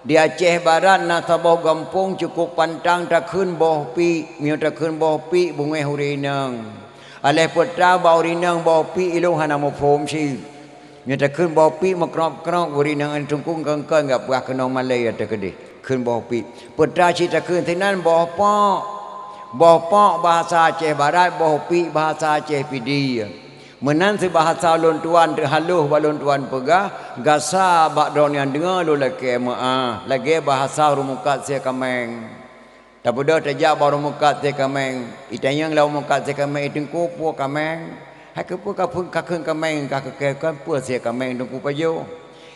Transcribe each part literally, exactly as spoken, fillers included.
Di Aceh Barat na saboh gampông cukôp pantang takheun boh piek. Meunyoe takheun boh piek, beungéh ureuëng inong. Aléh peue teuma bak ureuëng inong boh piek, ilôn hana muphom cit. Meunyoe takheun boh piek, meukrok-krok ureuëng inong, teungku, kon-kon gak peugah keunoe malée ateueh keudeh. Kheun boh piek. Peue teuma cit takheun sinan boh pok. Boh pok bahasa Aceh Barat, boh piek bahasa Aceh Pidie. Meunan cit bahasa ulôn tuan teuhaloh bak ulôn tuan peugah, gasa bak droeneuh nyang deungoe lôn lakée meuáh, lagée bahasa ureuëng mukat sie kaméng. Tabeudôh tajak bak ureuëng mukat sie kaméng, itanyong lé ureuëng mukat sie kaméng, "I teungku, peue kaméng? Hai keupeue ka phon-, ka kheun kaméng, ka keu-, keu-, kheun peue sie kaméng teungku pajoh?"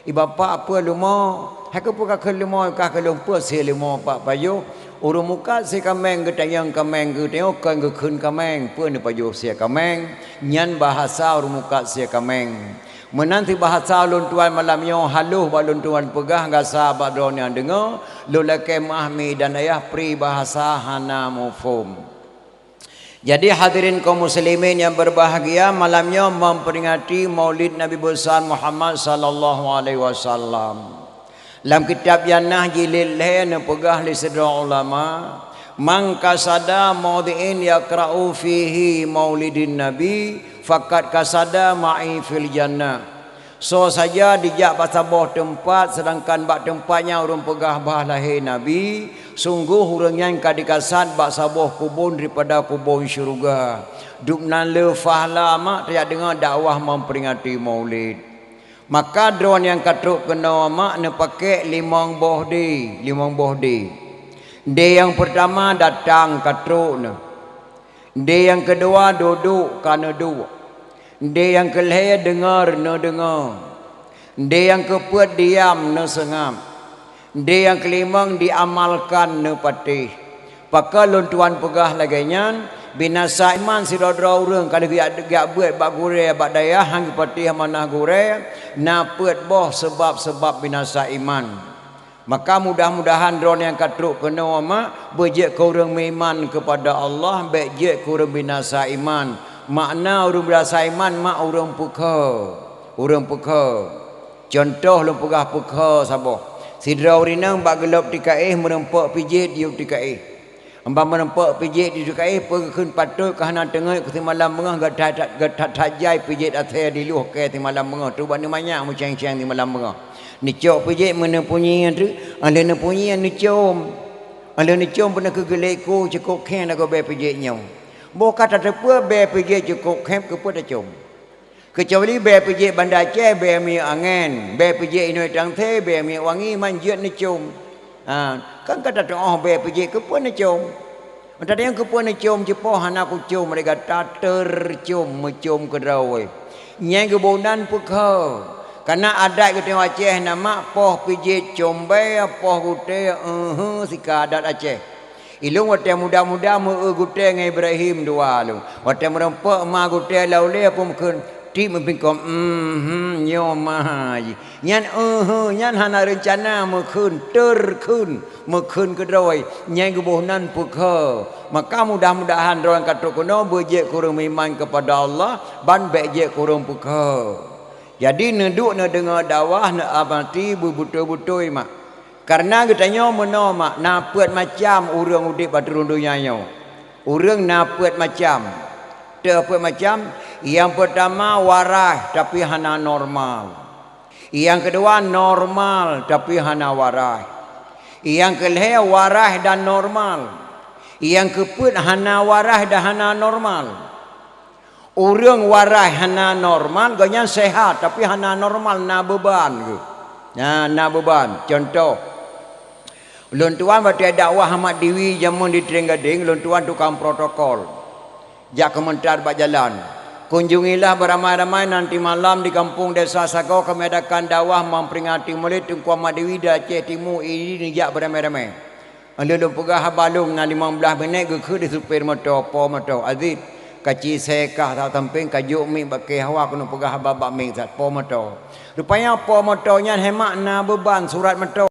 "I bapak, peue leumo? Hai keupeue ka kheun leumo, ka keu lôn peue sie leumo pak pajoh?" Ureuëng mukat sie kaméng geutanyong kaméng, geutanyong kon geukheun kaméng, peue neupajoh sie kaméng, nyan bahasa ureuëng mukat sie kaméng. Meunan cit bahasa ulôn tuan malam nyoe haloh bak ulôn tuan peugah, gasa bak droeneuh nyang deungoe, lôn lakée meuáh mi dan ayah, pri bahasa hana muphom. Jadi, hadirin kaum muslimin yang berbahagia, malam nyoe memperingati Maulid Nabi Besar Muhammad sallallahu alaihi wasallam. Lam kitab Jannah jilid lhée neupeugah lé sidroe ulama, "Man qasada maudhi'in yaqra'u fihi maulidin nabi, faqad qasada ma'i fil jannah." Soe saja jijak bak saboh teumpat, seudangkan bak teumpat nyan ureuëng peugah bah lahé Nabi, sunggoh ureuëng nyan ka jikasad bak saboh kubon daripada kubon syeuruga. Dubnan le fahla mak tajak deungoe dakwah memperingati Maulid. Maka droeneuh nyang ka trok keunoe mak neupakék limong boh dée, limong boh dée. Dée nyang peurtama datang ka trok neuh. Dée nyang keudua dudoe ka neuduek. Dée nyang keulhée deungoe neudeungoe. Dée nyang keupeuet diam neuseungab. Dée nyang keulimong diamalkan neupatéh. Pakon lôn tuan peugah lagée nyan, binasa iman sidroe-droe ureuëng ka lheueh geujak, geujak beuet bak gurée bak dayah han geupatéh amanah gurée, na peuet boh seubab-seubab binasa iman. Maka mudah-mudahan droeneuh nyang ka trok keunoe mak beujeuet keu ureuëng meuiman keupada Allah, bék jeuet keu ureuëng binasa iman. Makna ureuëng binasa iman mak ureuëng peukhoe, ureuëng peukhoe. Cuntoh lôn peugah peukhoe saboh. Sidroe ureuëng inong bak gohlom tikaéh meureumpok pijiet di yub tikaéh. Ban meureumpok pijiet di yub tikaéh, peue geukheun patot ka hana teungeut keu simalam beungoh, gata-, gata-, that-that jai pijiet asée di lueh kée simalam beungoh, trok bak neumanyak meucéng-céng simalam beungoh. Neucok pijiet meuneupeunyie teuk, 'oh lheueh neupeunyie neucom. 'Oh lheueh neucom peunoh keu geulék ku cukôp khéng lagoe bée pijiet nyoe. Boh ka tateupeue bée pijiet cukôp khéng keupeue tacom. Keucuali bée pijiet Banda Aceh, bée minyeuk angén, bée pijiet inoi tangse, bée minyeuk wangi, man jeuet neucom. Ha, kan ka tateu'oh bée pijiet keupeue neucom. Meutateu'oh keupeue neucom, cit poh hana kucom lé gata, teucom, meucom keudroe. Nyan geuboh nan peukhoe. Kana adat geutanyoe Aceh na mak poh pijiet com bée, poh gutée, eue, sika adat Aceh. Ilôn watée muda-muda meu-eu gutée ngon Ibrahim dua lôn. Watée meureumpok ma gutée lam ulée peue meukheun, tieb meupingkong, "Mhum, nyoe ma jih." Nyan, eue, nyan hana reuncana meukheun, teukheun, meukheun keudroe. Nyan geuboh nan peukhoe. Maka mudah-mudahan droe nyang ka trok keunoe beujeuet keu ureuëng meuiman keupada Allah, ban bék jeuet keu ureuëng peukhoe. Jadi neuduek neudeungoe dakwah, neuamati beubeutôi-beutôi mak. Kareuna geutanyoe meunoe mak, na peuet macam ureuëng udeb ateueh rhueng donya nyoe. Ureuëng na peuet macam. Teuh peuet macam, nyang peurtama waraih tapi hana normal. Nyang keudua normal tapi hana waraih. Nyang keulhée waraih dan normal. Nyang keupeuet hana waraih dan hana normal. Ureuëng waraih hana normal, gobnyan sehat, tapi hana normal, na beuban geuh. Na, na beuban. Cuntoh, lôn tuan watée dakwah Ahmad Diwi jameun di Trienggadeng, lôn tuan tukang protokol. Jak keumeuntar bak jalan. Kunjungilah beramai-ramai nanti malam di kampung Desa Sagoe kami adakan dakwah memperingati Maulid Teungku Ahmad Diwi di Aceh Timu, idi neujak beramai-ramai. 'Oh lheueh lôn peugah haba lôn na limong blaih minét geukheun lé supir moto, po moto, "Aziz, kaci sée kah saboh sampéng, kajok miek bak kée hawa keuneuk peugah haba bak miek that," po moto. Rupanya po moto nyan hemat na beuban surat moto.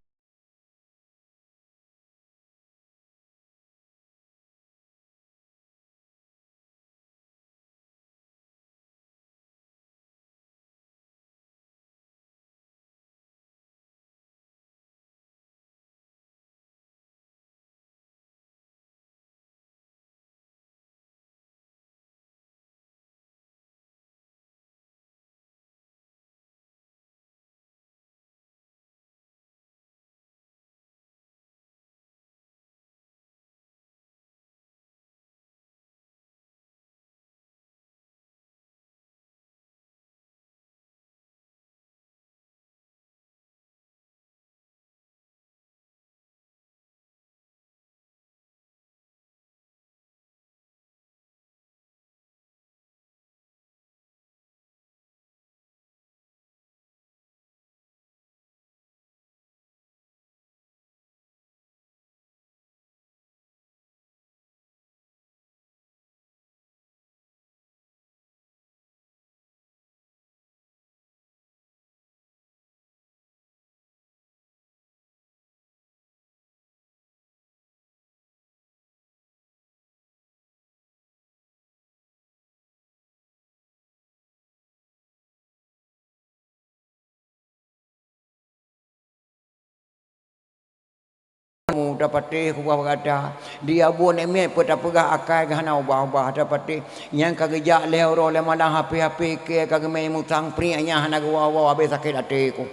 Mu tapatéh kubah bak gata. Di abu nemiet peuet tapeugah akai geuh hana ubah-ubah tapatéh. Nyang ka geujak lhée uroe lhée malam hapé-hapé kée ka geumé musang priek nyang hana geuwoe-woe habéh sakét até ku.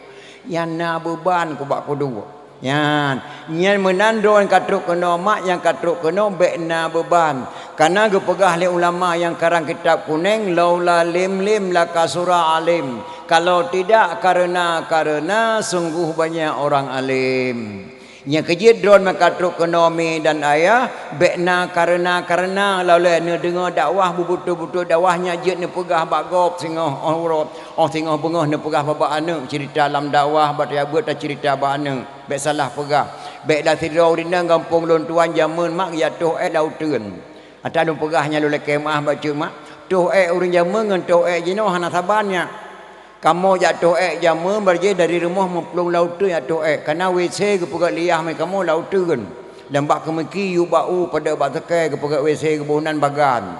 Nyang na beuban ku bak kudu. Nyan, nyan meunan droe nyang ka trok keunoe mak nyang ka trok keunoe bék na beuban. Kana geupeugah lé ulama nyang karang kitab kuneng, "Laula lim lim lakasura alim." Kalau tidak karena-karena sungguh banyak orang alim. Nyang keujeuet droe meuka trok keunoe mi dan ayah, bék na kareuna-kareuna lawét neudeungoe dakwah beubeutôi-beutôi dakwah nyan jeuet neupeugah bak gob singoh óh uroe, óh singoh beungoh neupeugah bak aneuk ceurita lam dakwah bak teuyak beuet taceurita bak aneuk. Bék salah peugah. Bék dah sidroe ureueng inong gampông lôn tuan jamén mak geujak toh ék lam uteuen. Ata lôn peugah nyan lôn lakée meuáh bak ceuek mak, toh ék ureueng jamén ngon toh ék jinoe hana saban nyan. Kamoe jak toh ék jamén barjéh dari rumoh meuplueng lam uteuen jak toh ék, kana W C geupeugét liah mé kamoe lam uteuen. Dan bak keumiki yub bak u padub bak teuke geupeugét W C geuboh nan bagan.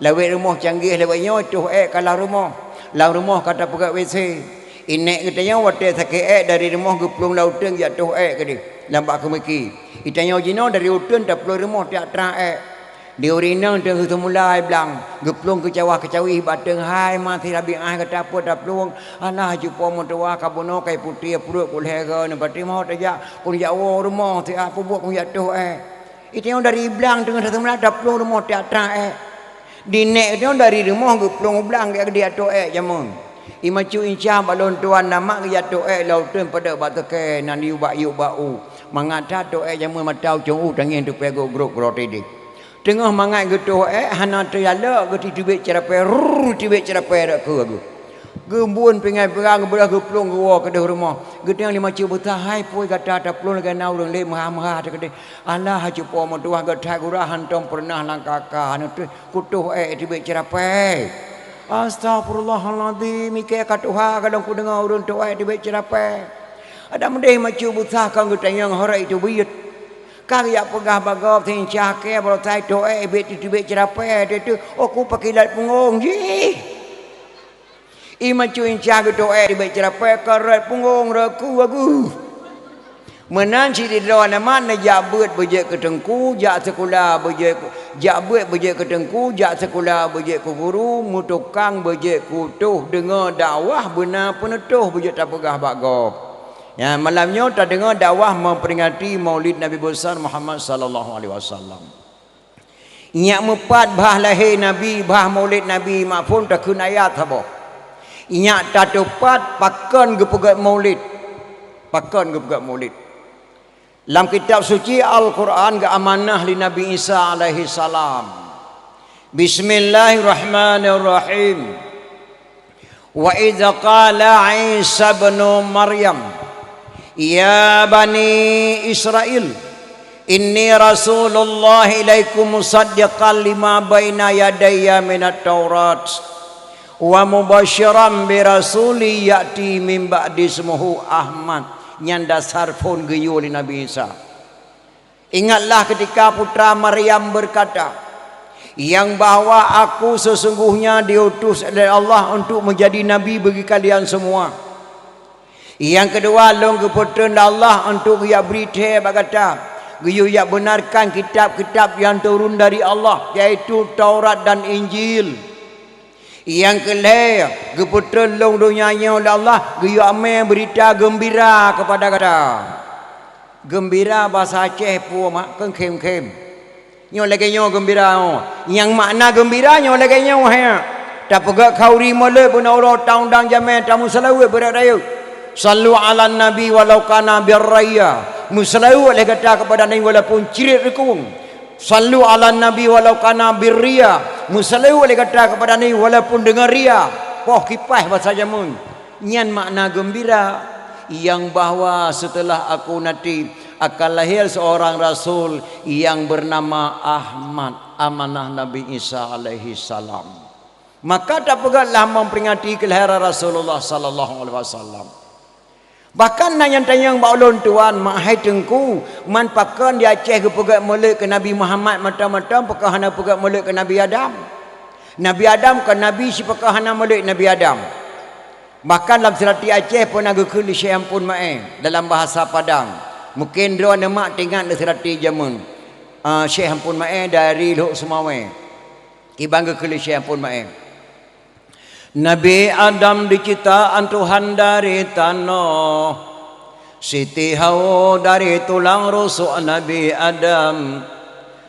Lawét rumoh canggih lawét nyoe toh ék ka lam rumoh. Lam rumoh ka tapeugét W C. Inék geutanyoe watée sakét ék dari rumoh geuplueng lam uteuen jak toh ék keudeh. Dan bak keumiki. Itanyoe jinoe dari uteuen taplueng rumoh tiak trang ék. Di ureueng inong teungoh seumula ai blang, geuplueng keucawah-keucawih bak teung hai ma sirabi ai gata peuet taplueng, alah cupo meutuwah ka bunoe kai putéh pruet ku lhée goe neupatéh mo tajak pun jak woe rumoh siat peubuet ku jak toh ék. Itanyoe dari blang teungoh seumula taplueng rumoh tiak trang ék. Di nék nyoe dari rumoh geuplueng u blang gét geudiak toh ék jamén. Imacu incah bak lôn tuan na mak geujak toh ék lam uteuen padub bak teuke nan yub bak yub bak u. Mangat that toh ék jamén mata ucong u tangieng tupée gok grok groe tideh. Teungoh mangat geutoh ék hana teujalok geutitibék ceurapée, rrrr, tibék ceurapée rot keu geuh. Geubun pingai peurang geubeudôh geuplueng geuwoe keudeh rumoh. Geutanyong lé macu beusa hai pui gata taplueng lagée na ureueng lé meuha-meuha teukeudeh. Alah cupo meutuwah geuthai gura hantom peureunah lam kaka neutoh kutoh ék tibék ceurapée. Astagfirullahalazim ikée ka tuha kadang kudeungoe ureueng toh ék tibék ceurapée. Ada meudeh macu beusa kon geutanyong horok itu buyet. Ka geujak peugah bak gob seuincah kée baroe sai toh ék bék titibék ceurapée teuh-teuh, oh ku pakilat punggong jih. Imacu incah geutoh ék tibék ceurapée ka rot punggong rot ku agu. Meunan sidroe aneuk mak neujak beuet beujeuet keu teungku, jak sikula beujeuet, jak beuet beujeuet keu teungku, jak sikula beujeuet keu guru, meutukang beujeuet keu toh deungoe dakwah beuna peuneutoh beujeuet tapeugah bak gob. Nyan malam nyoe tadeungoe dakwah memperingati Maulid Nabi Besar Muhammad sallallahu alaihi wasallam. Nyak meupat bah lahé Nabi, bah Maulid Nabi, mak phon takheun ayat saboh. Nyak tateupat pakon geupeugét Maulid. Pakon geupeugét Maulid. Lam kitab suci Al-Quran geuamanah lé Nabi Isa alaihi salam. Bismillahirrahmanirrahim. Wa idz qala Isa ibnu Maryam, "Ya bani Israil, inni rasulullah ilaikum musaddiqan lima baina yadayya minat Taurat, wa mubasyiran bi rasuli ya'ti min ba'di ismuhu Ahmad." Nyan dasar phon geuyue lé Nabi Isa. Ingatlah ketika putra Maryam berkata, yang bahwa aku sesungguhnya diutus oleh Allah untuk menjadi nabi bagi kalian semua. Yang kedua, lôn geupeutreun lé Allah untuk geujak bri thée bak gata, geuyue jak benarkan kitab-kitab yang turun dari Allah, yaitu Taurat dan Injil. Nyang keu lhée, geupeutreun lôn donya nyoe lé Allah geuyue amé beurita geumbira keupada gata. Geumbira basa Aceh peue mak keu khém-khém. Nyoe lagée nyoe geumbira nyoe. Nyang makna geumbira nyoe lagée nyoe hai. Tapeugét khauri molot bunoe uroe taundang jamé tameuseulaweuet beurat rayeuk. Sallu ala nabi walau kana birraya. Meuseulaweuet lé gata keupada Nabi walaupun crit reukung. Sallu ala nabi walau kana birria, meuseulaweuet lé gata keupada Nabi walaupun deungon ria, poh kipaih basa jameun. Nyan makna geumbira, nyang bahwa seuteulah aku nanti akan lahé seurang rasul nyang beunama Ahmad, amanah Nabi Isa alaihi salam. Maka tapeugét lah memperingati keulahiran Rasulullah sallallahu alaihi wasallam. Bahkan na nyang tanyong bak ulôn, "Tuan, mak hai Teungku, man pakon di Aceh geupeugét molot keu Nabi Muhammad mantong-mantong, pakon hana peugét molot keu Nabi Adam?" Nabi Adam kon nabi, sipakon hana molot Nabi Adam. Bahkan lam seulati Aceh peuna geukheun lé Syekh Ampon Maé dalam bahasa Padang, Mungken droeneuh mak teuingat lé seurati jameun, ah, Syekh Ampon Maé dari Lhok Seumawé. Kiban geukheun lé Syekh Ampon Maé. Nabi Adam diciptaan Tuhan dari tanoh. Siti Hawa dari tulang rusuk Nabi Adam.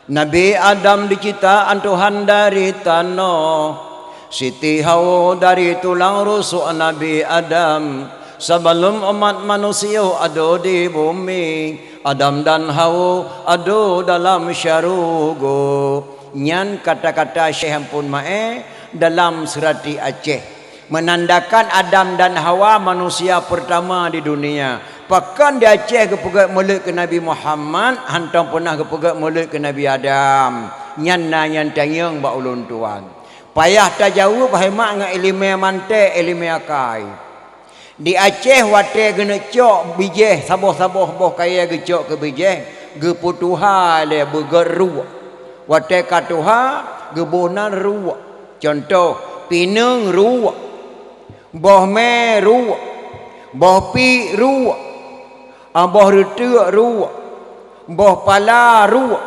Nabi Adam diciptaan Tuhan dari tanoh. Siti Hawa dari tulang rusuk Nabi Adam. Sebelum umat manusia ada di bumi, Adam dan Hawa ada dalam syurga. Nyan kata-kata Syekh Ampon Maé dalam seurati Aceh, menandakan Adam dan Hawa manusia pertama di dunia. Pakon di Aceh geupeugét mulod keu Nabi Muhammad, hantom peunah geupeugét mulod keu Nabi Adam. Nyan na nyang tanyong bak ulôn tuan. Payah tajaweueb hai mak ngon iéleumé manté, iéleumé akai. Di Aceh watée geuneuk cok bijéh saboh-saboh boh kayée geucok keu bijéh, geupeutuha lé beugét ruek. Watée ka tuha, geuboh nan ruek. Cuntoh, pineung ruek, boh mé ruek, boh piek ruek, ah, boh reuteuk ruek, boh pala ruek.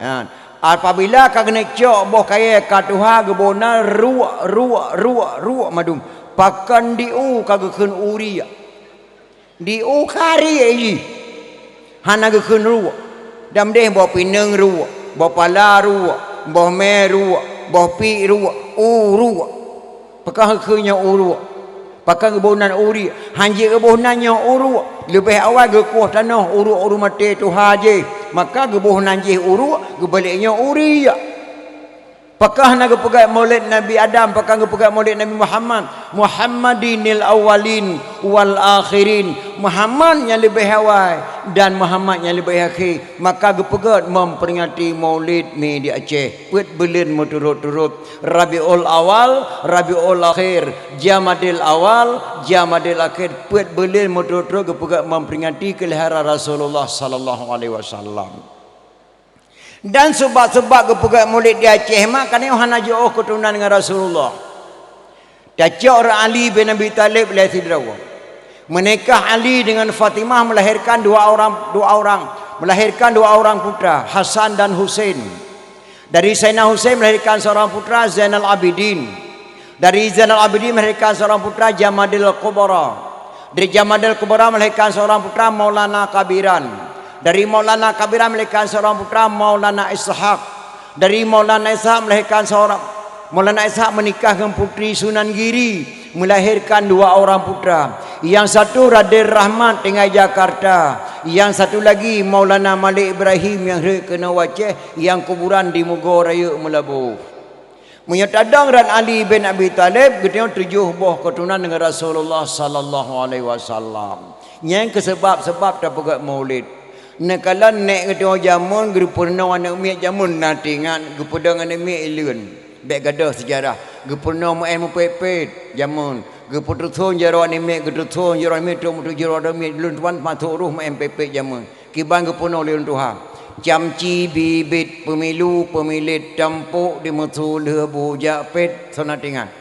Ha, apabila ka geuneuk cok boh kayée ka tuha geuboh nan ruek, ruek, ruek, ruek mandum, pakon di u ka geukheun u riek. Di u ka riek jih, hana geukheun ruek. Dan deh boh pineung ruek, boh pala ruek, boh mé ruek, boh piek ruek, u ruek. Pakon geukheun nyoe u ruek? Pakon geuboh nan u riek? Hanjeuet geuboh nan nyoe u ruek. Leubeh awai geukueh tanoh u ruek ureuëng maté tuha jih. Maka geuboh nan jih u ruek, geubalek nyoe u riek. Pakon hana geupeugét mulod Nabi Adam, pakon geupeugét mulod Nabi Muhammad? Muhammadinil awwalin wal akhirin. Muhammad nyang leubeh awai dan Muhammad nyang leubeh akhé. Maka geupeugét memperingati mulod mi di Aceh. Peuet buleuen meuturot-turot, Rabiul Awal, Rabiul Akhir, Jamadil Awal, Jamadil Akhir, peuet buleuen meuturot-turot geupeugét memperingati keulahiran Rasulullah sallallahu alaihi wasallam. Dan seubab-seubab geupeugét mulod di Aceh mak, karena hana jiôh keuturonan ngon Rasulullah. Tacok rot Ali bin Abi Thalib lé sidroe. Meunikah Ali dengan Fatimah melahirkan dua orang, dua orang, melahirkan dua orang putra, Hasan dan Husain. Dari Sayyidina Husain melahirkan seorang putra, Zainal Abidin. Dari Zainal Abidin melahirkan seorang putra, Jamadil Kubra. Dari Jamadil Kubra melahirkan seorang putra, Maulana Kabiran. Dari Maulana Kabiran melahirkan seorang putra, Maulana Ishak. Dari Maulana Ishak melahirkan seorang, Maulana Ishak menikah dengan Putri Sunan Giri, melahirkan dua orang putra. Yang satu Raden Rahmat tinggal Jakarta, yang satu lagi Maulana Malik Ibrahim nyang rhot keunoe u Aceh, nyang kuburan di Mugo Rayeuk Meulaboh. Meunyoe tadong rot Ali bin Abi Thalib, geutanyoe tujoh boh keuturonan dengan Rasulullah sallallahu alaihi wasallam. Nyan keuh seubab-seubab tapeugét mulod. Neukalon nèk geutanyoe jameun geupeurunoe aneuk miet jameun na teuingat, geupeudong aneuk miet ileuen. Bék gadôh seujarah. Geupeurunoe meu'en meupet-pet jameun. Geupeututhon jaroe aneuk miet, geupeututhon jaroe aneuk miet, trok meutujoh jaroe aneuk miet, lôn tuan masôk roh meu'en pet-pet jameun. Kiban geupeurunoe lé ureuëng tuha. Camci bibet peumilu peumilét tampok di meusu lheueh bu jak pet, soe na teuingat.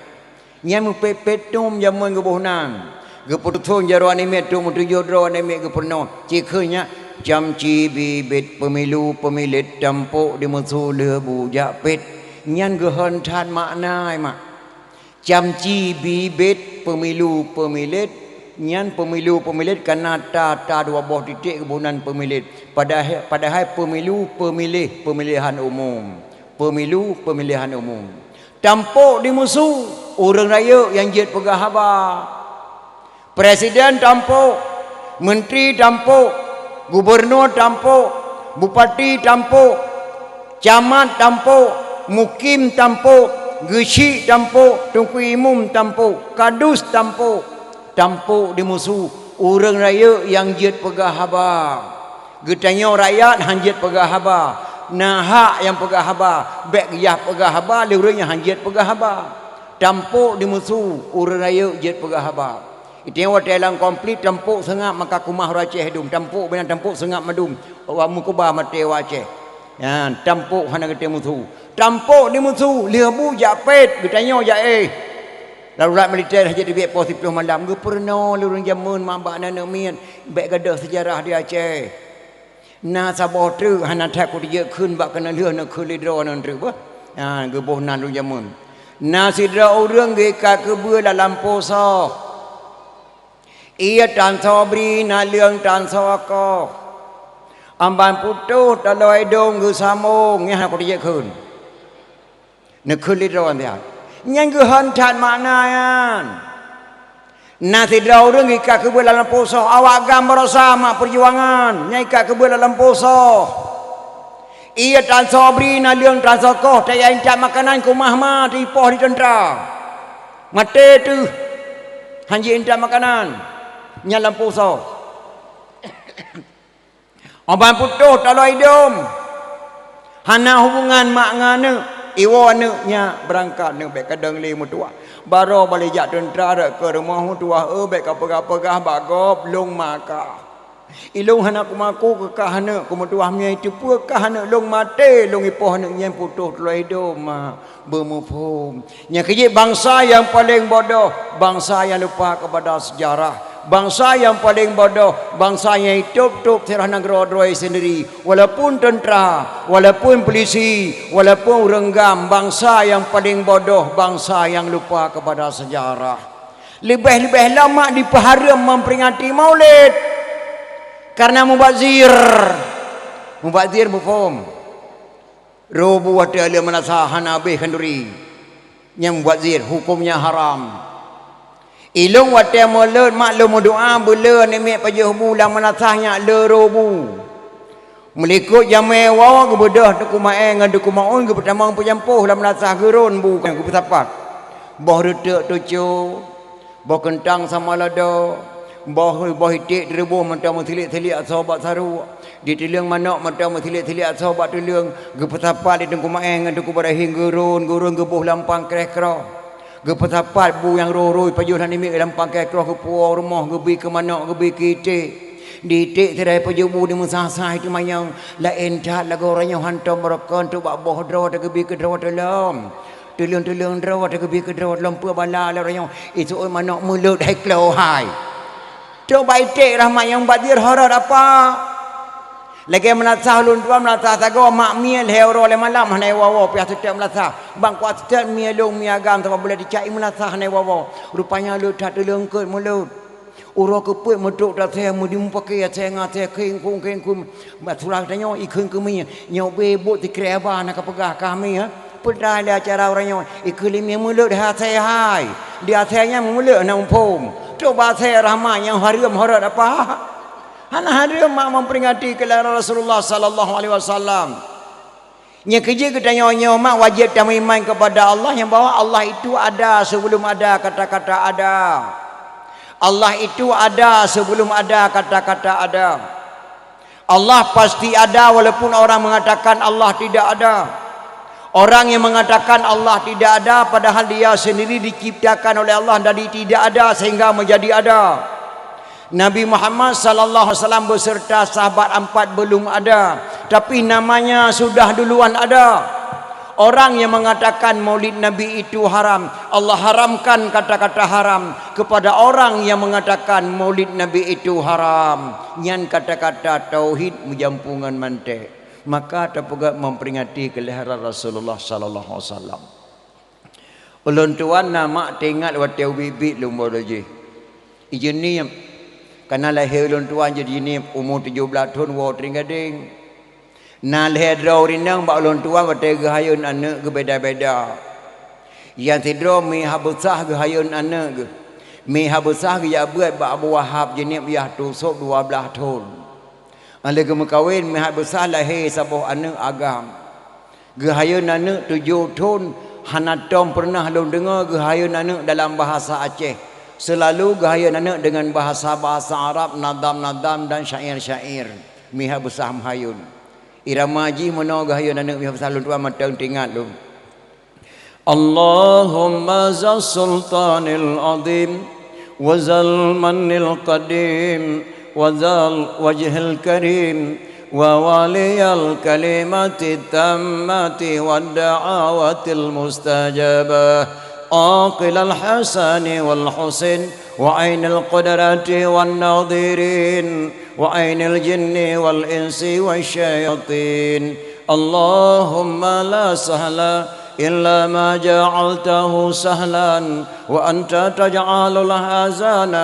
Nyan meupet-pet tom jameun geuboh nan. Geupeututhon jaroe aneuk miet trok meutujoh droe aneuk miet geupeurunoe. Cikheun nyan, camci bibet peumilu peumilét tampok di meusu lheueh bu jak pet. Nyan geuhon that makna, mak. Camci bibet peumilu peumilét, nyan peumilu peumilét kana ta, ta dua boh titek geuboh nan peumilét. Padahai, padahai peumilu peumiléh, peumilihan umum. Peumilu peumiléhan umum. Tampok di meusu, ureuëng rayeuk nyang jeuet peugah haba. Presiden tampok, menteri tampok, gubernur tampok, bupati tampok, camat tampok, mukim tampok, geuchik tampok, teungku imum tampok, kadus tampok. Tampok di meusu, ureuëng rayeuk nyang jeuet peugah haba. Geutanyoe rakyat han jeuet peugah haba, na hak nyang peugah haba, bék geuyah peugah haba lé ureuëng nyang han jeuet peugah haba. Tampok di meusu, ureuëng rayeuk jeuet peugah haba. Itanyoe watée lam konflik tampok seungab maka keumah ureuëng Aceh dum, tampok binan tampok seungab mandum, awak meukuba maté awak Aceh. Nyan, tampok hana geutem meusu. Tampok di meusu, lheueh bu jak pet, geutanyoe jak éh. Darurat militer hana jeuet teubiet poh siplôh malam, geupeurunoe lé ureuëng jameun mak bak aneuk miet, bék gadôh seujarah di Aceh. Na saboh treuk hana that kuteubiet kheun bak keuneulheueh neukheun lé droeneuh treuk beuh. Ha, geuboh nan ureuëng jameun. Na sidroe ureuëng geuikat keubeue lam lampôh soh. Ié tan soe bri, naleueng tan soe koh. Amban putôh taloe idong geusamong, nyan hana kuteubiet kheun. Neukheun lé droe nyan. Nyan geuhon that makna nyan. Na sidroe ureuëng ikat keubeue lam lampôh soh, awak GAM baroesa mak peujuangan, nyan ikat keubeue lam lampôh soh. Ié tan soe bri, naleueng tan soe koh, tajak intat makanan keu mah-mah teuipoh di teuntra. Maté teuh, hana jeuet intat makanan, nyan lampôh soh. Amban putôh taloe idong. Hana hubungan mak ngon aneuk, iwoe aneuk nyak beurangkat, aneuk bék kadang lé meutuwah. Baroe bak lé jak teuntra rot keu rumoh meutuwah, eu bék kapeugah-peugah bak gob, lôn ma kah. Ilôn hana kumaku keu kah aneuk, keu meutuwah meunyoe iteupeue kah aneuk lôn maté, lôn ipoh aneuk nyan putôh taloe idong mak. Beumuphom. Nyang keujeuet bansa nyang paleng bodoh, bansa nyang lupa kepada sejarah. Bansa nyang paleng bodoh, bansa nyang itôb-tôb sejarah nanggroe droe sendiri. Walaupun teuntra, walaupun peulisi, walaupun ureuëng GAM, bansa nyang paleng bodoh, bansa nyang lupa kepada sejarah. Leubeh-leubeh lom mak dipeuhareuem memperingati Maulid. Karena mubazir. Mubazir muphom. Rôh bu watée le meunasah hana habéh khanduri. Nyang mubazir hukömnya haram. Ilôn watée mulod mak lôn meudoá beuleu aneuk miet pajoh bu lam meunasah nyak le rôh bu. Meulikot jamé woe geubeudôh Teungku Maé ngon Teungku Maun geupeutamong peujampôh lam meunasah geurôn bu geupeusapat. Boh reuteuk tuco, boh keuntang sama lada, boh, boh iték teureubôh mantong meusilik-silik asoe bak saruek, di teuleueng manok mantong meusilik-silik asoe bak teuleueng, geupeusapat lé Teungku Maé ngon Teungku Barahim geurôn, geurôn geuboh lam pangkréh kroh. Geupeusapat bu nyang rôh-rôh pajoh aneuk miet lam pangkréh kroh geupuwoe rumoh geubri keu manok geubri keu iték. Di iték sidroe pajoh bu di meusah-sah teumanyong, laén that lagoe uroe nyoe hantom barokon trok bak boh droe teugeubri keu droe teulom. Teuleueng-teuleueng droe teugeubri keu droe lom peue bala lé uroe nyoe, iseuôt manok mulod hai klo hai. Trok bak iték rahmat nyang mubazir horot apa? Lagée meunasah ulôn tuan meunasah sagoe mak mie lhée uroe lhée malam hana iwoe-woe piah seutôt meunasah. Bang kuat seutôt mie lôn mie agam saboh buleuen ticak i meunasah hana iwoe-woe. Rupanya le that teuleueng keu mulod. Uroe keupeuet meutrok tasée meudi mupakée asée ngon asée kheueng-kheueng kheueng-kheueng. Bak surah tanyoe ikheun keu mie, nyoe bé buet sikrek haba na kapeugah kah mie, peudai lé acara uroe nyoe, ikheun lé mie mulod hai asée hai, di asée nyan mulod na muphom. Trok bak asée rahmat nyang hareuem horot apa? Hana hareuem mak memperingati keulahiran Rasulullah sallallahu alaihi wasallam. Nyang keujeuet geutanyoe nyoe mak wajéb tameuiman keupada Allah nyang bahwa Allah itu ada sebelum ada kata-kata ada. Allah itu ada sebelum ada kata-kata ada. Allah pasti ada walaupun orang mengatakan Allah tidak ada. Orang yang mengatakan Allah tidak ada padahal dia sendiri diciptakan oleh Allah dari tidak ada sehingga menjadi ada. Nabi Muhammad sallallahu alaihi wasallam beserta sahabat empat belum ada, tapi namanya sudah duluan ada. Orang yang mengatakan maulid Nabi itu haram, Allah haramkan kata-kata haram kepada orang yang mengatakan maulid Nabi itu haram. Nyan kata-kata tauhid meujampu ngon mantek. Maka tapeugah memperingati kelahiran Rasulullah sallallahu alaihi wasallam. Ulôn tuan na mak teuingat watée ubit-ubit lôn baroe jih. Ijeunieb, kana lahé ulôn tuan jeuet jineub umu tujoh blaih thon woe teuing gadeng. Na lhée droe ureuëng inong bak ulôn tuan watée geuhayôn aneuëk geubeda-beda. Nyang sidroe mi Habeusyah geuhayôn aneuëk geuh. Mi Habeusyah geujak beuet bak Abu Wahab jineub yah tusôb dua blaih thon. Óh lheueh geumeukawen mi Habeusyah lahé saboh aneuëk agam. Geuhayôn aneuëk tujoh thon, hana tom peureunah lôn deungoe geuhayôn aneuëk dalam bahasa Aceh. Seulalu geuhayôn aneuëk deungon bahasa-bahasa Arab, nadam-nadam dan syair-syair. Mi Habeusyah meuhayôn. Irama jih meunoe geuhayôn aneuëk mi Habeusyah lôn tuan mantong teuingat lôn. اللهم ذا السلطان العظيم وذا المن القديم وذا الوجه الكريم وولي الكلمة التامة والدعوة المستجابة. عاقل الحسن والحسين وعين القدرة والناظرين وعين الجن والإنس والشياطين. اللهم لا سهل إلا ما جعلته سهلا وأنت تجعل الحزن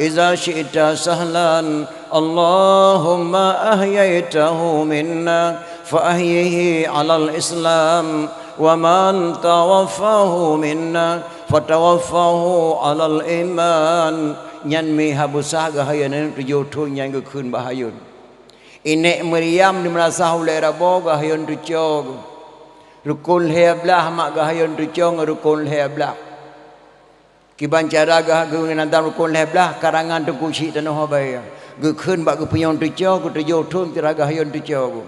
إذا شئت سهلا. اللهم أحييته منا فأحيه على الإسلام ومن توفاه منا فتوفاه على الإيمان. Nyan mi Habusah geuhayôn aneuk tujoh thon nyang geukheun bak hayôn. Inék Maryam di Madrasah Ulée Rabo geuhayôn tucoe. Rukon lhée blah mak geuhayôn tucoe ngon rukon lhée blah. Kiban cara geuh-, geuh-, geuneudam rukon lhée blah karangan Teungku Chik Tanoh Abée. Geukheun bak geupunyueng tucoe, geutujoh thon sira geuhayôn tucoe.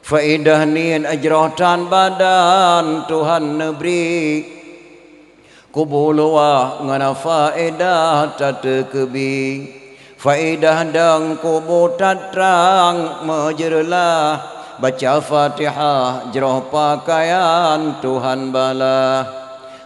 Faedah niet jroh tan badan Tuhan neubri. Kubu luwah ngon faedah tateukeubi. Faedah dong kubu tatrang meujeureulah. Baca Fatihah jroh pakaian Tuhan bala.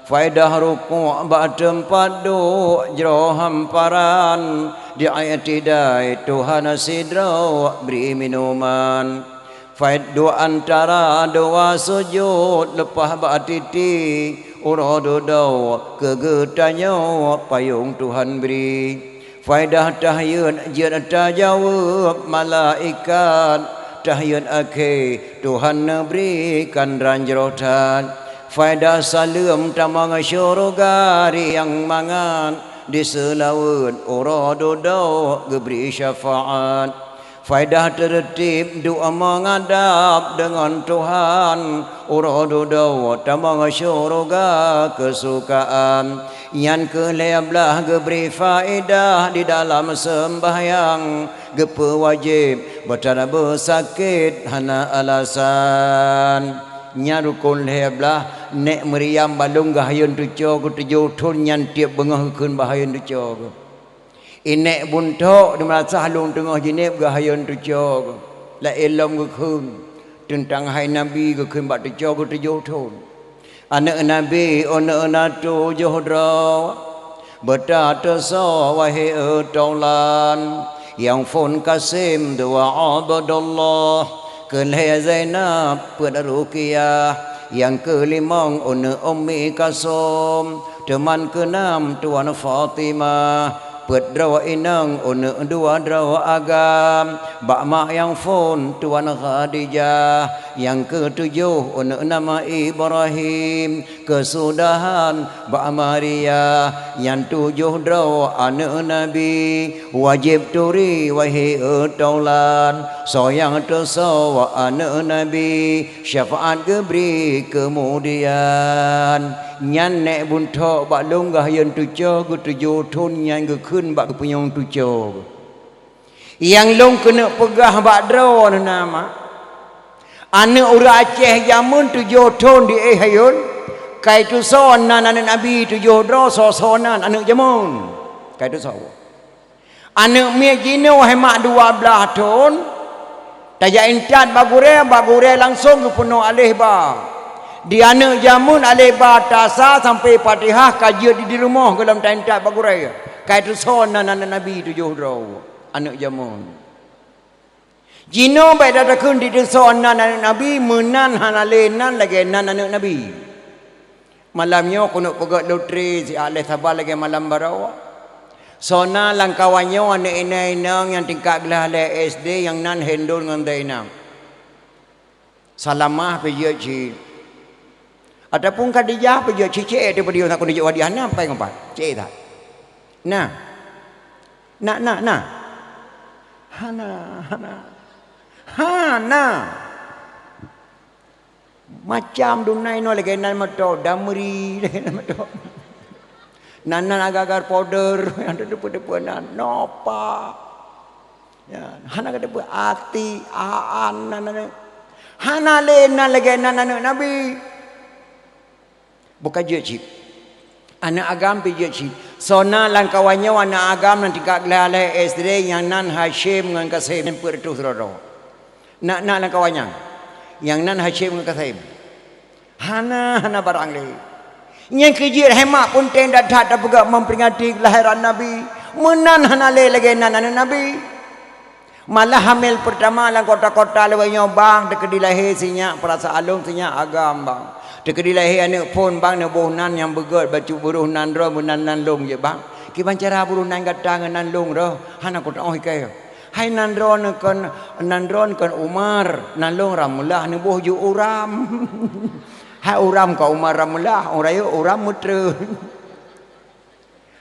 Faedah rukuk bak teumpat duek jroh hamparan, di i'tidai Tuhan sidroe bri minuman. Faed-, duek antara dua sujut leupah bak titi, uroe dudoe keu geutanyoe payong Tuhan bri. Faedah tahiyat jeuet tajaweueb malaikat, tahiyat akhé Tuhan neubri kandran jroh that. Faedah saleuem tamong syeuruga riang mangat, di seulaweuet uroe dudoe geubri syafaat. Faedah teureutib duek meungadab deungon Tuhan, uroe dudoe tamong syeuruga keusukaan. Nyan keuh lhée blah geubri faedah di dalam seumbahyang, geupeuwajéb beutara beusakét hana alasan. Nyan rukon lhée blah, nék Maryam bak lôn geuhayôn tucoe geutujoh thon nyan tieb beungoh geukheun bak hayôn tucoe geuh. Inék Buntok di Madrasah Lôn Teungoh Jeunèp geuhayôn tucoe geuh. Laén lom geukheun teuntang hai Nabi geukheun bak tucoe geutujoh thon. Aneuk Nabi, aneuk na tujoh droe, beutateusoe wahé taulan, nyang phon Kasim dua Abdullah, keu lhée Zainab peuet Ruqyah, nyang keulimong aneuk Ummi Kalsum, teuma keunam Tuan Fatimah, peuet droe inong aneuk dua droe agam, bak mak nyang phon Tuan Khadijah, nyang keutujoh aneuk nama Ibrahim, keusudahan bak Maria, nyan tujoh droe aneuk Nabi, wajéb turi wahé taulan, soe nyang teusoe aneuk Nabi, syafaat geubri keumudian. Nyan nék Buntok bak lôn geuhayôn tucoe geutujoh thon nyan geukheun bak geupunyueng tucoe. Nyang lôn keuneuk peugah bak droeneuh na mak, aneuk ureuëng Aceh jameun tujoh thon di éh hayôn, ka iteusoe nan aneuk Nabi tujoh droe, soe-soe nan aneuk jameun. Ka iteusoe. Aneuk miet jinoe hai mak dua blaih thon, tajak intat bak gurée, bak gurée langsong geupeunoh aléh ba. Di aneuk jameun aléh ba tasa sampoe Fatihah ka jeuet di, di rumoh gohlom taintat bak gurée. Ka iteusoe nan aneuk Nabi tujoh droe, aneuk jameun. Jinoe bék tatakheun di teusoe nan aneuk Nabi, meunan hana lé nan lagée nan aneuk Nabi. Malam nyoe keuneuk peugét lotre siat lé saban lagée malam baroe. Soe na lamkawan nyoe aneuk inong-inong nyang tingkat glah lhée S D nyang nan Hindun ngon Zainab. Salamah pih jeuet cit. Ataupun Khadijah pih jeuet cit, cit, eh, daripada nyoe takon jeuet hadiah na, pai ngon pat. Cit that. Na. Na, na, na. Hana, hana. Hana. Macam dunai nyoe lagée nan meuto, Damri lagée nan meuto. Nan, nan agar-agar powder, nyang teupeue-teupeue nan, Nova. Ya, hana geuteupeue atik, aan, nan, nan, nan. Hana lé nan lagée nan aneuk Nabi. Buka jeuet cit. Aneuk agam pih jeuet cit. Soe na lamkawan nyoe aneuk agam nyang tingkat glah lhée S D nyang nan Hasyim ngon Kasim, peuet reutôh sidroe-droe. Na, na lamkawan nyan. Nyang nan Hasyim ngon Kasim. Hana, hana barang lé. Nyang keu jeuet hai mak peunteng that-that tapeugah memperingati kelahiran Nabi. Meunan hana lé lagée nan aneuëk Nabi. Malah hamil peurtama lam kota-kota lawét nyoe bang, teukeudi lahé sinyak peurasaan lôn, sinyak agam bang. Teukeudi lahé aneuëk phon bang, neuboh nan nyang beugét bacut buroh nan droe meunan nan lôn jeuet bang. Kiban cara buroh nan gata ngon nan lôn roh, hana kuteuoh ikai. Hai nan droe neukon, nan droe neukon Umar, nan lôn Ramlah neuboh ju Uram. Hai Uram ka Umar Ramlah, ureuëng rayeuk Uram meutreun.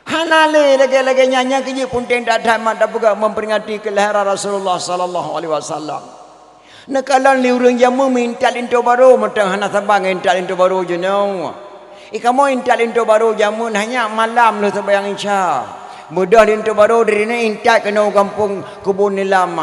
Hana lé lagée-lagée nyan, nyang keu jeuet peunteng that-that mak tapeugah memperingati kelahiran Rasulullah sallallahu alaihi wasallam. Neukalon lé ureuëng jameun meuintat linto barô, mantong hana saban ngon intat linto barô jinoe. I kamoe intat linto barô jameun hanya malam lheueh seumayang Isya. Beudôh linto barô di droeneuh intat keunoe gampông Keubon Nilam.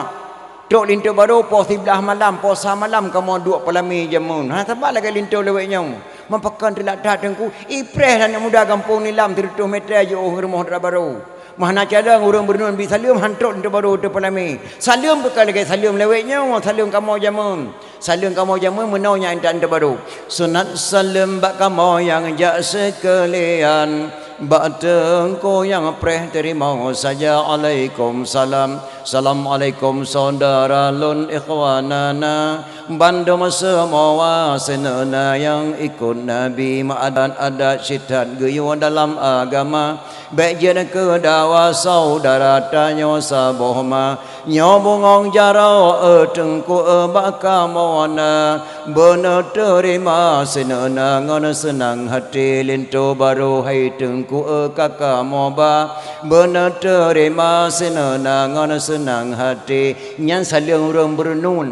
Trok linto barô poh siblaih malam, poh sa malam kamoe duek peulamé jameun. Hana saban lagée linto lawét nyoe. Meupakon teulat that teungku, ipreh aneuëk muda gampông Nilam sireutôh meter jiôh rumoh dara barô. Meuhana cadang ureuëng beureunun bi saleuem han trok linto barô teupeulamé. Saleuem bukon lagée saleuem lawét nyoe, saleuem kamoe jameun. Saleuem kamoe jameun meunoe nyang intat linto barô. Sunat saleuem bak kamoe nyang jak seukeulian. Bak teungku nyang preh teurimong saja alaikum salam. Assalamualaikum saudara lôn ikhwanana. Bandum seumoa sineuna nyang ikot Nabi, meuadat-adat sitat geuyue dalam agama. Bék jeuet keu dawa saudara tanyoe saboh ma. Nyoe bungong jaroe, eh, teungku, eh, bak kamoe na. Beuneuteurima sineuna ngon seunang hati linto barô hai teungku, eh, ka kamoe ba. Beuneuteurima sineuna ngon seunang hati. Nyan saleuem ureuëng beureunun.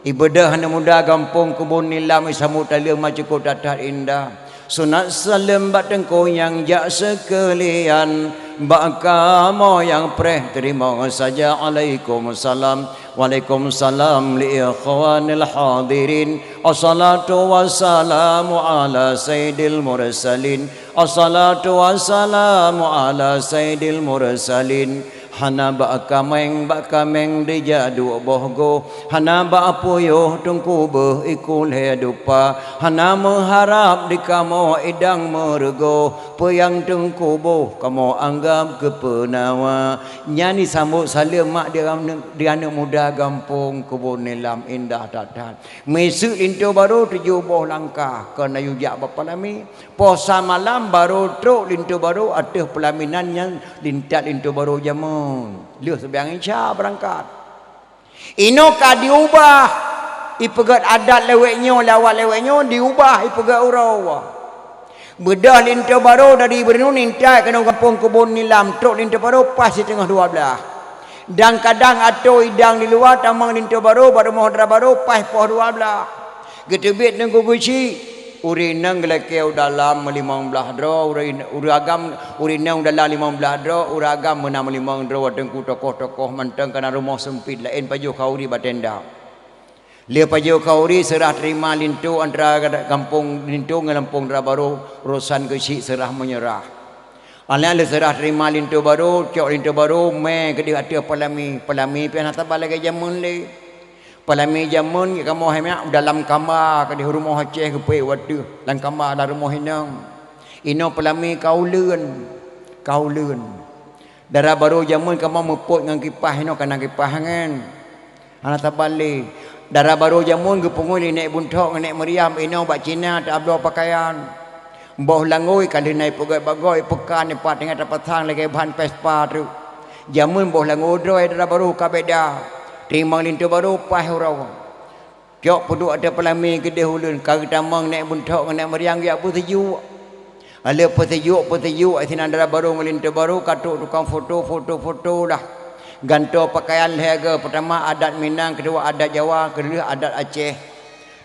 Ibeudôh aneuëk muda gampông Keubon Nilam isambot saleuem ma cukôp that-that indah. Sunat saleuem bak teungku nyang jak seukeulian, bak kamoe nyang preh teurimong saja alaikum salam. Waalaikum salam li ikhwanil hadirin. Assalatu wassalamu ala sayyidil mursalin. Assalatu wassalamu ala sayyidil mursalin. Hana bak kaméng, bak kaméng dijak duek boh goh. Hana bak puyoh teungku beuh iku lhée dupa. Hana meuharab di kamoe idang meureugoh. Peue nyang teungku boh kamoe anggab keu peunawa. Nyan jisambot saleuem mak di aneuëk, di aneuëk muda gampông Keubon Nilam indah that-that. Miseuk linto barô tujoh boh langkah keuneuk jak bak peulamé. Poh sa malam barô trok linto barô ateueh peulaminan nyan lintat linto barô jameun. Lheueh seumayang Isya beurangkat. Inoe ka diubah, ipeugét adat lawét nyoe, lawét lawét nyoe diubah, ipeugét uroe. Beudôh linto barô dari Beureunun intat keunoe gampông Keubon Nilam, trok linto barô paih siteungoh dua blaih. Dan kadang atô idang di luwa tamong linto barô bak rumoh dara barô paih poh dua blaih. Geuteubiet teungku geuchik, ureuëng inong geulakée u dalam meulimong blaih droe, ureuëng, ureuëng agam, ureuëng inong u dalam limong blaih droe, ureuëng agam meunan meulimong droe, teungku tokoh-tokoh mantong kana rumoh seumpit laén pajoh khauri bak tenda. Lheueh pajoh khauri seurah teurima linto antara gampông linto ngon gampông dara barô urosan geuchik seurah meunyeurah. Aneuk lheueh seurah teurima linto barô, cok linto barô mé keudeh ateueh peulamé. Peulamé pih hana saban lagée jameun lé. Peulamé jameun kamoe hai mak u dalam kama keudeh rumoh Aceh geupeuék wateueh lam kama lam rumoh inong. Inoe peulamé ka uleuen, ka uleuen. Dara barô jameun kamoe meupot ngon kipah, inoe kana kipah angén. Hana saban lé. Dara barô jameun geupeungui lé Nék Bunthok ngon Nék Meuriam inoe bak Cina tabloe pakaian. Boh langôi ka lheueh na ipeugét bak goe, ipeukan, ipat teungoh tapasang lagée ban Vespa treuk. Jameun boh langôi droe dara barô ka beda. Teurimong linto barô paih uroe. Cok peuduek ateueh peulamé keudeh uleuen ka geutamong Nék Bunthok ngon Nék Meuriam geujak peuseujuk. Lheueh peuseujuk-peuseujuk sinan dara barô ngon linto barô ka trok tukang foto, foto-foto lah. Gantoe pakaian lhée goe, peurtama adat Minang, keudua adat Jawa, keulheueh adat Aceh.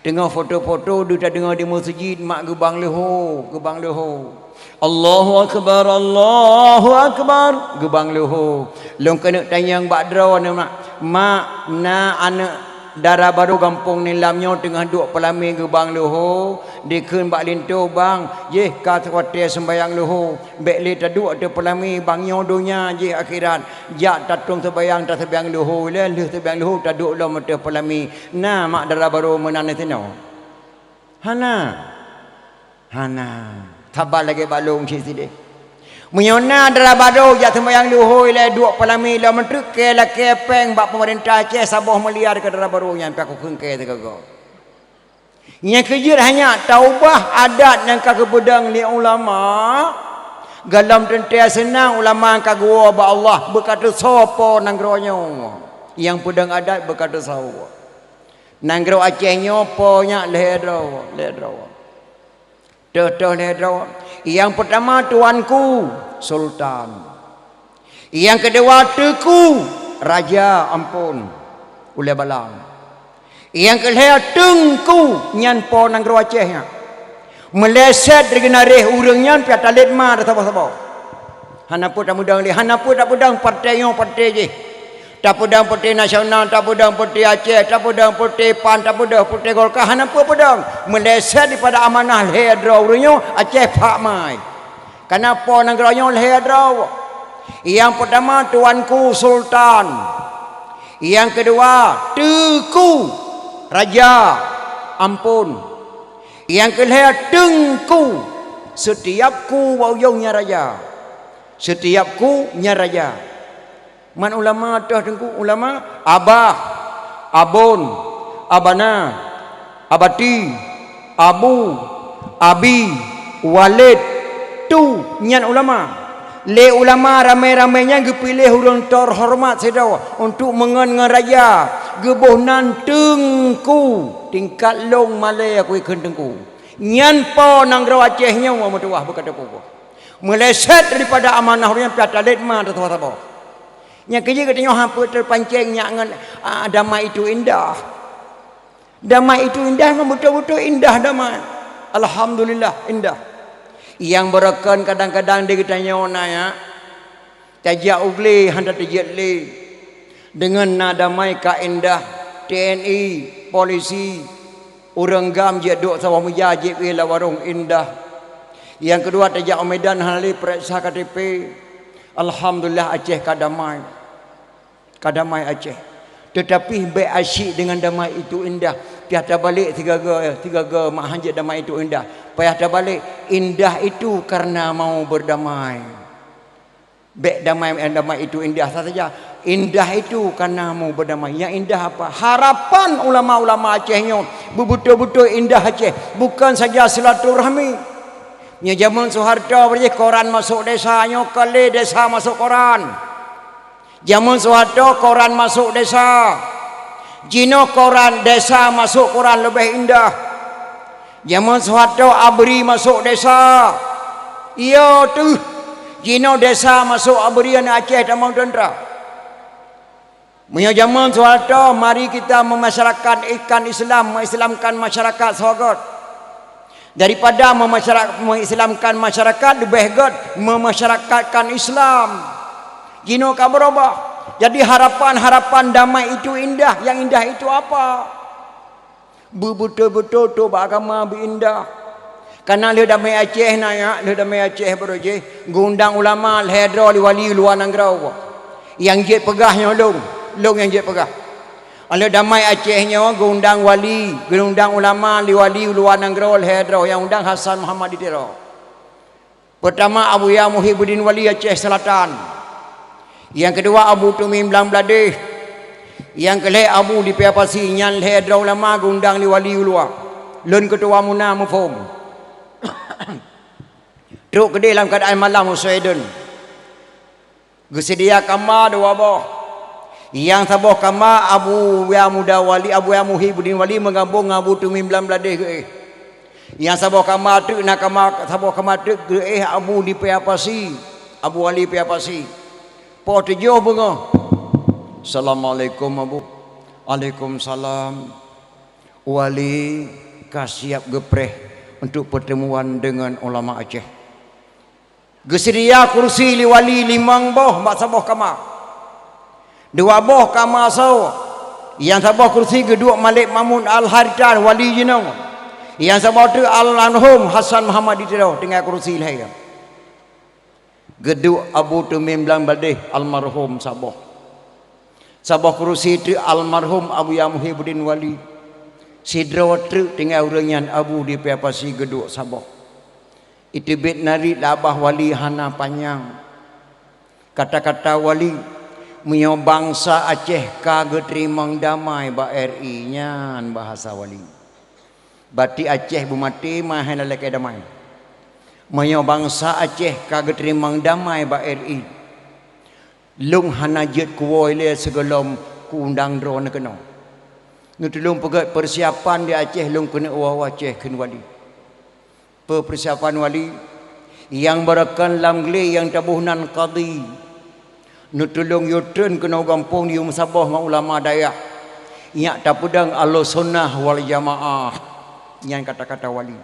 Teungoh foto-foto deuh tadeungoe di meuseujid mak geubang leuho, geubang leuho. Allahu akbar, Allahu akbar, geubang leuho. Lôn keuneuk tanyong bak droeneuh mak, mak na aneuëk dara barô gampông Nilam nyoe teungoh duek peulamé geubang leuho, dikheun bak linto bang, jih ka watée seumbayang leuho, bék lé taduek ateueh peulamé bang nyoe donya jih akhirat, jak tatong seumbayang taseumayang leuho lé lheueh seumbayang leuho taduek lom ateueh peulamé. Na mak dara barô meunan disinoe? Hana. Hana. Saban lagée bak lôn cit sideh. Meunyoe na dara barô jak seumayang luhôi lé duek peulami lom treuk kée lakée péng bak peumeurintah Aceh saboh miliar keu dara barô nyan pih kukheun kée sigoe-goe. Nyang keujeuet hanya taubah adat nyang ka geupeudong lé ulama, gohlom teuntée seunang ulama ka geuwoe bak Allah beukateusoe po nanggroe nyoe. Nyang peudong adat beukateusoe. Nanggroe Aceh nyoe po nyak lhée droe, lhée droe. Teuh-teuh lhée droe. Nyang peutama tuanku, sultan. Nyang keudua teuku, raja, amphon, ulée balang. Nyang keulhée teungku, nyan po nanggroe Aceh nyan. Meuleset di geunaréh ureuëng nyan pih talét ma saboh-saboh. Hana peue tapeudong lé, hana peue tapeudong partai nyoe partai jih. Tapeudong partai nasional, tapeudong partai Aceh, tapeudong partai pan, tapeudong partai Golkar, hana peue peudong. Meuleset dipada amanah lhée droe ureuëng nyoe Aceh phak mai. Kana po nanggroe nyoe lhée droe. Nyang peutama tuanku sultan. Nyang keudua teuku raja, amphon. Nyang keulhée teungku, setiap ku bak ujong nyan raja. Setiap ku nyan raja. Man ulama teuh teungku, ulama abah, abon, abana, abati, abu, abi, walid, tu nyan ulama. Lé ulama ramé-ramé nyan geupiléh ureuëng teuhoreumat sidroe untuk meungon ngon raja, geuboh nan teungku, tingkat lôn malée kukheun teungku. Nyan po nanggroe Aceh nyoe meutuwah beukateupeue. Meuleset daripada amanah ureuëng nyan pih talét ma teuh saboh-saboh. Nyang keujeuet geutanyoe hana peue teupancéng nyak ngon, ah, damai itu indah. Damai itu indah, memang beutôi-beutôi indah damai. Alhamdulillah, indah. Nyang beureukan kadang-kadang di geutanyoe na nyak, tajak u glé hana teujeuet lé. Deungon na damai ka indah, T N I, polisi, ureuëng gam jeuet duek saboh meja jieb ie lam warong indah. Nyang keudua tajak u Medan hana lé peuriksa K T P. Alhamdulillah Aceh ka damai. Ka damai Aceh. Teutapi bék asyik deungon damai itu indah. Payah tabalek sigaga, sigaga mak hanjeuet damai itu indah. Payah tabalek, indah itu karena mau berdamai. Bék damai, damai itu indah saja. Indah itu karena mau berdamai. Yang indah apa? Harapan ulama-ulama Aceh nyoe beubeutôi-beutôi indah Aceh. Bukan saja silaturahmi. Nyoe jameun Soeharto beuréh koran masuk desa, nyoe ka lé desa masuk koran. Jameun Soeharto koran masuk desa. Jinoe koran desa masuk koran leubeh indah. Jameun Soeharto abri masuk desa. Iya teuh. Jinoe desa masuk abri aneuk Aceh tamong teuntra. Meunyoe jameun Soeharto, mari kita memasyarakat ikan Islam, mengislamkan masyarakat sagoe. Daripada memasyara-, mengislamkan masyarakat, leubeh göt memasyarakatkan Islam. Jinoe ka berubah. Jadi harapan-harapan damai itu indah, yang indah itu apa? Beubeutôi-beutôi trok bak agama beu indah. Kana lheueh damai Aceh na nyak, lheueh damai Aceh baroe jih, geuundang ulama lhée droe lé wali luwa nanggroe. Nyang jeuet peugah nyoe lôn, lôn nyang jeuet peugah. Lheueh damai Aceh nyoe geuundang wali, geuundang ulama lé wali luwa nanggroe lhée droe nyang undang Hasan Muhammad di Tiro. Peutama Abuya Muhibuddin Wali Aceh Selatan. Nyang keudua Abu Tumim Blang Bladeh. Nyang keulhée Abu di Paya Pasi nyan lhée droe ulama geuundang lé wali u luwa. Lôn keutuwa muna muphom. Trok keudeh lam keuadaan malam u Sweden. Geuseudia kama dua boh. Nyang saboh kama Abuya Muda Wali, Abuya Muhibuddin Wali meugabong ngon Abu Tumim Blang Bladeh geuéh. Nyang saboh kama treuk na kama, saboh kama treuk geuéh Abu di Paya Pasi, Abu Wali Paya Pasi. Poh tujoh beungoh. Assalamualaikum, Abu. Waalaikumsalam. Wali ka siap geupreh untuk pertemuan dengan ulama Aceh. Geuseudia kursi lé wali limong boh bak saboh kama. Dua boh kama soe. Nyang saboh kursi geuduek Malik Mahmud Al-Haritan wali jinoe. Nyang saboh treuk almarhum Hasan Muhammad di Tiro tinggai kursi lhée. Geuduek Abu Tumim Blang Bladeh almarhum saboh. Saboh kursi treuk almarhum Abuya Muhibuddin Wali. Sidroe treuk tinggai ureuëng nyan Abu di Paya Pasi geuduek saboh. Iteubiet narit lam babah wali hana panyang. Kata-kata wali, meunyoe bansa Aceh ka geuteurimong damai bak R I, nyan bahasa wali. Batik Aceh beumaté meuhai lalakée damai. Meunyoe bansa Aceh ka geuteurimong damai bak R I, lôn hana jeuet kuwoe lé sigohlom kuundang droeneuh keunoe. Neutulông peugét peusiapan di Aceh lôn keuneuk woe Aceh kheun wali. Peue peusiapan wali? Nyang beureukan lam glé nyang taboh nan kadi. Neutulông yue treun keunoe gampông yue meusaboh ngon ulama dayah. Nyak tapeudong Ahlussunnah wal Jamaah. Nyan kata-kata wali.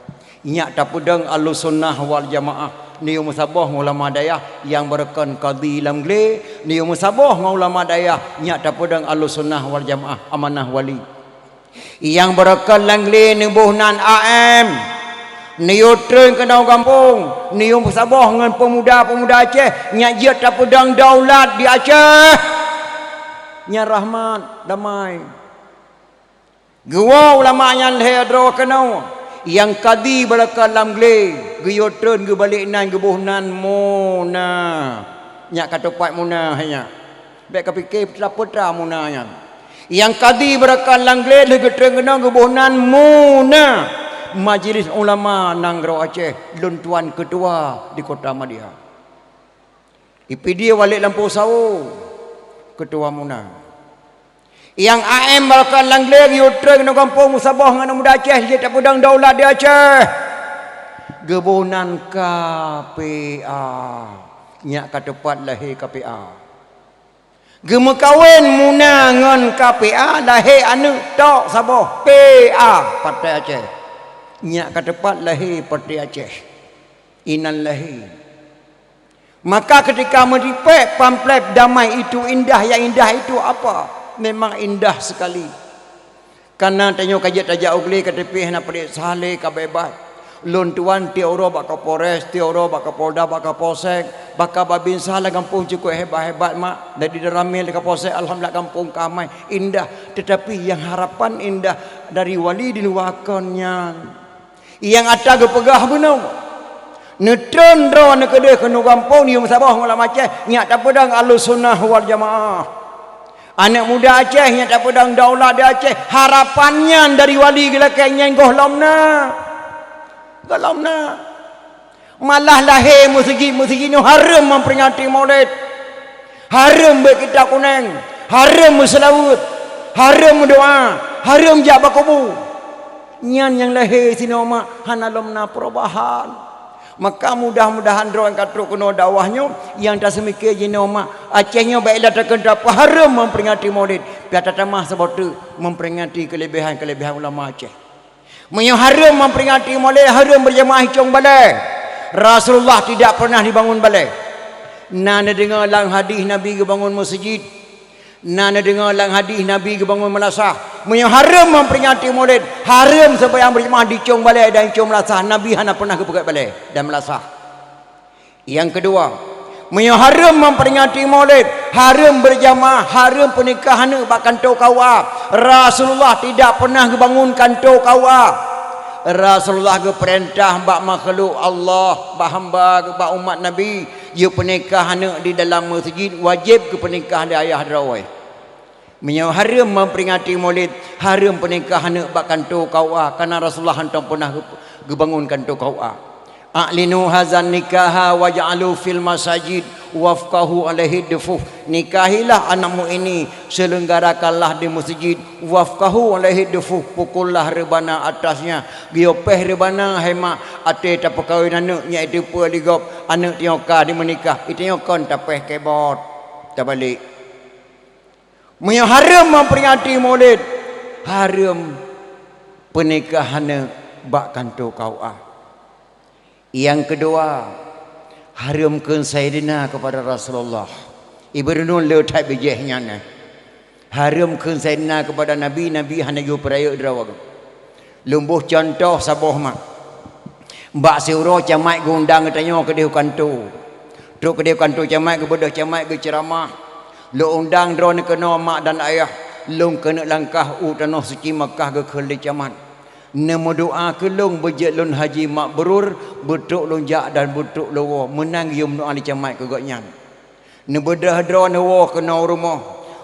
Nyak tapeudong Ahlussunnah wal Jamaah. Neuyue meusaboh ngon ulama dayah nyang beureukan kadi lam glé, neuyue meusaboh ngon ulama dayah nyak tapeudong Ahlussunnah wal Jamaah, amanah wali. Nyang beureukan lam glé neuboh nan A M. Neuyue treun keunoe gampông, neuyue meusaboh ngon peumuda-peumuda Aceh, nyak jeuet tapeudong daulat di Aceh. Nyan rahmat, damai. Geuwoe ulama nyan lhée droe keunoe, nyang kadi beureukan lam glé, geuyue treun geubalek nan geuboh nan Muna. Nyak ka teupat Muna hai nyak. Bék kapike peue-peue Muna nyan. Nyang kadi beureukan lam glé lheueh geutreun keunoe geuboh nan Muna, Majelis Ulama Nanggroe Aceh, lôn tuan keutua di Kota Madya. I Pidie Walek Lampôh Sawo, keutua Muna. Nyang A M beureukan lam glé geuyue treun keunoe gampông meusaboh ngon aneuk muda Aceh jeuet tapeudong daulat di Aceh. Geuboh nan K P A. Nyak ka teupat lahé K P A. Geumeukawen Muna ngon K P A, lahé aneuk tok saboh P A, Partai Aceh. Nyak ka teupat lahé Partai Aceh. Inan lahé. Maka ketika meuripek pamflet Damai Itu Indah, yang indah itu apa? Memang indah sekali. Kana tanyoe ka jeuet tajak u glé ka teupih hana peureulée saleh ka beubat. Lôn tuan tiep uroe bak Kapolres, tiep uroe bak Kapolda, bak Kapolsek, bak Kababinsa lam gampông cukôp hebat-hebat mak. Dari dalam ramé lé Kapolsek, alhamdulillah gampông ka amai, indah. Tetapi yang harapan indah dari wali di luwa kon nyan. Nyang ata geupeugah bunoe. Neutreun droeneuh keudeh keunoe gampông neuyue meusaboh ngon ulama Aceh, nyak tapeudong Ahlussunnah wal Jamaah. Aneuk muda Aceh nyak tapeudong daulat di Aceh, harapan nyan dari wali geulakée nyan gohlom na. Gohlom na. Malah lahé meuseujid-meuseujid nyoe hareuem memperingati Maulid. Hareuem beuet kitab kuneng, hareuem meuseulaweuet, hareuem meudoá, hareuem jak bak kubu. Nyan nyang lahé sinoe mak hana lom na perubahan. Maka mudah-mudahan droe nyang ka trok keunoe dakwah nyoe nyang taseumiké jinoe mak Aceh nyoe baiklah takheun tapeuhareuem memperingati Maulid, pih tatamah saboh teuk memperingati keulebihan-keulebihan ulama Aceh. Meunyoe hareuem memperingati Maulid, hareuem berjamaah i cong balée. Rasulullah tidak pernah dibangun balée. Na neudeungoe lam hadis Nabi geubangun meuseujid. Na neudeungoe lam hadis Nabi geubangun meulasah. Meunyoe hareuem memperingati Maulid, hareuem seumayang berjamaah di cong balée dan cong meulasah. Nabi hana pernah geupeugét balée dan meulasah. Nyang keudua, meunyoe hareuem memperingati Maulid, hareuem berjamaah, hareuem peunikah aneuk bak kantô K U A. Rasulullah tidak pernah geubangun kantô K U A. Rasulullah geupeurintah bak makhluk Allah, bak hamba, bak umat Nabi, jeuet peunikah aneuk di dalam meuseujid, wajéb geupeunikah lé ayah droe. Meunyoe hareuem memperingati Maulid, hareuem peunikah aneuk bak kantô K U A, kareuna Rasulullah hántom peunah geu-, geubangun kantô K U A. "A'linu hazan nikaha waj'alu fil masajid wafqahu alaihi dufuh." Nikahilah anakmu ini, selenggarakanlah di masjid, wafqahu alaihi dufuh, pukullah reubana atasnya. Geuyue péh reubana hai mak, até tapeukawen aneuk nyan, itu peue li gob, aneuk tanyoe ka dimeunikah, itu nyoe kon tapéh kebot, tabalek. Meunyoe hareuem memperingati Maulid, hareuem peunikah aneuk bak kantô K U A. Nyang keudua, hareuem kheun Saidina keupada Rasulullah. Ibu renung le that bijéh nyan, eh. Hareuem kheun Saidina keupada Nabi, Nabi hana geuyue peurayeuk droe. Lôn boh cuntoh saboh mak. Bak siuroe camat geuundang geutanyoe keudeh u kantô. Trok keudeh u kantô camat, geubeudôh camat geuceuramah. Lôn undang droeneuh keunoe mak dan ayah, lôn keuneuk langkah u tanoh suci Makkah geukheun lé camat. Neumeudoá keu lôn beujeuet lôn haji mabrur, beutrok lôn jak dan beutrok lôn woe, meunan geuyue meudoá lé camat keu gobnyan. Neubeudôh droe neuwoe keunoe u rumoh.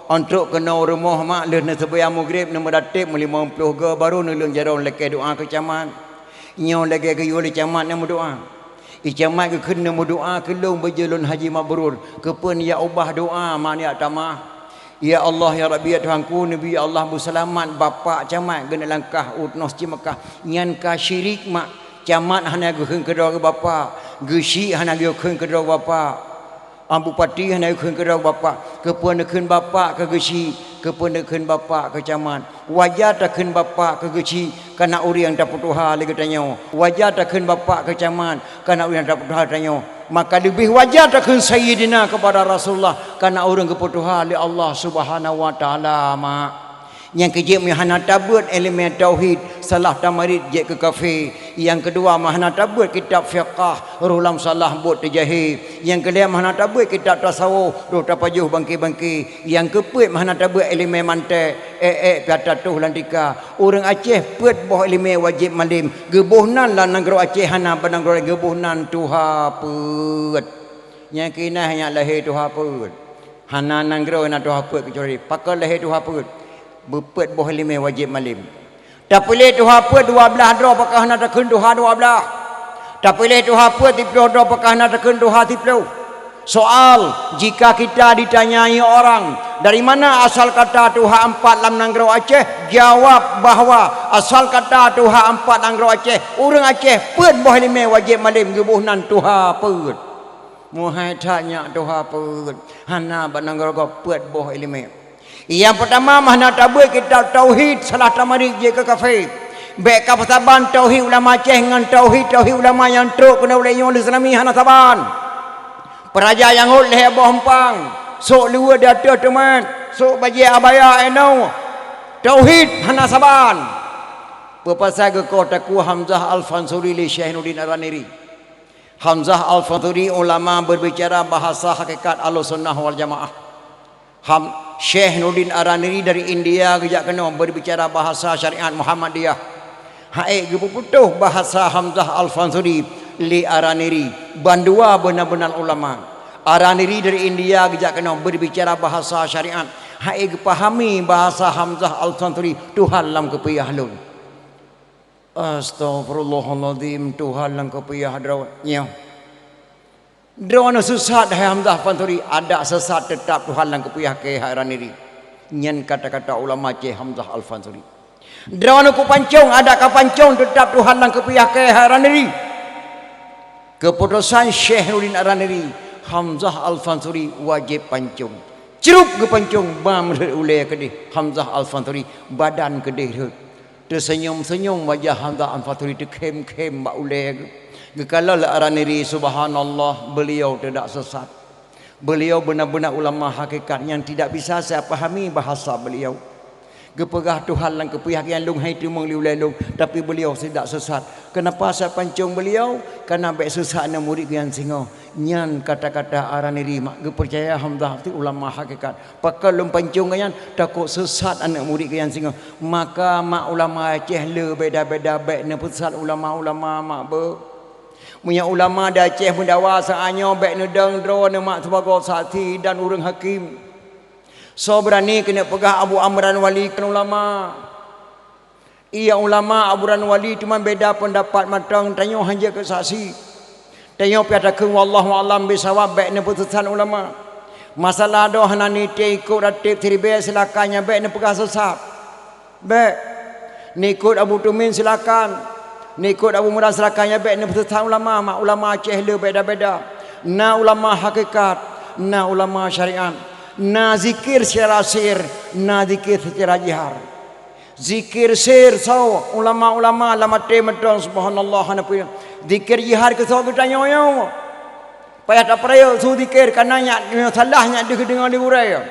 Ôn trok keunoe u rumoh mak lheueh neuseumayang Maghrib, neumeudateb meulimong ploh goe, barô neuleueng jaroe lakée doá keu camat. Nyoe lagée geuyue lé camat neumeudoá. I camat geukheun neumeudoá keu lôn beujeuet lôn haji mabrur. Keupeue neujak ubah doá mak neujak tamah? Ya Allah, ya Rabbi, ya Tuhanku, neubi ya Allah beuseulamat bapak camat geuneuk langkah u tanoh Ceumeukah. Nyan ka syirik mak. Camat hana geukheun keudroe bapak, geuchik hana geukheun keudroe bapak, a, bupati hana geukheun keudroe bapak. Keupeue neukheun bapak keu geuchik? Keupeue neukheun bapak keu camat? Wajar takheun bapak keu geuchik, kana ureuëng tapeutuha lé geutanyoe. Wajar takheun bapak keu camat, kana ureuëng tapeutuha tanyoe. Maka leubeh wajar takheun sayyidina keupada Rasulullah, kana ureuëng geupeutuha lé Allah Subhanahu wa Taala mak. Nyang keujeuet meuhana tabeuet iéleumé tauhid, salah tamarit jeuet keu kafé. Nyang keudua meuhana tabeuet kitab fiqah, roh lam salah buet teujahé. Nyang keulhée meuhana tabeuet kitab tasawuf, roh tapajoh bangke-bangke. Nyang keupeuet meuhana tabeuet iéleumé mantek, ék-ék pih tatoh lam tika. Ureuëng Aceh peuet boh iéleumé wajéb malém, geuboh nan lam nanggroe Aceh hana bak nanggroe laén, geuboh nan tuha peuet. Nyang keunan nyak lahé tuha peuet. Hana nanggroe na tuha peuet keucuali pakon lahé tuha peuet. Beupeuet boh iéleumé wajéb malém. Tapiléh tuha peuet dua blaih droe pakon hana takheun tuha dua blaih. Tapiléh tuha peuet siploh droe pakon hana takheun tuha siploh. Soal, jika kita ditanyai orang, dari mana asal kata tuha empat lam nanggroe Aceh? Jawab bahwa asal kata tuha empat nanggroe Aceh, ureuëng Aceh peuet boh iéleumé wajéb malém geuboh nan tuha peuet. Meuhai that nyak tuha peuet, hana bak nanggroe gob peuet boh iéleumé. Nyang peutama meuhana tabeuet kitab tauhid, salah tamarit jeuet keu kafé. Bék kapeusaban tauhid ulama Aceh ngon tauhid-tauhid ulama nyang trok keunoe lé nyoe lé Islami hana saban. Peuraja nyang rhot lhée boh eumpang, sôk luweue di ateueh teumat, sôk bajée abaya inoe. Tauhid hana saban. Peue pasai geukoh Teungku Hamzah Al-Fansuri lé Syekh Nuruddin Araniri? Hamzah Al-Fansuri ulama berbicara bahasa hakikat Ahlussunnah wal Jamaah. Ham, Syekh Nuruddin Araniri dari India geujak keunoe berbicara bahasa syariat Muhammadiyah. Hai geupeuputoh bahasa Hamzah Al-Fansuri lé Araniri, bandua beuna-beuna ulama. Araniri dari India geujak keunoe berbicara bahasa syariat. Hai geupahami bahasa Hamzah Al-Fansuri, Tuhan lam keupiah lôn. Astaghfirullahalazim, Tuhan lam keupiah droe nyoe. Droeneuh sesat hai Hamzah Fansuri, adak sesat teutap Tuhan lam keupiah keu hai Araniri. Nyan kata-kata ulama Aceh Hamzah Al-Fansuri. Droeneuh kupancong, adak kapancong teutap Tuhan lam keupiah keu hai Araniri. Keuputosan Syekh Nuruddin Araniri, Hamzah Al-Fansuri wajéb pancong. Crup geupancong, bam rhot ulée keudeh Hamzah Al-Fansuri, badan keudeh rhot. Teuseunyum-seunyum wajah Hamzah Al-Fansuri, teukhém-khém bak ulée geuh. Geukalon lé Araniri, subhanallah, beliau tidak sesat. Beliau beuna-beuna ulama hakikat nyang tidak bisa saya pahami bahasa beliau. Geupeugah Tuhan lam keupiah nyan lôn hai teumeung lé ulée lôn, tapi beliau tidak sesat. Kenapa saya pancong beliau? Karena bék sesat aneuk murit geuh nyang singoh. Nyan kata-kata Araniri mak geupeucaya Hamzah tu ulama hakikat. Pakon lôn pancong geuh nyan, takot sesat aneuk murit geuh nyang singoh. Maka mak ulama Aceh le beda-beda bék neupeusesat ulama-ulama mak beuh. Meunyoe ulama di Aceh meudawa saát nyoe bék neudong droeneuh mak sibagoe saksi dan ureuëng hakém. Soe beurani keuneuk peugah Abu Amran Wali kon ulama? Iya ulama Abu Amran Wali teuma beda peundapat mantong, tanyoe hana jeuet keu saksi. Tanyoe pih takheun wallahu a'lam bisawab, bék neupeusesat ulama. Masalah droe hana nitée ikot rateb siribée silakan, nyan bék neupeugah sesat. Bék. Neuikot Abu Tumin silakan. Neuikot Abu Murad silakan, nyan bék neupeusesat ulama, mak ulama Aceh le beda-beda. Na ulama hakikat, na ulama syariat, na zikir secara sir, na zikir secara jihar. Zikir sir soe? Ulama-ulama lam até mantong, subhanallah, hana peue. Zikir jihar keu soe geutanyoe nyoe? Payah tapeurayeuk su zikir, kana nyak, nyoe salah nyak deuh deungoe di gurée.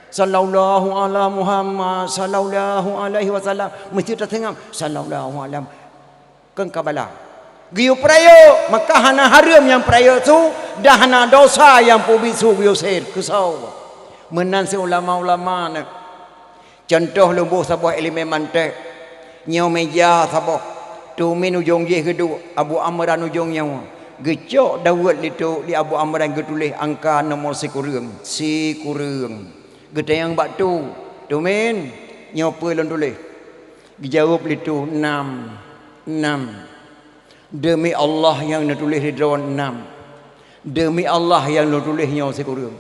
Sallallahu ala Muhammad, sallallahu alaihi wasallam. Meusti taseungab, sallallahu ala. Kon ka bala. Geuyue peurayeuk, maka hana hareuem nyang peurayeuk su, dan hana dosa nyang peubiet su geuyue sir keu soe. Meunan cit ulama-ulama nyoe. Cuntoh lôn boh saboh iéleumé mantek. Nyoe meja saboh. Tumin ujong jih geuduek, Abu Amran ujong nyoe. Geucok daweuet lé tu, lé Abu Amran geutuléh angka nomor sikureueng. Sikureueng. Geutanyong bak tu, "Tumin, nyoe peue lôn tuléh?" Geujaweueb lé tu, "Nam, nam." "Deumi Allah nyang neutuléh di droe nam. Deumi Allah nyang neutuléh nyoe sikureueng."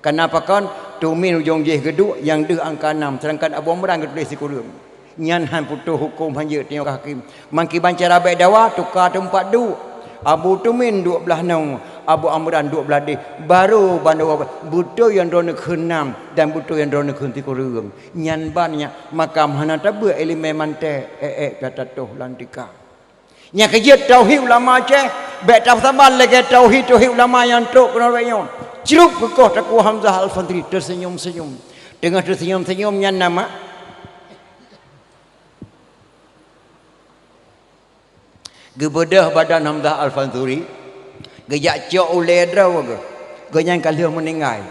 Kana pakon, Tumin ujong jih geuduek nyang deuh angka nam, seudangkan Abu Amran geutuléh sikureueng. Nyan han putôh huköm, han jeuet tanyoe keu hakim. Mangkiban cara bèk dawa, tuka teumpat duek. Abu Tumin duek blaih nyoe, Abu Amran duek blaih deh. Barô bandua beutôi nyang droeneuh kheun nam dan beutôi nyang droeneuh kheun sikureueng. Nyan ban nyan, maka hana tabeuet ileumèe mantek, ék-ék ka tatoh lam tika. Nyang keujeuet tauhid ulama Aceh, bèk tasaban lagèe tauhid-tauhid ulama nyang trok keunoe bak nyoe. Crup geukoh Teungku Hamzah Al-Fansuri, teuseunyum-seunyum. Teungoh teuseunyum-seunyum nyan nama geubeudôh badan Hamzah Al-Fansuri, geujak cok ulèe droe geuh. Gobnyan ka lheueh meuninggai.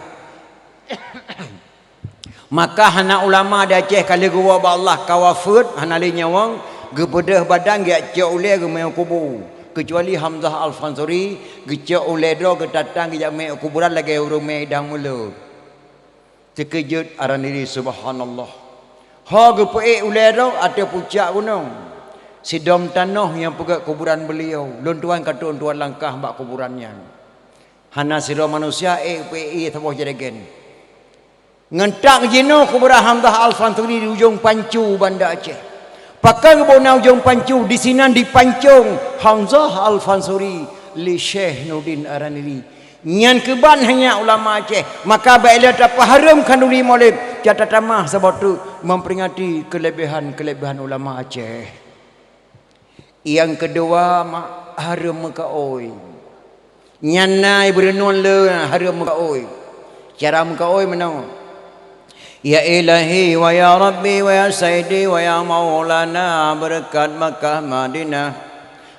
Maka hana ulama di Aceh ka lheueh geuwoe bak Allah ka wafeuet, hana lé nyawöng, geubeudôh badan geujak cok ulèe geumè u kubu. Keucuali Hamzah Al-Fansuri, geucok ulèe droe geutatang geujak mè u kuburan lagèe ureueng mè idang mulod. Teukeujot Araniri, subhanallah. Ho geupeuék ulèe droe ateueh pucak gunong. Sidom tanoh nyang peugöt kuburan beuliau, lôn tuan ka trok tuan langkah bak kuburan nyan. Hana sidroe manusia ék peuék ie saboh jregen. Ngon trok jinoe kuburan Hamzah Al-Fansuri di Ujong Pancu, Banda Aceh. Pakon geuboh na Ujong Pancu, disinan dipancong Hamzah Al-Fansuri lé Syekh Nurdin Araniri. Nyan keuban hanya ulama Aceh, maka bèk lé tapeuhareuem khanduri Maulid, ka tatamah saboh teuk memperingati keulebihan-keulebihan ulama Aceh. Nyang keudua, mak, hareuem meukaôi. Nyan na ibeureunon le hareuem meukaôi. Cara meukaôi meunoe, "Ya Ilahi, wa ya Rabbi, wa ya Sayyidi, wa ya Maulana, beureukat Makkah Madinah,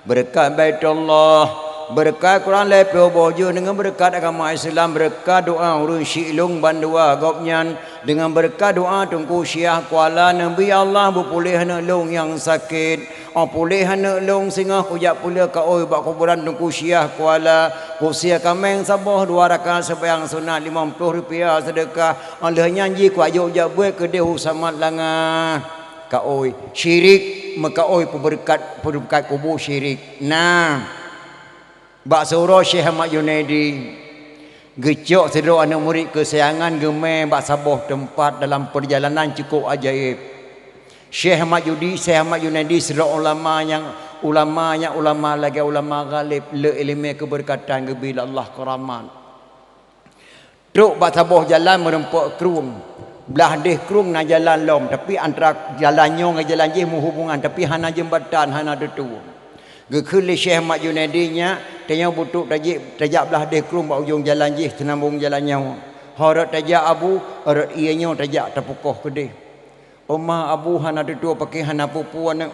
beureukat Baitullah, beureukat Quran lhèe plôh boh juz, deungon beureukat agama Islam, beureukat doa ureueng syiek lôn bandua gobnyan, deungon beureukat doa Teungku Syiah Kuala, Nabi Allah beupuléh aneuk lôn nyang sakét." Oh puléh aneuk lôn, singoh kujak peuleueh kaôi bak kuburan Teungku Syiah Kuala, kusie kaméng saboh, dua rakaat seumayang sunat, limong ploh rupiah seudeukah. Oh lheueh nyan jih kuajok jak beuet keudeh u Samat Langa. Kaôi, syirik, meukaôi peubeureukat, peubeureukat kubu syirik. Nah. Bak siuroe Syekh Ahmad Junaidi geucok sidroe aneuk murit keusayangan geumè bak saboh teumpat dalam peurjalanan cukôp ajaéb. Syekh Ahmad Judi-, Syekh Ahmad Junaidi sidroe ulama nyang, ulama nyang ulama lagèe ulama ghalib, le ileumèe keubeureukatan, geubri lé Allah keuramat. Trok bak saboh jalan meureumpok krueng. Blah deh krueng na jalan lom, tapi antara jalan nyoe ngon jalan jih meuhubungan, tapi hana jeumbatan, hana tutue. Geukheun lé Syekh Ahmad Junaidi, "Nyak, tanyoe beutrok tajak, tajak blah deh krueng bak ujong jalan jih, seunambong jalan nyoe. Ho rot tajak, Abu, rot ie nyoe tajak tapeukoh keudeh." "Oma, Abu, hana tutue pakè hana peue-peue aneuk.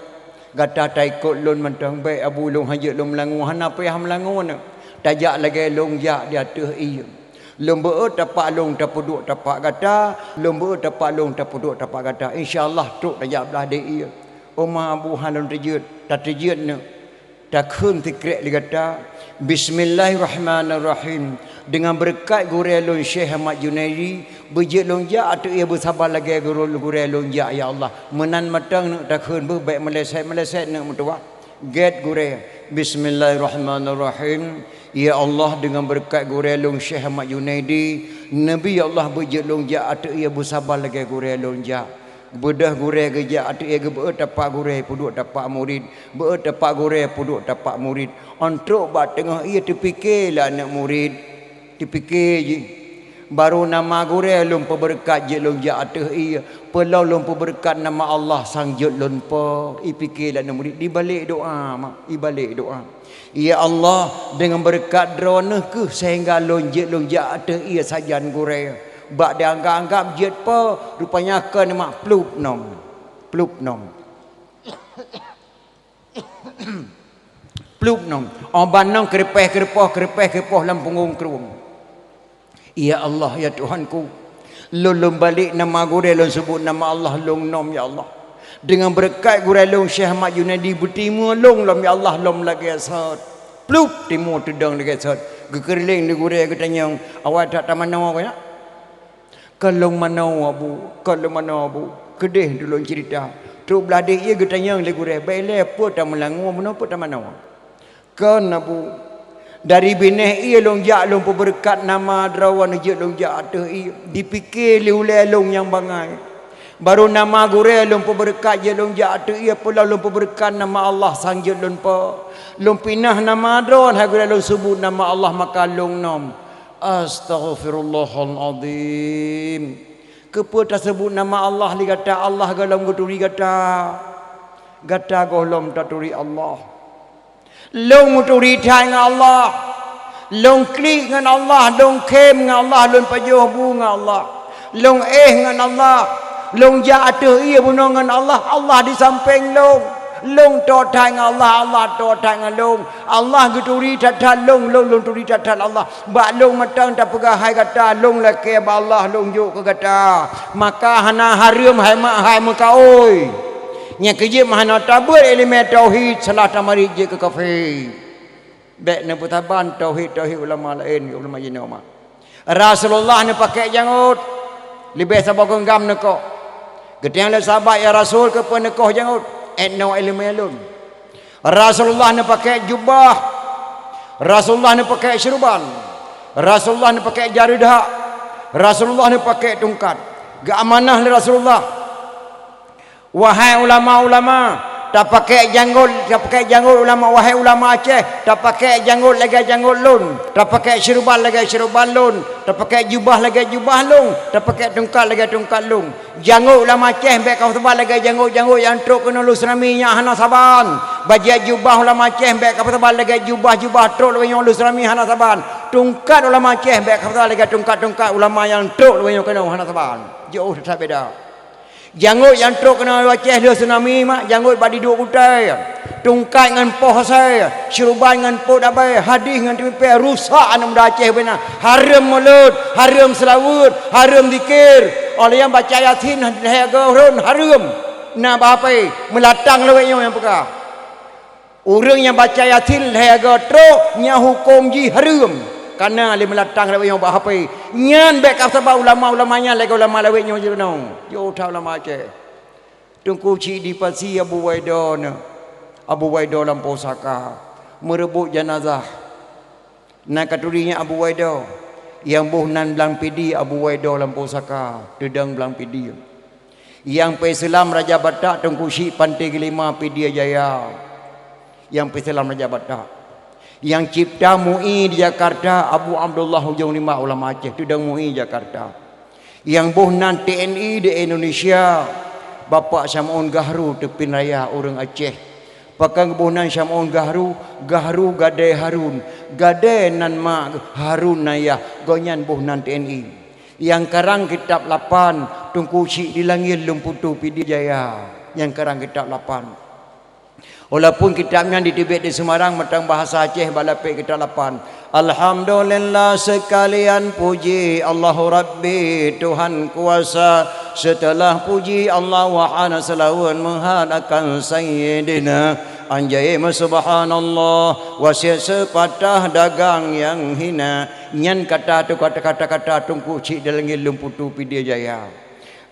Gata taikot lôn mantong bèk, Abu, lôn hanjeuet lôn meulangue, hana payah meulangue aneuk. Tajak lagèe lôn jak di ateueh ie. Lôn beuet tapak lôn tapeuduek tapak gata, lôn beuet tapak lôn tapeuduek tapak gata. Insya Allah trok tajak blah deh ie." "Oma, Abu, hana lôn teujeuet." "Tateujeuet neuk." Takheun sikrek lé gata, "Bismillahirrahmanirrahim. Deungon beureukat gurèe lôn Syekh Ahmad Junaidi, beujeuet lôn jak ateueh ie beusaba lagèe gurèe lôn jak, ya Allah." Meunan mantong neuk takheun beuh, bèk meuleset-meuleset neuk meutuwah. Gèt gurèe, "Bismillahirrahmanirrahim. Ya Allah, deungon beureukat gurèe lôn Syekh Ahmad Junaidi, Nabi, ya Allah, beujeuet lôn jak ateueh ie beusaba lagèe gurèe lôn jak." Beudôh gurèe geujak ateueh ie, geubeuet tapak gurèe, peuduek tapak murit. Beuet tapak gurèe, peuduek tapak murit. Oh trok bak teungoh ie, teupike lé aneuk murit. Teupike jih, "Barô nama gurèe lôn peubeureukat jeuet lôn jak ateueh ie. Peulom lôn peubeureukat nama Allah sang jeuet lôn po." Ipike lé aneuk murit, ibalek doa, mak, ibalek doa. "Ya Allah, deungon beureukat Droeneuh kheueh seuhingga lôn jeuet lôn jak ateueh ie sajan gurèe. Bak dianggap-anggap jeuet po, rupanya kon mak, plup nom. Plup nom. Plup nom." Oh ban nom keureupaih-keureupoh, keureupaih-keureupoh lam punggong krueng. "Ya Allah, ya Tuhanku, lôn, lôn balek nama gurèe, lôn seubut nama Allah lôn nom, ya Allah. Deungon beureukat gurée lôn Syekh Ahmad Junaidi, beutimeue lôn lom, ya Allah, lom lagée sot. Plup, timeue teudong lagée sot. Geukeureuléng di gurée, geutanyong, "Awai that tamanoe keunoe?" "Kon lôn manoe, Abu, kon lôn manoe, Abu." Keudeh tulôn ceurita. Trok blah dék ié geutanyong lé gurée, "Bék ilée, peue tameulangue, bunoe peue tamanoe?" "Kon, Abu. Dari binéh ié lôn jak lôn peubeureukat nama droe, jeuet lôn jak ateueh ié. Dipike lé ulée lôn nyang bangai. Barô nama gurée lôn peubeureukat jeuet lôn jak ateueh ié, peulom lôn peubeureukat nama Allah sang jeuet lôn po. Lôn pinah nama droe, hai gurée lôn seubut nama Allah maka lôn nom." Astaghfirullahalazim. Keupeue taseubut nama Allah lé gata? Allah gohlom geuturi gata. Gata gohlom taturi Allah. Lôn meuturi that ngon Allah. Lôn klik ngon Allah, lôn khém ngon Allah, lôn pajoh bu ngon Allah. Lôn éh ngon Allah. Lôn jak ateueh ié bunoe ngon Allah. Allah di sampéng lôn. Lôn toe that ngon Allah, Allah toe that ngon lôn. Allah geuturi that-that lôn, lôn, lôn turi that-that Allah. Bak lôn mantong tapeugah hai gata, lôn lakée bak Allah, lôn jok keu gata. Maka hana hareuem hai mak hai meukaôi. Nyang keujeuet meuhana tabeuet iéleumé tauhid, salah tamarit jeuet keu kafé. Bék neupeusaban tauhid-tauhid ulama laén, ulama jinoe mak. Rasulullah neupakée jangôt, leubeh saboh geunggam neukoh. Geutanyong lé sahabat, "Ya Rasul, keupeue neukoh jangôt?" "Étnoe iéleumé lôn." Rasulullah neupakée jubah, Rasulullah neupakée syeuruban, Rasulullah neupakée jareudhak, Rasulullah neupakée tungkat. Geuamanah lé Rasulullah, "Wahai ulama-ulama, tapakée jangôt, tapakée jangôt ulama, wahai ulama Aceh, tapakée jangôt lagée jangôt lôn, tapakée syeuruban lagée syeuruban lôn, tapakée jubah lagée jubah lôn, tapakée tungkat lagée tungkat lôn." Jangôt ulama Aceh bék kapeusaban lagée jangôt-jangôt nyang trok keunoe lôn seurami nyang hana saban. Bajée jubah ulama Aceh bék kapeusaban lagée jubah-jubah trok lagée nyoe lôn seurami hana saban. Tungkat ulama Aceh bék kapeusaban lagée tungkat-tungkat ulama nyang trok lagée nyoe keunoe hana saban. Jiôh that beda. Jangôt nyang trok keunoe lôn Aceh lôn seurami mak, jangôt bak diduek kutai. Tungkat ngon poh asai, syeuruban ngon pôt abée, hadih ngon teumipée, rusak aneuk muda Aceh bubena. Hareuem mulod, hareuem seulaweuet, hareuem zikir. Óh lheueh nyan baca Yasin lhée goe rhon, hareuem. Na bak hapé, meulatang lawét nyoe nyang peugah. Ureuëng nyang baca Yasin lhée goe trok, nyan huköm jih hareuem. Kana lé meulatang lawét nyoe bak hapé. Nyan bék kapeusaban ulama-ulama nyan lagée ulama lawét nyoe jinoe. Jiôh that ulama Aceh. Teungku Chik di Pasi Abu Waido na, Abu Waido lam pusaka, meureubot janazah. Na katuri nyan Abu Waido, nyang boh nan Blang Pidie Abu Waido lam pusaka, teudong Blang Pidie. Nyang peuseulamat Raja Batak Teungku Chik Panté Geulima Pidie Jaya, nyang peuseulamat Raja Batak. Nyang cipta MUI di Jakarta Abu Abdullah Ujong Limbak ulama Aceh, teudong MUI Jakarta. Nyang boh nan TNI di Indonesia, Bapak Syam'un Gahru Teupin Raya ureuëng Aceh. Pakon geuboh nan Syam'un Gahru, Gahru gadée Harun, gadée nan mak Harun nan yah, gobnyan boh nan TNI. Nyang karang kitab lapan, Teungku Chik di Langit Lôn Putu Pidie Jaya, nyang karang kitab lapan. Walaupun kitab nyan diteubiet di Semarang mantong bahasa Aceh bak lapék kitab lapan. Alhamdulillah seukalian puji Allahu Rabbi Tuhan kuasa. Seuteulah puji Allah wahana seulaweuet meuhat akan Sayyidina. Anjaim subhanallah wasiet seupatah dagang nyang hina. Nyan kata tu kata-kata Teungku Chik di Langit Lôn Putu Pidie Jaya.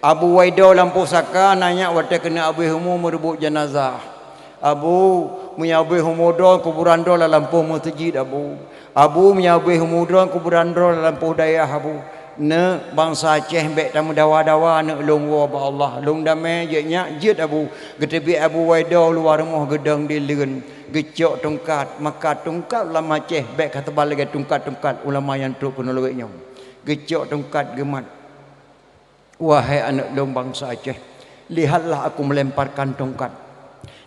Abu Waido lam pusaka na nyak watée keuneuk abéh umu meureubot janazah. Abu, meunyoe abéh umu droe kuburan droe lam lampôh meuseujid, Abu. Abu, meunyoe abéh umu droe kuburan droe lam lampôh dayah, Abu. Neuk, bansa Aceh bék tameudawa-dawa, neuk lôn woe bak Allah. Lôn damé jeuet nyak, jeuet Abu. Geuteubiet Abu Waido luwa rumoh geudong di leuen. Geucok tungkat, maka tungkat ulama Aceh bék ka teuba lagée tungkat-tungkat ulama nyang trok keunoe lawét nyoe. Geucok tungkat geumat. Wahai aneuëk lôn bansa Aceh, lihatlah aku melemparkan tongkat.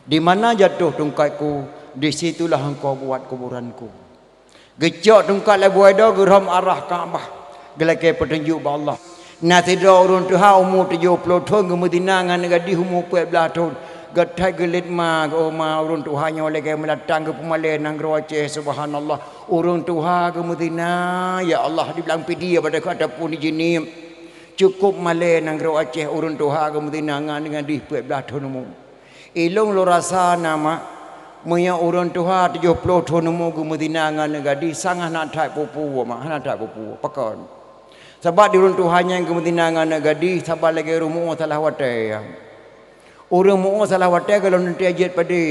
Di mana jatuh tongkatku, di situlah engkau buat kuburanku. Geucok tongkat lé Abu Waido geurhom arah Ka'bah, geulakée peutunjuk bak Allah. Na sidroe ureuëng tuha umu tujoh ploh thon geumeuzina ngon aneuk gadih umu peuet blaih thon. Geuthai geulet ma geuh ma ureuëng tuha nyoe lagée meulatang geupeumalée nanggroe Aceh, subhanallah. Ureuëng tuha geumeuzina, ya Allah, di Blang Pidie padahai ataupun di Jeunieb. Cukup malèe nanggroe Aceh ureueng tuha geumeuzina ngon aneuk gadih peuet blah thon umu. Ilôn lôn rasa na mak, meunyoe ureueng tuha tujoh ploh thon umu geumeuzina ngon aneuk gadih, sang hana that peue-peue mak, hana that peue-peue. Pakon? Sabab di ureueng tuha nyan geumeuzina ngon aneuk gadih, sabab lagèe ureueng mu'oh salah watèe. Ureueng mu'oh salah watèe gohlom teuntèe jeuet padé.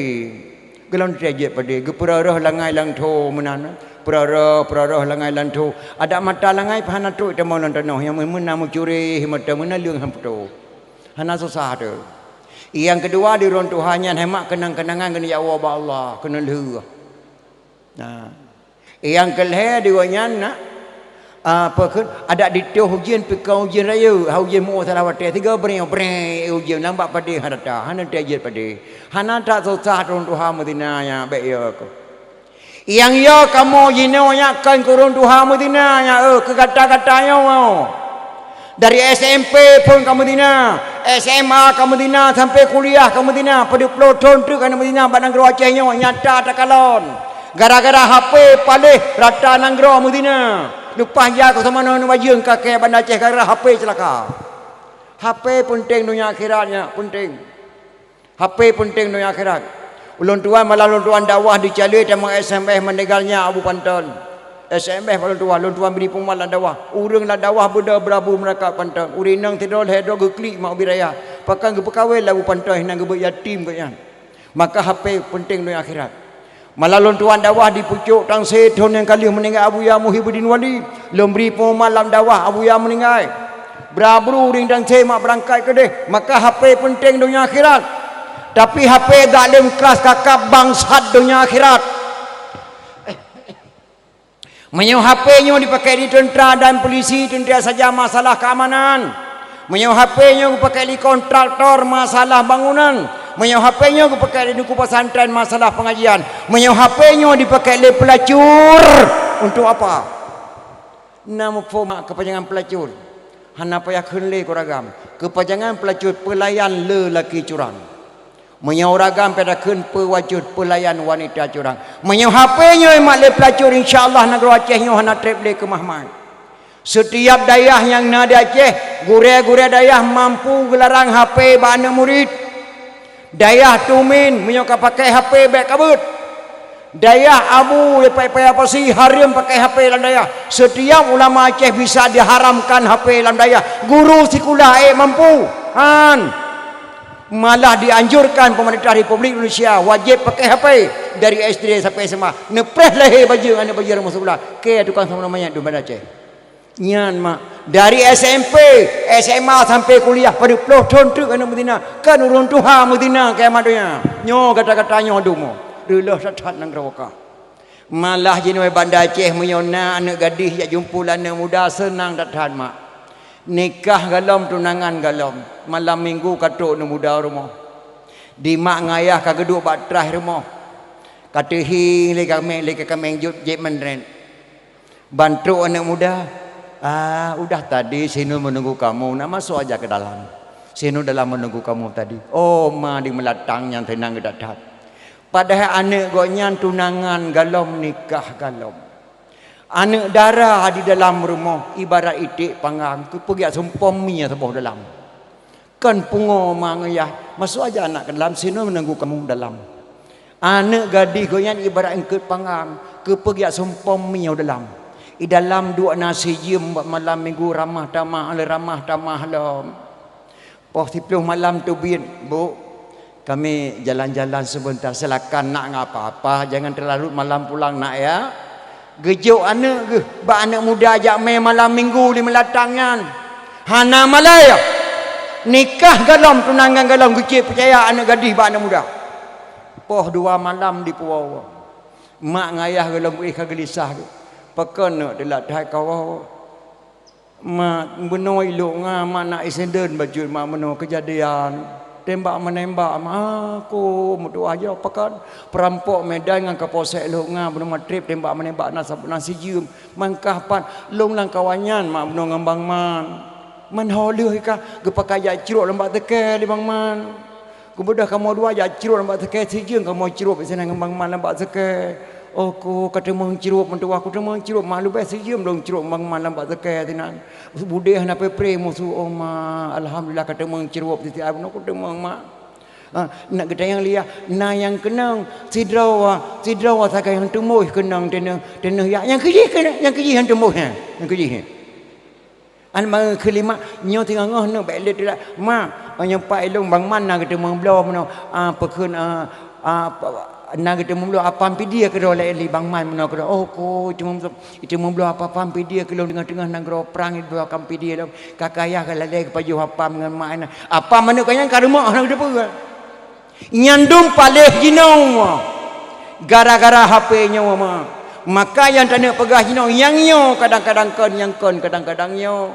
Gohlom teuntèe jeuet padé. Geupeureuroh langai lam tho meunan. Peureuroh, peureuroh langai lam tho. Adak mata langai pih hana trok tamong lam tanoh. Nyang meunan meucureh, mata meunan leueng han putôh. Hana susah teuh. Nyang keudua di ureueng tuha nyan hai mak keunang-keunangan keuneuk jak woe bak Allah, keuneuk lheueh. Nah. Nyang keulhèe di gobnyan na, ah, apa kheun, adak ditôh ujeuen pih kon ujeuen rayeuk, ha ujeuen mu'oh salah watèe, sigoe breng-breng ujeuen lam bak padé hana ta, hana teuntèe jeuet padé. Hana that susah ureueng tuha meuzina nyan bèk yo keuh. Nyang yo kamoe jinoe nyan kon keu ureueng tuha meuzina nyan, eh, keu gata-gata nyoe. Dari S M P phon kamoe meuzina, S M A kamoe meuzina, sampai kuliah kamoe meuzina, padub ploh thon treuk kamoe meuzina bak nanggroe Aceh nyoe nyata takalon. Gara-gara H P paléh rata nanggroe meuzina. Leupah jak keu Samanoe Neubajeung kakèe Banda Aceh gara-gara H P ceulaka. H P peunteng donya akhirat nyan, peunteng. H P peunteng donya akhirat. Ulôn tuan malam lôn tuan dakwah di Calée tamong S M S meuninggal nyan Abu Panton. S M S bak lôn tuan, lôn tuan bri peumat lam dakwah. Ureueng lam dakwah beudôh berabu meurakat Panton. Ureueng inong sidroe lhèe droe geuklik mak ubit raya. Pakon geupeukawén lé Abu Panton hana geubeuet yatim gobnyan. Maka H P peunteng donya akhirat. Malam lôn tuan dakwah di pucôk Tangse thon nyang ka lheueh meuninggai Abuya Muhyibuddin Wali. Lôn bri peumat lam dakwah Abuya meuninggai. Bra-bru ureueng Tangse mak beurangkat keudeh, maka H P peunteng donya akhirat. Tapi H P dak lom kras kakab bangsat donya akhirat. Meunyoe H P nyoe dipakai di teuntra dan polisi, teuntra saja masalah keamanan. Meunyoe H P nyoe geupakai lé kontraktor, masalah bangunan. Meunyoe H P nyoe geupakai lé teungku pesantren, masalah pengajian. Meunyoe H P nyoe dipakai lé pelacur, untuk apa? Na muphom keupanjangan pelacur? Hana payah kheun lé keu ureueng agam. Keupanjangan pelacur, pelayan lelaki curang. Meunyoe ureueng agam payah takheun, peuwajôh pelayan wanita curang. Meunyoe H P nyoe mat lé pelacur, insya Allah nanggroe Aceh nyoe hana treb lé keumah-mah. Setiap dayah nyang na di Aceh, gurèe-gurèe dayah mampu geularang H P bak aneuk murit. Dayah Tumin, meunyoe ka pakai H P bèk ka beuet. Dayah Abu, Paya Pasi, hareuem pakai H P lam dayah. Setiap ulama Aceh bisa diharamkan H P lam dayah. Guru sikula ék mampu. Han. Malah dianjurkan pemerintah Republik Indonesia wajéb pakai H P dari S D sampai S M A. Neupreh lahé bajeueng aneuk bajeueng rumoh sikula. Keu tukang sama manyét di Banda Aceh. Nyan mak, dari S M P, S M A sampai kuliah padub ploh thon treuk aneuk meuzina, kan ureueng tuha meuzina kiamat donya. Nyoe gata-gata nyoe dumo, reuloh that-that nanggroe kah. Malah jinoe Banda Aceh meunyoe na aneuk gadih jak jumpu lé aneuk muda seunang that-that mak. Nikah galom, tunangan galom, malam minggu ka trok aneuk muda rumoh. Di mak ngon ayah ka geuduek bak traih rumoh. Ka teuhieng lé kaméng, lé kaméng jeuet, jeuet meunrét. Ban trok aneuk muda, "Ah, udah tadi si Nun meununggu kamu, nak masuk aja ke dalam. Si Nun dalam meununggu kamu tadi." Oh, ma di meulatang nyan seunang geudat that. Padahai aneuk gobnyan tunangan galom, nikah galom. Aneuk dara di dalam rumoh ibarat iték panggang, keupeugét sumpom mie saboh dalam. Kon pungo ma ngon yah, masuk aja anak ke dalam, si Nun meununggu kamu dalam. Aneuk gadih gobnyan ibarat eungkôt panggang, keupeugét sumpom mie dalam. I dalam duek na si jeuem bak malam minggu ramah tamah, lé ramah tamah lom. Poh siplôh malam teubiet, "Bu, kami jalan-jalan sebentar, silakan nak, nggak apa-apa, jangan terlarut malam pulang nak ya." Geujok aneuk geuh bak aneuk muda jak mè malam minggu di meulatang nyan. Hana malèe. Nikah galom, tunangan galom, geucit peucaya aneuk gadih bak aneuk muda. Poh dua malam dipuwoe. Mak ngon ayah galom éh ka geulisah geuh. Pakon neuk teulat that kawoe. Mak, bunoe i Lhok Nga, mak, na insiden bacut, mak, bunoe keujadian tembak menembak, mak. Aku meutuah jaweueb pakon, peurampok Medan ngon Kapolsek Lhok Nga bunoe magrib tembak menembak na sab-, na si jeuem. Mangkah pat lôn lam kawan nyan, mak, bunoe ngon Bang Man. Man ho lheueh ka geupakat jak crok lam bak seukée lé Bang Man. Geubeudôh kamoe dua jak crok lam bak seukée, si jeuem kamoe crok sinan ngon Bang Man lam bak seukée. "Oh, ko ka teumeung crôb, meutuah ku teumeung crôb, mak leubeh sijeuem lôn crôb bang man lam bak teukai sinan. Budeh hana preh-preh musoh, oh, mak, alhamdulillah ka teumeung crôb siti ai bunoe ku teumeung, mak." Ha, nak geutanyong liah, na nyang keunong sidroe, sidroe sagai nyang teumoh keunong teuneuh, teuneuh yak, nyang keujih keunong, nyang keujih nyang teumoh nyan, nyang keujih nyan. An meukeulima nyoe teungoh-ngoh nyoe bèk lé teulat, "Ma, nyoe pat ilôn bang man na geuteumeung bloe meunoe, a, peukheun, a, a, na geuteumeung bloe apam pidie keudroe lé bang man meunoe keudroe." "Oh, ko, iteumeung bloe, iteumeung bloe apam pidie keu lôn teungoh-teungoh nanggroe prang, iteumeung bloe apam pidie lôn. Ka kayah ka lalè geupajoh apam ngon mak na." Apam manok ka nyan ka rumoh na geuteupeue. Nyan dum paléh jinoe gara-gara H P nyoe ma. Maka nyang taneuk peugah jinoe nyang nyoe kadang-kadang kon, nyang kon kadang-kadang nyoe.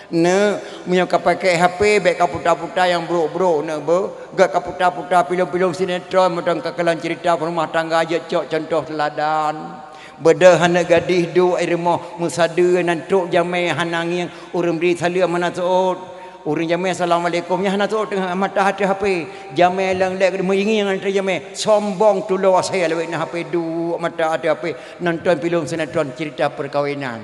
Neuk, meunyoe ka pakèk H P, bèk ka puta-puta nyang brôk-brôk neuk beuh. Gèt ka puta-puta pilôn-pilôn sinetron, mantong ka kalon cerita rumah tangga jeuet cok contoh teuladan. Beudôh aneuk gadih duek i rumoh meusadeue nan trok jamèe hana ngieng, ureueng bri saleuem hana seuôt. Ureueng jamèe, "Assalamualaikum," nyan hana seuôt teungoh mata ateueh H P. Jamèe leueng lé meuingieng ateueh jamèe, sombong tulo asèe lawét na H P duek mata ateueh H P nonton pilôn sinetron cerita perkawinan.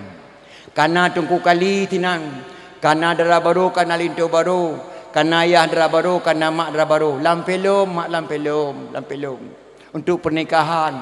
Kana Teungku Kali tinang, kana dara barô, kana linto barô, kana yah dara barô, kana mak dara barô. Lam filem, mak lam filem, lam filem. Untuk pernikahan,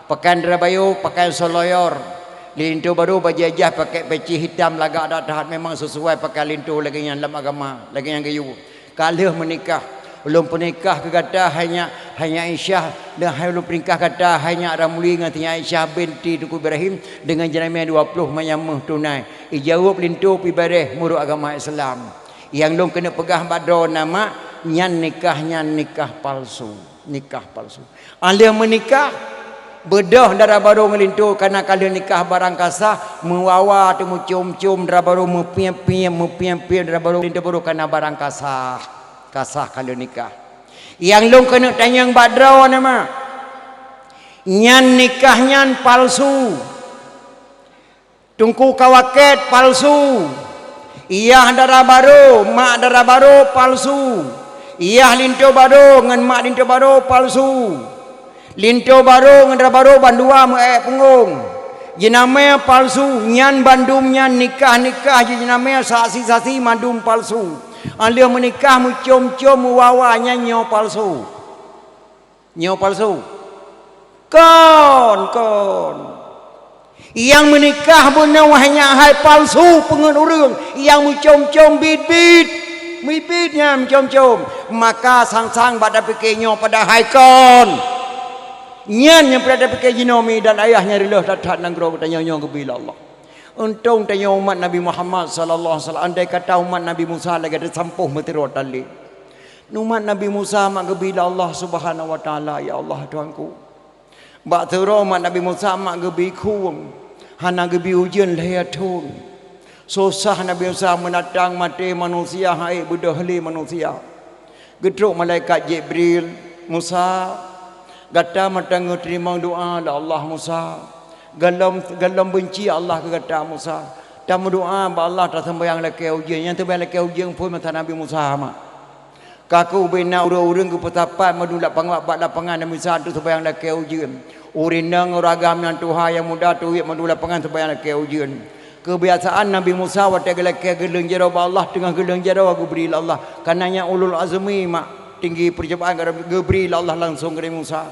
pakaian dara barô, pakaian soloyor. Linto barô bajèe jih pakèk peci hitam lagak that-that, memang sesuai pakaian linto lagèe nyan lam agama, lagèe nyan geuyue. Ka lheueh meunikah, "Ulôn peunikah keu gata hai nyak, hai nyak Aisyah, dan hai ulôn peunikah gata hai nyak Ramli ngon si nyak Aisyah binti Teungku Ibrahim deungon jeunamèe dua ploh manyam méuh tunai." Ijaweueb linto pih bareh meunurot agama Islam. Nyang lôn keuneuk peugah bak droeneuh na mak, nyan nikah nyan nikah palsu. Nikah palsu. Alèh meunikah, beudôh dara barô ngon linto, kana ka lheueh nikah barang ka sah, meuwawa teumeucôm-côm dara barô, meupiep-piep, meupiep-piep dara barô, linto barô kana barang ka sah. Ka sah ka lheueh nikah. Nyang lôn keuneuk tanyong bak droeneuh na mak, nyan nikah nyan palsu. Teungku ka wakét palsu. Yah dara barô, mak dara barô palsu. Yah linto barô ngon mak linto barô palsu. Linto barô ngon dara barô bandua meu-ék punggong. Jeunamèe palsu, nyan bandum nyan nikah-nikah jih jeunamèe, saksi-saksi mandum palsu. Alheueh meunikah meucôm-côm meuwawa nyan nyoe palsu. Nyoe palsu. Kon, kon. Nyang meunikah bunoe hai nyak hai palsu peungeut ureueng, nyang meucôm-côm biet-biet. Biet-biet nyan meucôm-côm. Maka sang-sang bak tapike nyoe padahai kon. Nyan nyang peureulèe tapike jinoe mi dan ayah nyang reuloh that-that nanggroe geutanyoe nyoe geubri lé Allah. Untông tanyoe umat Nabi Muhammad sallallahu alaihi wasallam, andai kata umat Nabi Musa lagèe teusampôh meuteurot tali. Umat Nabi Musa mak geubri lé Allah Subhanahu wa Taala, "Ya Allah, Tuhanku, bak teuro umat Nabi Musa mak geubri khueng, hana geubri ujeuen lhèe thôn. Susah Nabi Musa meunatang maté manusia, hai beudôh lé manusia." Geutrok malaikat Jibril, "Musa, gata mantong geuteurimong doa lé Allah, Musa. Gohlom, gohlom beunci Allah keu gata, Musa. Tameudoa bak Allah, taseumbahyang lakèe ujeuen." Nyang seumbahyang lakèe ujeuen phôn masa Nabi Musa mak. Ka keuh ubé na ureueng-ureueng geupeusapat mandum lapangan, bak lapangan Nabi Musa untuk seumbahyang lakèe ujeuen. Ureueng inong, ureueng agam, nyang tuha, nyang muda, tuwèk, mandum lapangan seumbahyang lakèe ujeuen. Keubiasaan Nabi Musa watèe geulakèe geuleueng jaroe bak Allah, teungoh geuleueng jaroe geubri lé Allah. Kareuna nyan ulul azmi mak, tinggi peucobaan geubri lé Allah langsông keu Nabi Musa.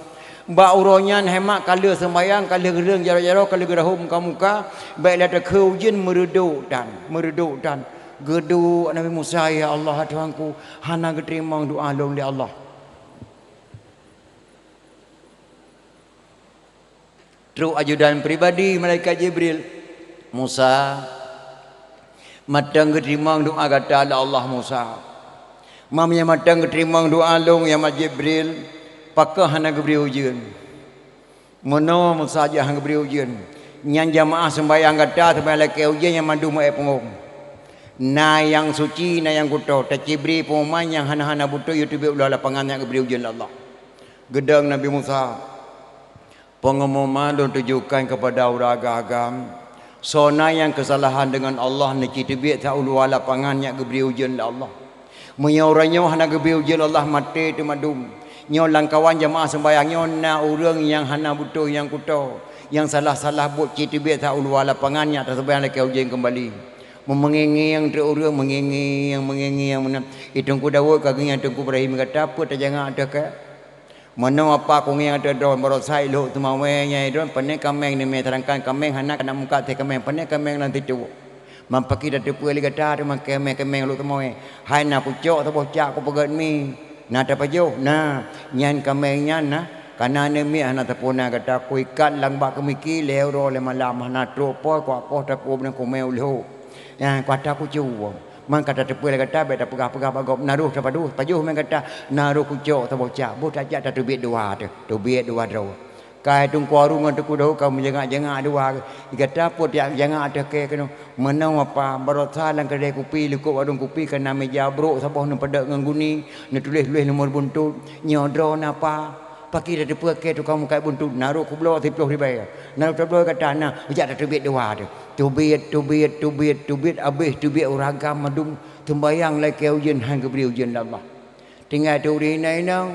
Bak uroe nyan hai mak ka lheueh seumbahyang, ka lheueh geuleueng jaroe-jaroe, ka lheueh geurahom muka-muka, bèk lé takheun ujeuen meureudok tan, meureudok tan. Geuduek Nabi Musa, "Ya Allah, Tuhanku, hana geuteurimong doa lôn lé Allah." Trok ajudan pribadi malaikat Jibril, "Musa, mantong geuteurimong doa gata lé Allah, Musa. Meunyoe mantong geuteurimong doa lôn, ya mak Jibril, pakon hana geubri ujeuen?" "Meunoe Musa, jak han geubri ujeuen. Nyan jamaah seumbahyang gata, seumbahyang lakèe ujeuen nyang mandum meu-ék punggong. Na nyang suci, na nyang kuto. Tacibri pengumuman nyang hana-hana beutôi, yue teubiet u luwa lapangan, nyak geubri ujeuen lé Allah." Geudong Nabi Musa, "Pengumuman lôn tujukan kepada ureueng agam-agam. Soe na nyang keusalahan deungon Allah, neuci teubiet sa u luwa lapangan, nyak geubri ujeuen lé Allah. Meunyoe uroe nyoe hana geubri ujeuen lé Allah, maté teuma dum. Nyoe lam kawan jamaah seumbahyang nyoe na ureueng nyang hana beutôi nyang kuto. Nyang salah-salah buet cit teubiet sa u luwa lapangan nyak taseumbahyang lakée ujeuen keumbali. Meungieng-ngieng treuk ureuëng, meungieng-ngieng, meungieng-ngieng meunan. I Teungku Daud ka geungieng Teungku Ibrahim gata peue tajangak ateueh kée. Meunoe apa kungieng ateueh droe barosa ilhok teumawée nyang droe, pane kaméng neumé, sedangkan kaméng hana kana muka teuh kaméng, pane kaméng lam situ. Man pakri tateupeue lé gata teuma kaméng-kaméng lhok teumawée. Hai na kucok saboh cak kupeugét mi. Na tapajoh? Na. Nyan kaméng nyan na. Kana neumi hana tapuna gata kuikat lam bak keumiki lhée uroe lhée malam hana trok po kuakoh takob dan kumé ulhok. Nyan kuata kucue. Man ka tateupeue lé gata bék tapeugah-peugah bak gob na roh tapajoh, pajoh mé gata na roh kucok saboh cak. Boh tajak tateubiet dua teuh. Teubiet dua droe. Kai Teungku Harun ngon Teungku Daud ka meujangak-jangak dua. Gata peue tajak jangak ateueh kée keunoe. Meunoe apa barosa lam keudée kupi likot warong kupi kana meuja brok saboh neupeudeuek ngon guni, neutuléh-tuléh nomor buntut. Nyoe droe na apa? Pakri tateupeue kée tukang mukat buntut, na roh kubloe siploh ribée. Na roh tabloe gata na, jak tateubiet dua teuh. Teubiet, teubiet, teubiet, teubiet, abéh teubiet ureuëng agam mandum teumbayang lakée ujeuen han geubri ujeuen lé Allah. Tinggai teuh ureuëng inong-inong.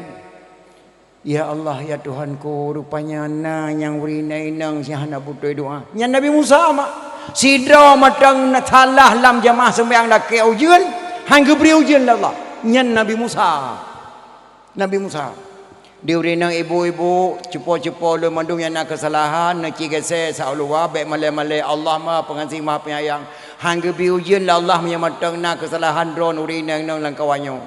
Ya Allah, ya Tuhanku, rupanya na nyang ureuëng inong-inong nyang hana beutôi doá. Nyan Nabi Musa mak. Sidroe mantong na salah lam jamaah seumbahyang lakée ujeuen, han geubri ujeuen lé Allah. Nyan Nabi Musa. Nabi Musa. Di ureuëng inong ibu-ibu, cupo-cupo lôn mandum nyang na keusalahan, neuci geusée sa u luwa, bék malée-malée, Allah Maha Pengasih, Maha Penyayang. Han geubri ujeuen lé Allah meunyoe mantong na keusalahan droe ureuëng inong-inong lam kawan nyoe.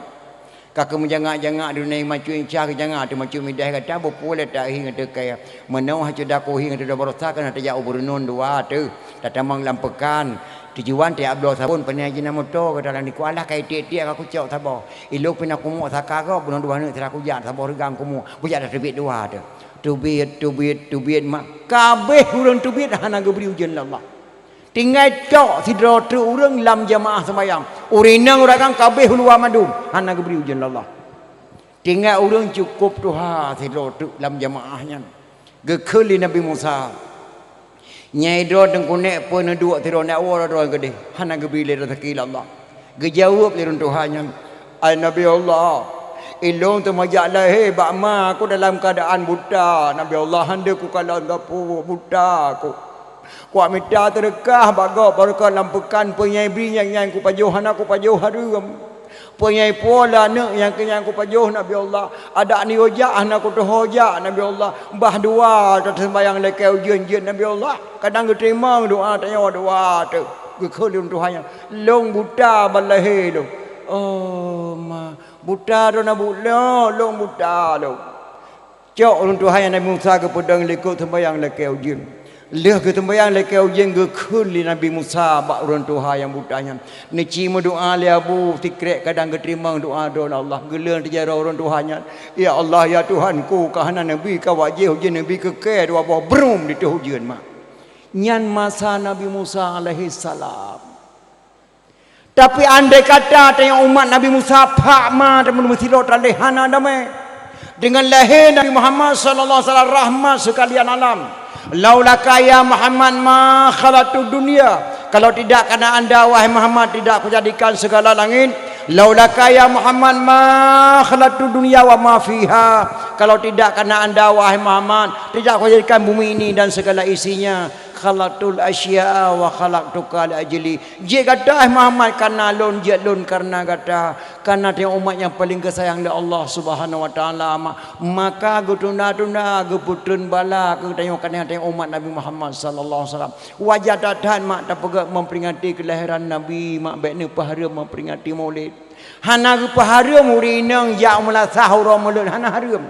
Ka keuh meujangak-jangak droeneuh macut inca geujangak teuh macut midah gata beupeue lé tahi ngon teukai. Meunoe hana cuda kuhi ngon teudoe barosa keuh na tajak u Beureunon dua teuh, tatamong lam peukan. Tujuan tajak bloe sabon, pane jih na moto gata lam dikualah ka itiek-tiek ka kucok saboh. Ilong pih na kumok saka gob bunoe dua neuk sira kujak saboh reugang kumok. Kujak tateubiet dua teuh. Teubiet, teubiet, teubiet mak. Kabéh ureuëng teubiet hana geubri ujeuen lé Allah. Tinggai cok sidroe treuk ureuëng lam jamaah seumbahyang. Ureuëng inong ureuëng agam kabéh u luwa mandum, hana geubri ujeuen lé Allah. Tinggai ureuëng cukôp tuha sidroe treuk lam jamaah nyan. Geukheun lé Nabi Musa, "Nyai droe teungku nèk peue neuduek sidroe nèk woe droe keudeh, hana geubri lé raseuki lé Allah." Geujaweueb lé ureuëng tuha nyan, "Ai Nabi Allah, ilong teuma jak lahé bak ma ku dalam keuadaan buta, Nabi Allah, han deuh kukalon sapeue, buta ku. Kuak mita teureukah bak gob barokon lam peukan, peue nyai bri nyang nyan kupajoh, hana kupajoh hareuem. Peue nyai puwoe lé aneuk nyang keu nyan kupajoh, Nabi Allah. Adak niyue jak hana kutuho jak, Nabi Allah. Bah dua taseumbahyang lakée ujeuen jeuet, Nabi Allah. Kadang geuteurimong doá tanyoe dua teuh." Geukheun lé ureuëng tuha nyan, "Lôn buta ban lahé lôn." "Oh ma, buta droeneuh bu-, lôn, lôn buta lôn." Cok ureuëng tuha nyan Nabi Musa geupeudong likot seumbahyang lakée ujeuen. Lheueh geuseumbahyang lakée ujeuen geukheun lé Nabi Musa bak ureuëng tuha nyang buta nyan, "Neuci meudoá lé Abu, sikrek kadang geuteurimong doá droeneuh Allah." Geuleueng teujaroe ureuëng tuha nyan, "Ya Allah, ya Tuhanku, ka hana neubri ka wajéh ujeuen, neubri keu kée dua boh brum ditôh ujeuen mak." Nyan masa Nabi Musa alaihissalam. Tapi andai kata tanyoe umat Nabi Musa phak ma teuma meusidroe teuh hana damé. Deungon lahé Nabi Muhammad sallallahu alaihi wasallam rahmat seukalian alam. "Laulaka ya Muhammad ma khalaqtud dunya." Kalau tidak karena anda wahai Muhammad tidak kujadikan segala langit. "Laulaka ya Muhammad ma khalaqtud dunya wa ma fiha." Kalau tidak karena anda wahai Muhammad tidak kujadikan bumi ini dan segala isinya. "Khalaqtul asya'a wa khalaqtuka li ajli." Jeuet gata hai Muhammad karena lôn, jeuet lôn karena gata. Karena tanyoe umat nyang paleng geusayang lé Allah Subhanahu wa Taala, ma-, maka geutunda-tunda, geupeutrön bala keu tanyoe, karena tanyoe umat Nabi Muhammad sallallahu alaihi wasallam. Wajar that-that mak tapeugah memperingati kelahiran Nabi, mak bék neupeuhareuem memperingati Maulid. Hana geupeuhareuem ureuëng inong jak meulasah uroe Maulid, hana hareuem.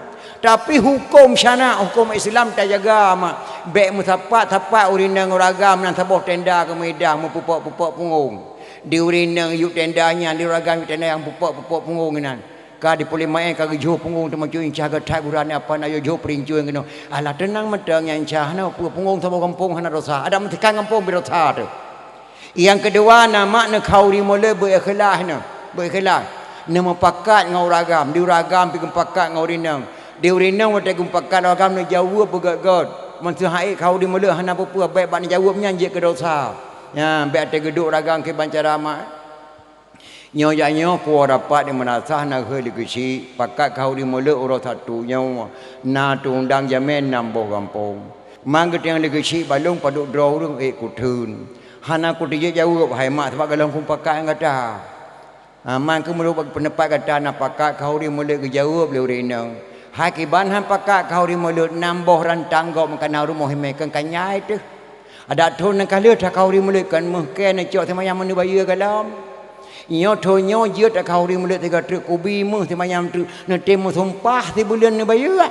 Tapi huköm syara', huköm Islam tajaga mak. Bék meusapat-sapat ureuëng inong ureuëng agam lam saboh tenda keu meuidang meupupok-pupok punggong. Di ureuëng inong yub tenda nyan, di ureuëng agam yub tenda nyang pupok-pupok punggong inan. Ka di puléh maén ka geujôh punggong teuma cuy incah geuthai buran apa na yôh jôh peurincueng keunoe. Alah teunang mantong nyang incah hana peue punggong saboh gampông hana dosa. Adak meutekan gampông beu dosa teuh. Nyang keudua na mak neukhauri mulod beu ikhlas nyoe, beu ikhlas. Neumupakat ngon ureuëng agam, di ureuëng agam pi geumupakat ngon ureuëng inong. Di ureuëng inong watée geumupakat ureuëng agam neujaweueb beugét-gét. Meuseuha ék khauri mulod hana peue-peue bék bak neujaweueb nyan jeuet keu dosa. Nyan bék até geuduek ureuëng agam kiban cara mak. Nyoe jak nyoe puwoe rapat di meunasah na hôi lé geuchik, pakat khauri mulod uroe Sabtu nyoe na teuundang jamén nam boh gampông. Man geutanyoe lé geuchik balong padub droe ureuëng ék kutheun. Hana kuteujeuet jaweueb, hai mak, sabab gohlom kupakat ngon gata. Ha, man keuh meunurot peundapat gata na pakat khanuri mulod geujaweueb lé ureuëng inong. Hai kiban han pakat khanuri mulod, nam boh rantang gob meukanan rumoh imé keu kanyai teuh. Adak thon nyang ka lheueh takhanuri mulod kon meuh kée neucok seumayang meuneuk bayeue gohlom. Nyoe thon nyoe jeuet takhanuri mulod sigoe treuk kubi meuh seumayang treuk neutem meusumpah sibuleuen neubayeue.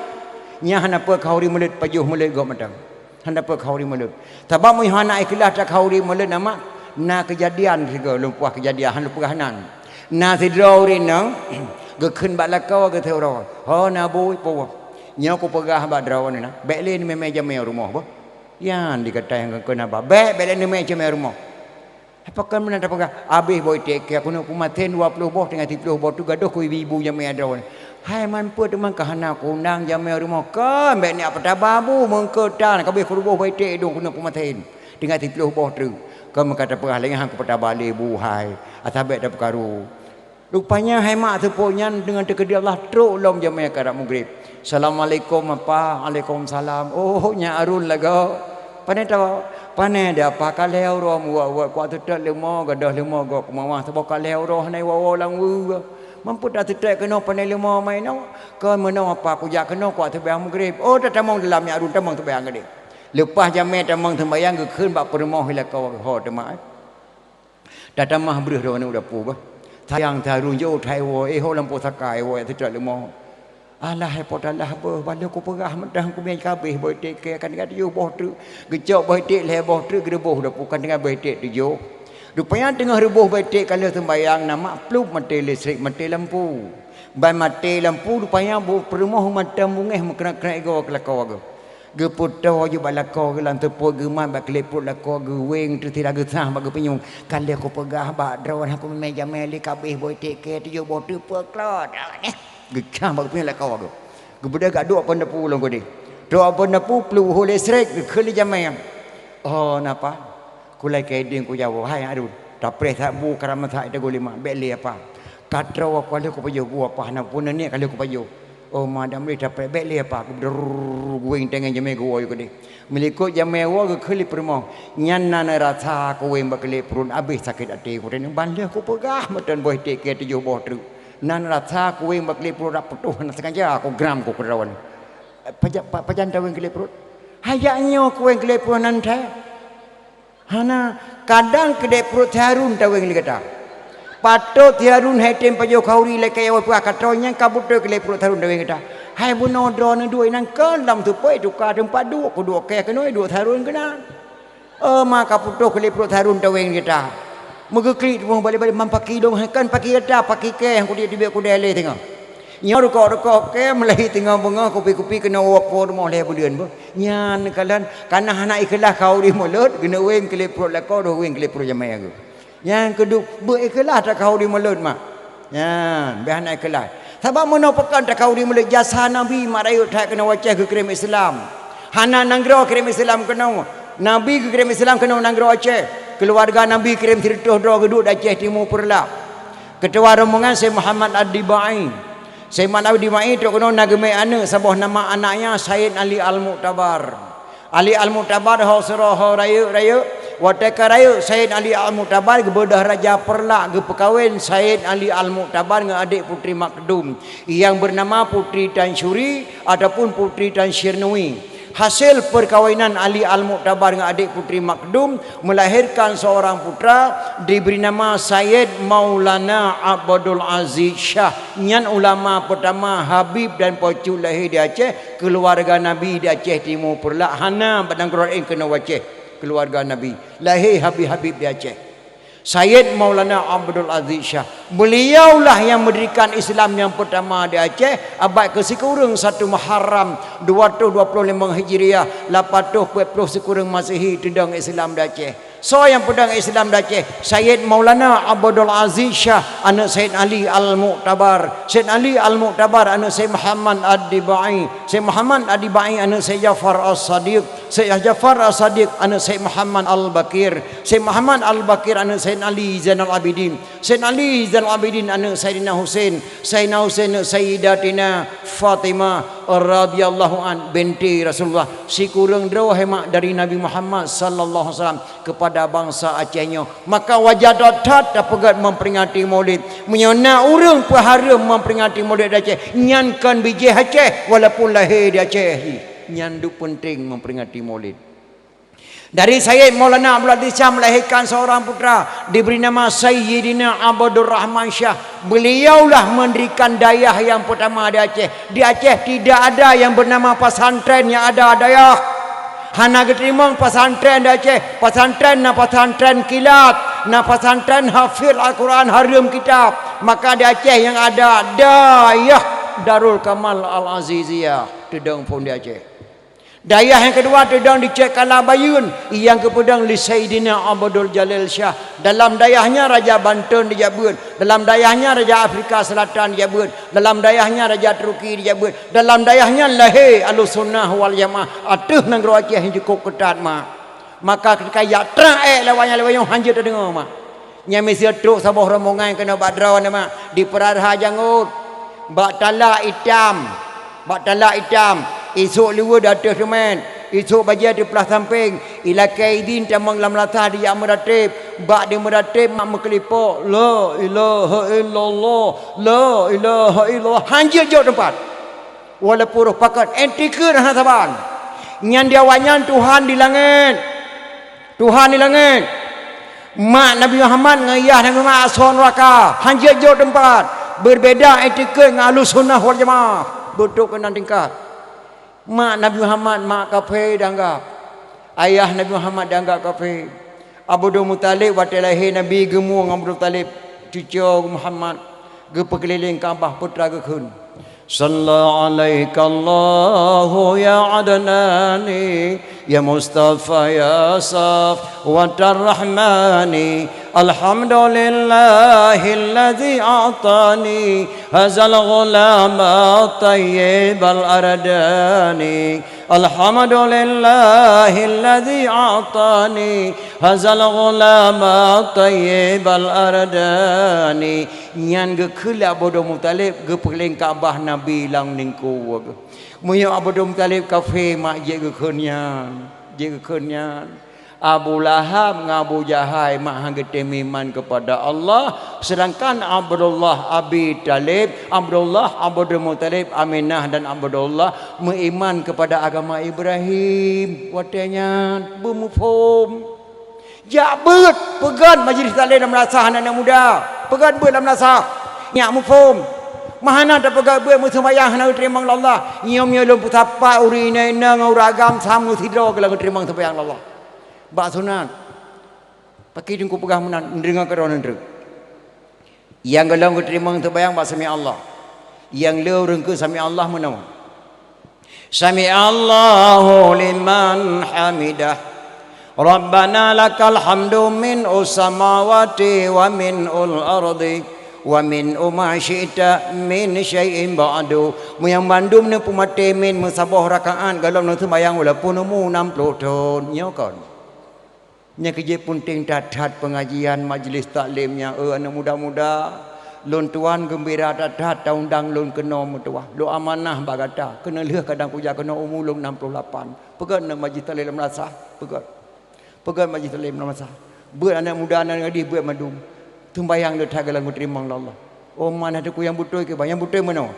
Nyan hana peue khanuri mulod pajoh mulod gob mantong. Hana peue khanuri mulod. Sabab meunyoe hana ikhlaih takhanuri mulod na mak, na keujadian sigoe lôn puah keujadian han lôn peugah nan. Na sidroe ureuëng inong geukheun bak lakoe geuseurah, "Ho na bui puih. Nyoe kupeugah bak droeneuh na, bék lé neumé jamé rumoh boh." Nyan dikata nyang geukheun haba, "Bék, bék lé neumé jamé rumoh." Pakon meunan tapeugah, "Abéh boh iték kée keunoe kumasen dua ploh boh, tinggai siploh boh treuk gadôh keu ibu-ibu jamé droeneuh." Hai man peue teuma ka hana kuundang jamé rumoh, kon bék neujak peutaba bu meungkeu tan, ka abéh keu ruboh boh iték idong keunoe kumasen. Tinggai siploh boh treuk. Kon meuka tapeugah lé nyan han kupeutaba lé bu hai, asai bék tapeukaru. Rupanya hai mak seupôt nyan deungon teukeudi Allah trok lom jamé karab mugrib. "Assalamualaikum apa." "Alaikumsalam." "Oh, nyak Arun lagoe. Pane tawoe?" "Pane di apa, ka lhée uroe meuwot-wot, kuat teutot leumo, gadôh leumo gob keumawah saboh ka lhée uroe hana iwoe-woe lam weue. Mampu tateutot keunoe pane leumo ma inoe? Kon meunoe apa, kujak keunoe kuat seumayang mugrib." "Oh, tatamong dalam nyak Arun, tamong seumayang keudeh." Leupah jamé tamong seumayang geukheun bak peurumoh lakoe ho teuma, eh. Tatamah breueh droeneuh u dapu bah. Sayang taharun jôh that iwoe, eh, ho lampôh saka iwoe teutot leumo. "Alah, hai po talah beuh, ban lheueh kupeugah mantong kumé kabéh boh iték kée kan tinggai tujoh boh treuk. Geucok boh iték lhée boh treuk geureuboh u dapu kan tinggai boh iték tujoh." Rupanya teungoh reuboh boh iték ka lheueh seumayang na mak plup maté listrik, maté lampu. Ban maté lampu rupanya bu peurumoh mantong beungéh meukrek-krek igoe keu lakoe geuh. Geupeutoe jih bak lakoe geuh lam seupôt geumat bak klep pruet lakoe geuh weng teusira geusah bak geupinyueng. "Ka lheueh kupeugah bak droeneuh han kumé jamé lé kabéh boh iték kée tujoh boh treuk peuklot." Geusah bak geupinyueng lakoe geuh. Geubeudôh gak duek peunapu lom keudeh. Duek peunapu plup ho listrik geukheun lé jamé. "Oh, napa?" "Kulai keu idin kujawoe, hai Arun, tapreh that bu karam that ita gulima, bék lé apa. Ka troe ka lheueh kupajoh bu apa hana pun neuniet ka lheueh kupajoh. Oh, ma dam lé tapreh bék lé apa." Geudrrrr, guweng tangai jamé geuwoe keudeh. Meulikot jamé woe geukheun lé peurumoh, "Nyan na neurasa kuweng bak klep pruet abéh sakét até kuteuneuh ban lheueh kupeugah meuton boh iték kée tujoh boh treuk. Na neurasa kuweng bak klep pruet rak putôh hana sengaja kugram ku keudroe." "Pajan, pa-, pajan taweng klep pruet?" "Hajat nyoe kuweng klep pruet nan that." "Hana, kadang keudeh pruet Harun taweng lé gata. Patot Harun hai tem pajoh khanuri lé kayée peugah kata nyan ka beutôi keudeh pruet Harun taweng gata. Hai bunoe droeneuh duek inan kon lam teupeu tuka teumpat duek, kuduek kée keunoe duek Harun keunan. Oh, ma ka putôh keudeh pruet Harun taweng gata." Meugeuklik teuma balek-balek, "Man paki dong, hai kon paki gata, paki kée nyang kudiek teubiet kudée lé teungoh." Nyoe rukok-rukok kée meulahi teungoh beungoh kupi-kupi keunoe woe po rumoh lhée buleuen beuh. Nyan kalon kana hana ikhlaih khanuri mulod, geuneuweng klep pruet lakoe, deuh weng klep pruet jamé geuh. Nyan keuduek beu ikhlaih takhanuri mulod mak. Nyan béh hana ikhlaih. Sabab meunoe pakon takhanuri mulod jasa Nabi mak rayeuk that keunoe Aceh geukirém Islam. Hana nanggroe kirém Islam keunoe. Nabi geukirém Islam keunoe nanggroe Aceh. Keuluwarga Nabi kirém sireutôh droe geuduek di Aceh Timu Peureulak. Keutua rombongan Syekh Muhammad Ad-Dibai. Syekh Muhammad Ad-Dibai trok keunoe na geumé aneuëk saboh nama anaknya Said Ali Al-Mu'tabar. Ali Al-Mu'tabar ho sidroe ho rayeuk-rayeuk. Watée ka rayeuk Said Ali Al-Mu'tabar geubeudôh raja Peureulak geupeukawen Said Ali Al-Mu'tabar ngon adék putri Makdum nyang beunama Putri Tansyuri ataupun Putri Tansyirnui. Hasil perkawinan Ali Al-Mu'tabar ngon adék putri Makdum melahirkan seorang putra diberi nama Sayyid Maulana Abdul Aziz Syah. Nyan ulama pertama Habib dan Pocut lahé di Aceh, keuluwarga Nabi di Aceh Timu Peureulak hana bak nanggroe laén keunoe Aceh, keuluwarga Nabi lahé Habib-Habib di Aceh. Sayyid Maulana Abdul Aziz Syah. Beliaulah yang mendirikan Islam yang pertama di Aceh abad keusikureueng satu Muharram dua ratus dua puluh lima Hijriah, lapan ratus empat puluh sikureueng Masehi teudong Islam di Aceh. Soe nyang peudong Islam di Aceh? Sayyid Maulana Abdul Aziz Syah, aneuk Sayyid Ali Al-Mu'tabar. Sayyid Ali Al-Mu'tabar, aneuk Sayyid Muhammad Ad-Dibai. Sayyid Muhammad Ad-Dibai, aneuk Sayyid Ja'far As-Sadiq. Sayyid Ja'far As-Sadiq, aneuk Sayyid Muhammad Al-Baqir. Sayyid Muhammad Al-Baqir, aneuk Sayyid Ali Zainal Abidin. Sayyid Ali Zainal Abidin, aneuk Sayyidina Husain. Sayyidina Husain, aneuk Sayyidatina Fatimah. radhiyallahu an, binti Rasulullah, sikureueng droe hai mak dari Nabi Muhammad sallallahu alaihi wasallam kepada bangsa Aceh nyoe. Maka wajar that-that tapeugét memperingati Maulid. Meunyoe na ureuëng peuhareuem memperingati Maulid di Aceh, nyan kon bijéh Aceh, walaupun lahé di Aceh. Nyan duek peunteng memperingati Maulid. Dari Sayyid Maulana Abdul Aziz Syah melahirkan seorang putra, diberi nama Sayyidina Abdul Rahman Syah. Beliaulah mendirikan dayah yang pertama di Aceh. Di Aceh tidak ada yang bernama pesantren, yang ada dayah. Hana geuteurimong pesantren di Aceh. Pesantren na pesantren kilat, na pesantren hafiz Al-Quran, hareuem kitab. Maka di Aceh yang ada dayah Darul Kamal Al-Aziziyah, teudong phon di Aceh. Dayah nyang keudua teudong di Cek Kala Bayeuen, nyang geupeudong lé Saidina Abdul Jalil Syah. Dalam dayah nyan Raja Banten dijak beuet, dalam dayah nyan Raja Afrika Selatan dijak beuet, dalam dayah nyan Raja Turki dijak beuet, dalam dayah nyan lahé Ahlussunnah wal Jamaah ateueh nanggroe Aceh nyang cukôp keutat, mak. Maka keudika jak trang ék lawang nyan lawang nyoe hanjeuet tadeungoe, mak. Nyan miseue trok saboh rombongan keunoe bak droeneuh, mak, di Peuraraha Jangôt, bak tala itam, bak tala itam, isôk liweue di ateueh teumèn, isôk bajèe teuplah sampéng, ilakèe idhin tamong lam meunasah dijak meuratéb, bak di meuratéb mak meukeulipok, "La ilaha illallah, la ilaha illallah," hanjeuet jok teumpat. Walaupun roh pakon, èntikeuet hana saban. Nyan di awaknyan Tuhan di langèt. Tuhan di langèt. Mak Nabi Muhammad ngon yah Nabi Muhammad asoe nuraka, hanjeuet jok teumpat. Beubeda èntikeuet ngon Ahlussunnah wal Jamaah. Beutôi keunan tingkat. Mak Nabi Muhammad mak kafé dianggap. Ayah Nabi Muhammad dianggap kafé. Abdul Muthalib watèe lahé Nabi geumueng Abdul Muthalib, cucoe Muhammad, geupeukeulileng Ka'bah, peue teuma geukheun. Shalla 'alaikallahu ya Adnani, ya Mustafa ya Safwatar Rahmani. Alhamdulillahilladzi a'tani hazal ghulama tayyibal ardani. Alhamdulillahilladzi a'tani hazal ghulama tayyibal ardani. Nyan geukheun lé Abdul Muthalib geupeukeulileng Ka'bah Nabi lam lingkue. Meunyoe Abdul Muthalib kafé, mak, jeuet geukheun nyan, jeuet geukheun nyan. Abu Lahab ngon Abu Jahai mak han geutem iman keupada Allah, seudangkan Abdullah Abi Thalib, Abdullah Abdul Muthalib, Aminah dan Abdullah meuiman keupada agama Ibrahim. Watèe nyan beumuphom. Jak beuet, peugöt majlis taklim lam meunasah aneuk-aneuk muda. Peugöt beuet lam meunasah. Nyak muphom. Meuhana tapeugöt beuet meuseumayang hana geuteurimong lé Allah. Nyoe meunyoe lôn peusapat ureueng inong-inong ngon ureueng agam sama sidroe keu lôn geuteurimong seumayang lé Allah. Bak sunat. Pakri teungku peugah meunan, neudeungoe keudroe neuntreuk. Nyang gohlom geuteurimong seumayang bak sami Allah. Nyang le ureueng keu sami Allah meunoe. Sami Allahu liman hamidah. Rabbana lakal hamdu min usamawati wa min ul ardi wa min uma syi'ta min syai'in ba'du. Meunyoe bandum neupeumaté min meusaboh rakaat gohlom neuseumayang walaupun umu nam ploh thon. Nyoe kon. Nyang keujeuet peunteng that-that peungajian majlis taklim nyan, eh, aneuk muda-muda. Lôn tuan geumbira that-that taundang lôn keunoe meutuwah. Lôn amanah bak gata, keuneuk lheueh kadang kujak keunoe umu lôn nam ploh lapan. Peugöt na majlis taklim lam meunasah, peugöt. Peugöt majlis taklim lam meunasah. Beuet aneuk muda nan gadih beuet mandum. Seumayang le that gohlom geuteurimong lé Allah. Oh, mana teungku nyang beutôi keu bah, nyang beutôi meunoe.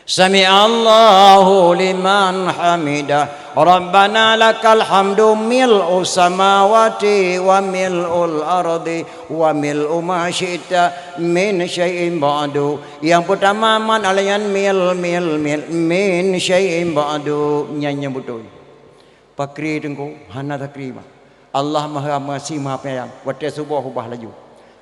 Sami Allahu liman hamidah. Rabbana lakal hamdu mil'u samawati wa mil'ul ardi wa mil'u ma syi'ta min syai'in ba'du. Nyang peutama man alayan mil, mil, mil, min syai'in ba'du. Nyan nyang beutôi. Pakri teungku, hana takri mah. Allah Maha Meuasi Maha Penyayang. Watèe suboh ubah laju.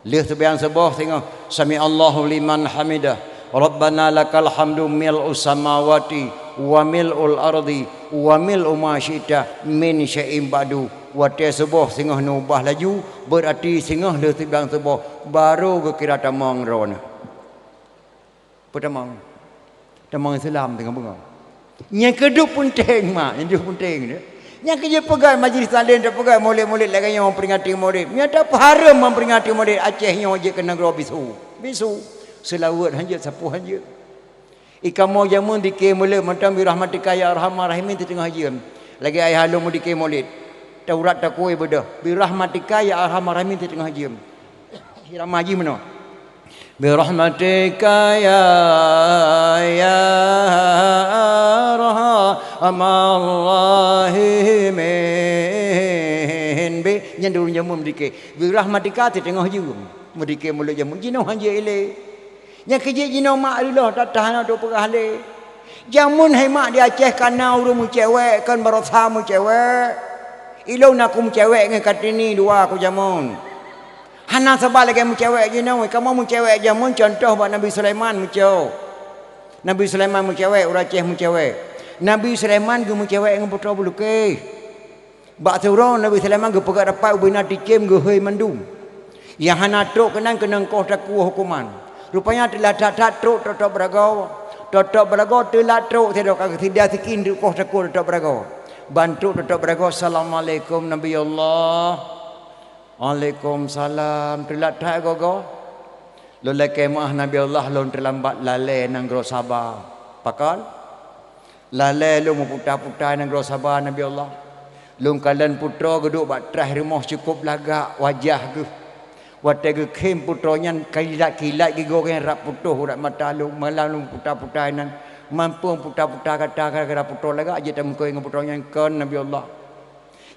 Lheueh seumayang suboh singoh, sami Allahu liman hamidah. Rabbana lakal hamdu mil'u samawati wa mil'ul ardi wa mil'u ma syi'ta min syai'in ba'du. Watèe suboh singoh neubah laju, beurati singoh lheueh seumayang suboh, barô geukira tamong droeneuh. Peutamong. Tamong Islam teungoh beungoh. Nyang keudua peunteng, mak, nyang keudua peunteng tu. Nyang keujeuet peugöt majlis taklim, tapeugöt maulid-maulid lagèe nyoe, memperingati maulid. Nyang tapeuhareuem memperingati maulid Aceh nyoe jeuet keu nanggroe bisu. Bisu. Seulaweuet hanjeuet, sapeue hanjeuet. Ikamoe jameun dike mulod mantong "Birahmatika ya arhamar rahimin" teungoh jeuem. Lagée ayah lôn meudike mulod. Taurat takue beudôh. "Birahmatika ya arhamar rahimin" teungoh jeuem. Irama jih meunoe. "Birahmatika ya, ya arhamar rahimin." Be, nyan dulu jameun meudike. "Birahmatika" teungoh jeuem. Meudike mulod jameun jinoe hana jeuet ilée. Nyang keu jeuet jinoe mak reuloh that-that hana trok peugah lé. Jameun hai mak di Aceh kana ureuëng meucewek kon barosa meucewek. Ilôn na ku meucewek ngon Kartini dua ku jameun. Hana saban lagée meucewek jinoe, kamoe meucewek jameun contoh bak Nabi Sulaiman meucok. Nabi Sulaiman meucewek, ureuëng Aceh meucewek. Nabi Sulaiman geumeucewek ngon putroe beulukeh. Bak siuroe Nabi Sulaiman geupeugah rapat ubena ticém geuhôi mandum. Nyang hana trok keunan keunong koh takue huköman. Rupanya teulat that-that trok tôb-tôb beuragoe. Tôb-tôb beuragoe teulat trok sidroe ka geusida sikin di koh takue tôb-tôb beuragoe. Ban trok tôb-tôb beuragoe, "Assalamualaikum Nabi Allah." "Waalaikumsalam." "Teulat that goe-goe?" "Lôn lakée meuáh Nabi Allah, lôn teulambat lalée nanggroe Saba." "Pakon?" "Lalée lôn meuputa-puta nanggroe Saba Nabi Allah. Lôn kalon putroe geuduek bak traih rumoh cukôp lagak wajah geuh. Watée geukhém putroe nyan kilat-kilat gigoe geuh rab putôh urat mata lôn, malam lôn puta-puta inan. Mampu puta-puta gata gara-gara putroe lagak jeuet tameukoh ngon putroe nyan kon Nabi Allah.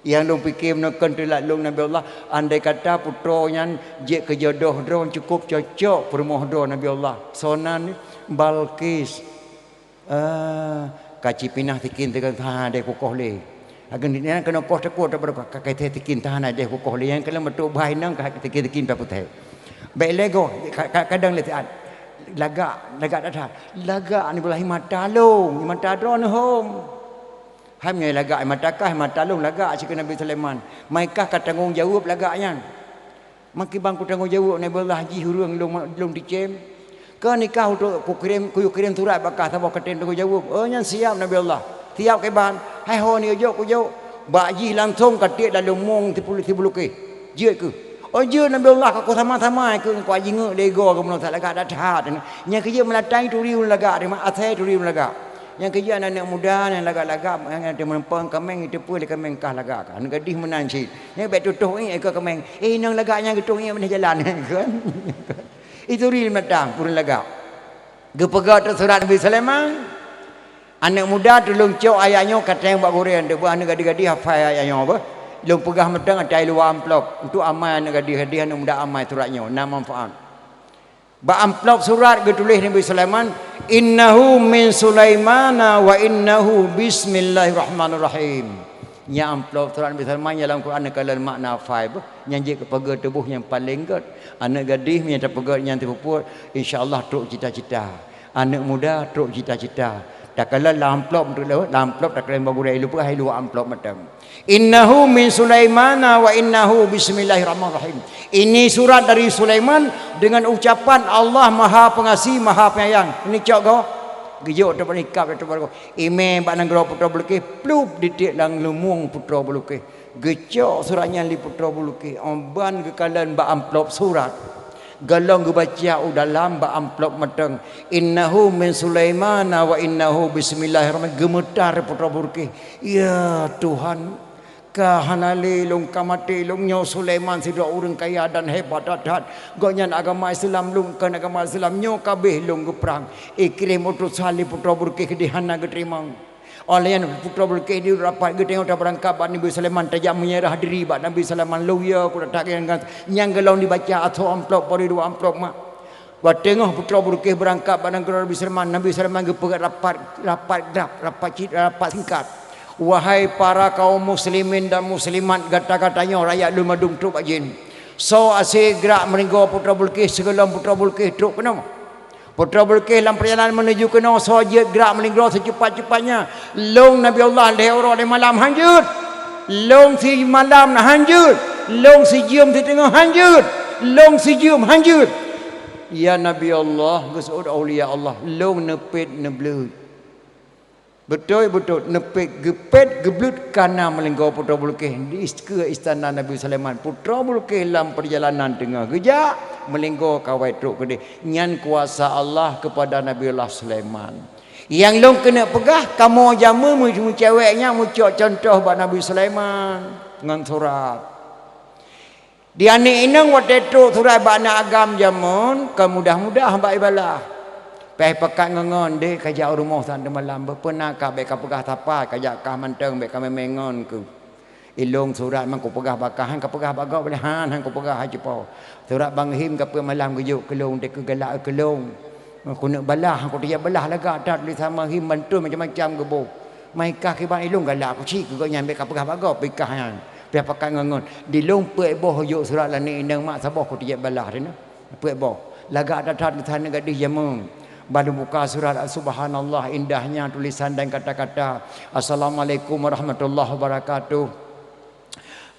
Nyang lôn pike meunoe kon teulat lôn Nabi Allah, andai kata putroe nyan jeuet keu jodoh droe cukôp cocok peurumoh droe Nabi Allah. Soe nan?" "Balqis." "Ah, ka cipinah sikin teuka hana deh kukoh lé. Ageun nyan keunoe koh takue tôb beuragoe ka, ka sikin hana deh kukoh lé. Nyang keunoe meutuek bah inong ka sikin-sikin paputéh." "Bék lé goe, ka, ka, kadang lé siat." "Lagak, lagak that-that." "Lagak Nabi Allah, mata lôn, mata droeneuh hom." "Hai meunyoe lagak mata kah, mata lôn lagak," cit keu Nabi Sulaiman. "Mai kah ka tanggong jaweueb lagak nyan." "Makiban kutanggong jaweueb Nabi Allah jih ureuëng lôn, lôn ticém? Keu nikah untuk kukirém, kuyue kirém surat bak kah saboh katen tanggong jaweueb." "Oh, nyan siab Nabi Allah." "Siab kiban?" "Hai ho neujok kujok." "Bak jih langsong ka tiek dalam mong sipul-, sibulukeh. Jeuet keuh." "Oh, jeuet Nabi Allah, ka kusama-sama keuh, ka jingeuk lé goe keuh meunoe lagak that-that." Nyang keu jeuet meulatang turi ureuëng lagak, teuma asai turi ureuëng lagak. Nyang keu jeuet aneuk muda nyang lagak-lagak, nyang teumeurumpok kaméng, jiteupeue lé kaméng kah lagak kah. Aneuk gadih meunan cit. Nyan bék tutoh iék keu kaméng. "Eh, inong lagak nyan geutueng iék bak jalan." Kan? Itu ri meulatang ureuëng lagak. Geupeugah teuh surat Nabi Sulaiman. Aneuk muda tulông cok ayat nyoe ka teuntèe bak gurèe, teuh beuh aneuk gadih-gadih hafai ayat nyoe beuh. Lôn peugah mantong ata i luwa amplop. Untuk amai aneuk gadih-gadih, aneuk muda amai surat nyoe, na manfaat. Bak amplop surat geutuléh Nabi Sulaiman, "Innahu min Sulaimana wa innahu bismillahirrahmanirrahim." Nyan amplop surat Nabi Sulaiman nyang lam Quran neukalon makna hafai beuh, nyang jeuet keu pageue tuboh nyang paleng gèt. Aneuk gadih meunyo tapeugèt nyan teupeubuet, insya Allah trok cita-cita. Aneuk muda trok cita-cita. Takalon lam amplop, lam amplop takalon bak gurèe, i luwa, i luwa amplop mantong. "Innahu min Sulaimana wa innahu bismillahirrahmanirrahim." Ini surat dari Sulaiman dengan ucapan Allah Maha Pengasih, Maha Penyayang. Ini cok goh. Geujok teumpat ikab, teumpat goh. Imè bak nanggroe Putroe Bulqis, plup, ditiek lam lumueng Putroe Bulqis. Geucok surat nyan lé Putroe Bulqis, 'oh ban geukalon bak amplop surat. Gohlom geubaca u dalam bak amplop mantong, "Innahu min Sulaimana wa innahu bismillahirrahmanirrahim." Geumeutar Putroe Bulqis, "Ya Tuhan, ka hana lé lôn ka maté lôn. Nyoe Sulaiman sidroe ureuëng kaya dan hebat that-that. Gobnyan agama Islam lôn kon agama Islam. Nyoe ka abéh lôn geuprang." Ikrimah utusan lé Putroe Bulqis keudéh hana geuteurimong. Óh lheueh nyan Putroe Bulqis di rapat geutanyoe tabeurangkat bak Nabi Sulaiman, tajak meunyeurah diri bak Nabi Sulaiman, "Lôn yo kuda that nyan, nyan gohlom dibaca ateueh amplop, bari dua amplop mak." Watèe teungoh Putroe Bulqis beurangkat bak nanggroe Nabi Sulaiman, Nabi Sulaiman geupeugèt rapat, rapat grab, rapat cit, rapat singkat. "Wahai para kaum muslimin dan muslimat, gata-gata nyoe rakyat lôn mandum trok bak jén. Soe asé grak meulinggoe Putroe Bulqis sigohlom Putroe Bulqis trok keunoe?" Putroe Bulqis lam peurjalanan meunuju keunoe, soe jeuet grak meulinggoe seucepat-cepatnya. Lôn Nabi Allah lhèe uroe lhèe malam han jeuet. Lôn simalam han jeuet. Lôn sijeuem siteungoh han jeuet. Lôn sijeuem han jeuet. Ya Nabi Allah, geuseuôt aulia Allah, lôn neupet neubleut. Beutôi-beutôi neupet, geupet, geubleut ka na meulinggoe Putroe Bulqis di ist-, keu istana Nabi Sulaiman. Putroe Bulqis lam peurjalanan teungoh geujak, meulinggoe ka awai trok keudéh. Nyan kuasa Allah keupada Nabi Allah Sulaiman. Nyang lôn keuneuk peugah, kamoe jameun meu-, meucewek nyan meucok cuntoh bak Nabi Sulaiman ngon surat. Di aneuk inong watée trok surat bak aneuk agam jameun, ka mudah-mudah bak ibalah. Pih pakat ngon-ngon deh ka jak u rumoh satu malam, beupeuna ka bék ka peugah sapat, ka jak kah mantong bék ka mé-mé ngon keuh. Ilôn surat man kupeugah bak kah, han kapeugah bak gob lé, han, han kupeugah, hai cupo. Surat Bang Him ka peuet malam geujok keu lôn, dikeue galak keu lôn. Keuneuk balah, kuteubiet balah lagak that tulisan Bang Him, bantuan macam-macam geuboh. Mai kah kiban ilôn galak kucit keu gobnyan bék kapeugah bak gob, pih kah nyan. Pih pakat ngon-ngon. Di lôn peuet boh jok surat lé aneuk inong mak, saboh kuteubiet balah teuh na. Peuet boh. Lagak that-that tulisan aneuk gadih jameun. Ban lôn buka surat, subhanallah, indahnya tulisan dan kata-kata. Assalamualaikum warahmatullahi wabarakatuh.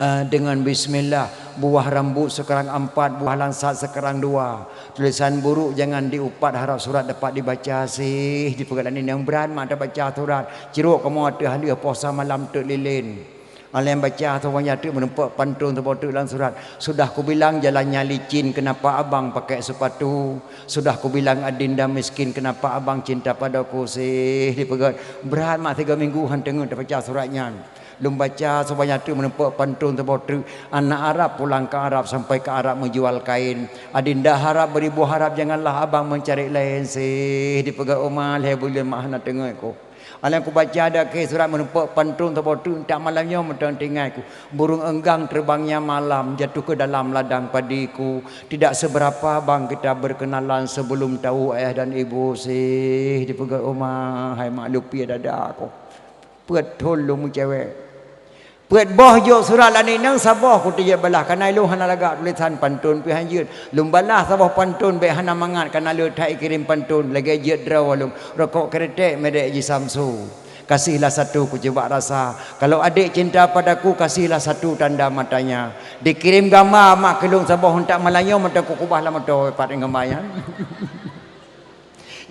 Eh, dengan bismillah, buah rambut sekarang empat, buah langsat sekarang dua. Tulisan buruk jangan diupat, harap surat dapat dibaca sih. Di peugah lé aneuk inong brat mak tabaca surat. Cirok kamoe ateueh haleueh, poh sa malam teuk lilén. Alèh baca saboh nyan teuk, meurumpok pantôn saboh teuk lam surat. Sudah kubilang jalannya licin, kenapa abang pakai sepatu? Sudah kubilang adinda miskin, kenapa abang cinta padaku sih? Di peugah brat mak, tiga minggu han teungeut tabaca surat nyan. Lôn baca saboh nyan teuk, meurumpok pantôn saboh teuk. Anak Arab pulang ke Arab, sampai ke Arab menjual kain. Adinda harap beribu harap, janganlah abang mencari lain sih. Di peugah uma, lhèe buleuen mak hana teungeut ku. Alèh kubaca dakee surat, meurumpok pantôn saboh teuk, tak malam nyoe mantong teuingat ku. Burung enggang terbangnya malam, jatuh ke dalam ladang padiku. Tidak seberapa bang kita berkenalan sebelum tahu ayah dan ibu sih. Di peugah uma, hai mak, lupie dada ku. Peuet thon lôn meucewek. Peuet boh jok surat lé aneuk inong, saboh kuteubiet balah, kana ilôn hana lagak tulisan, pantôn pih han jeuet. Lôn balah saboh pantôn bék hana mangat, kana le that ikirém pantôn, lagèe jeuet droe lôn. Rokok kretek merek Jisamsu. Kasihlah satu kucuba rasa. Kalau adik cinta padaku, kasihlah satu tanda matanya. Dikirém gamba mak keu lôn saboh, tak malam nyoe mantong kukubah lam moto, pat gamba nyan.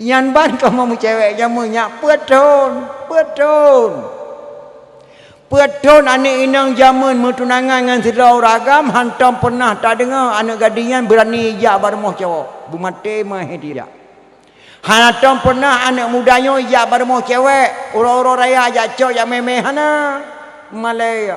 Nyan ban kamoe meucewek jameun nyak peuet thon, peuet thon. Peuet thon aneuk inong jameun meutunangan ngon sidroe ureueng agam, hantom peunah tadeungoe aneuk gadih nyan beurani ijak bak rumoh cowok. Beumaté meuhé dijak. Hantom peunah aneuk muda nyoe ijak bak rumoh cewek, uroe-uroe raya jak cok jak mé-mé, hana. Malèe.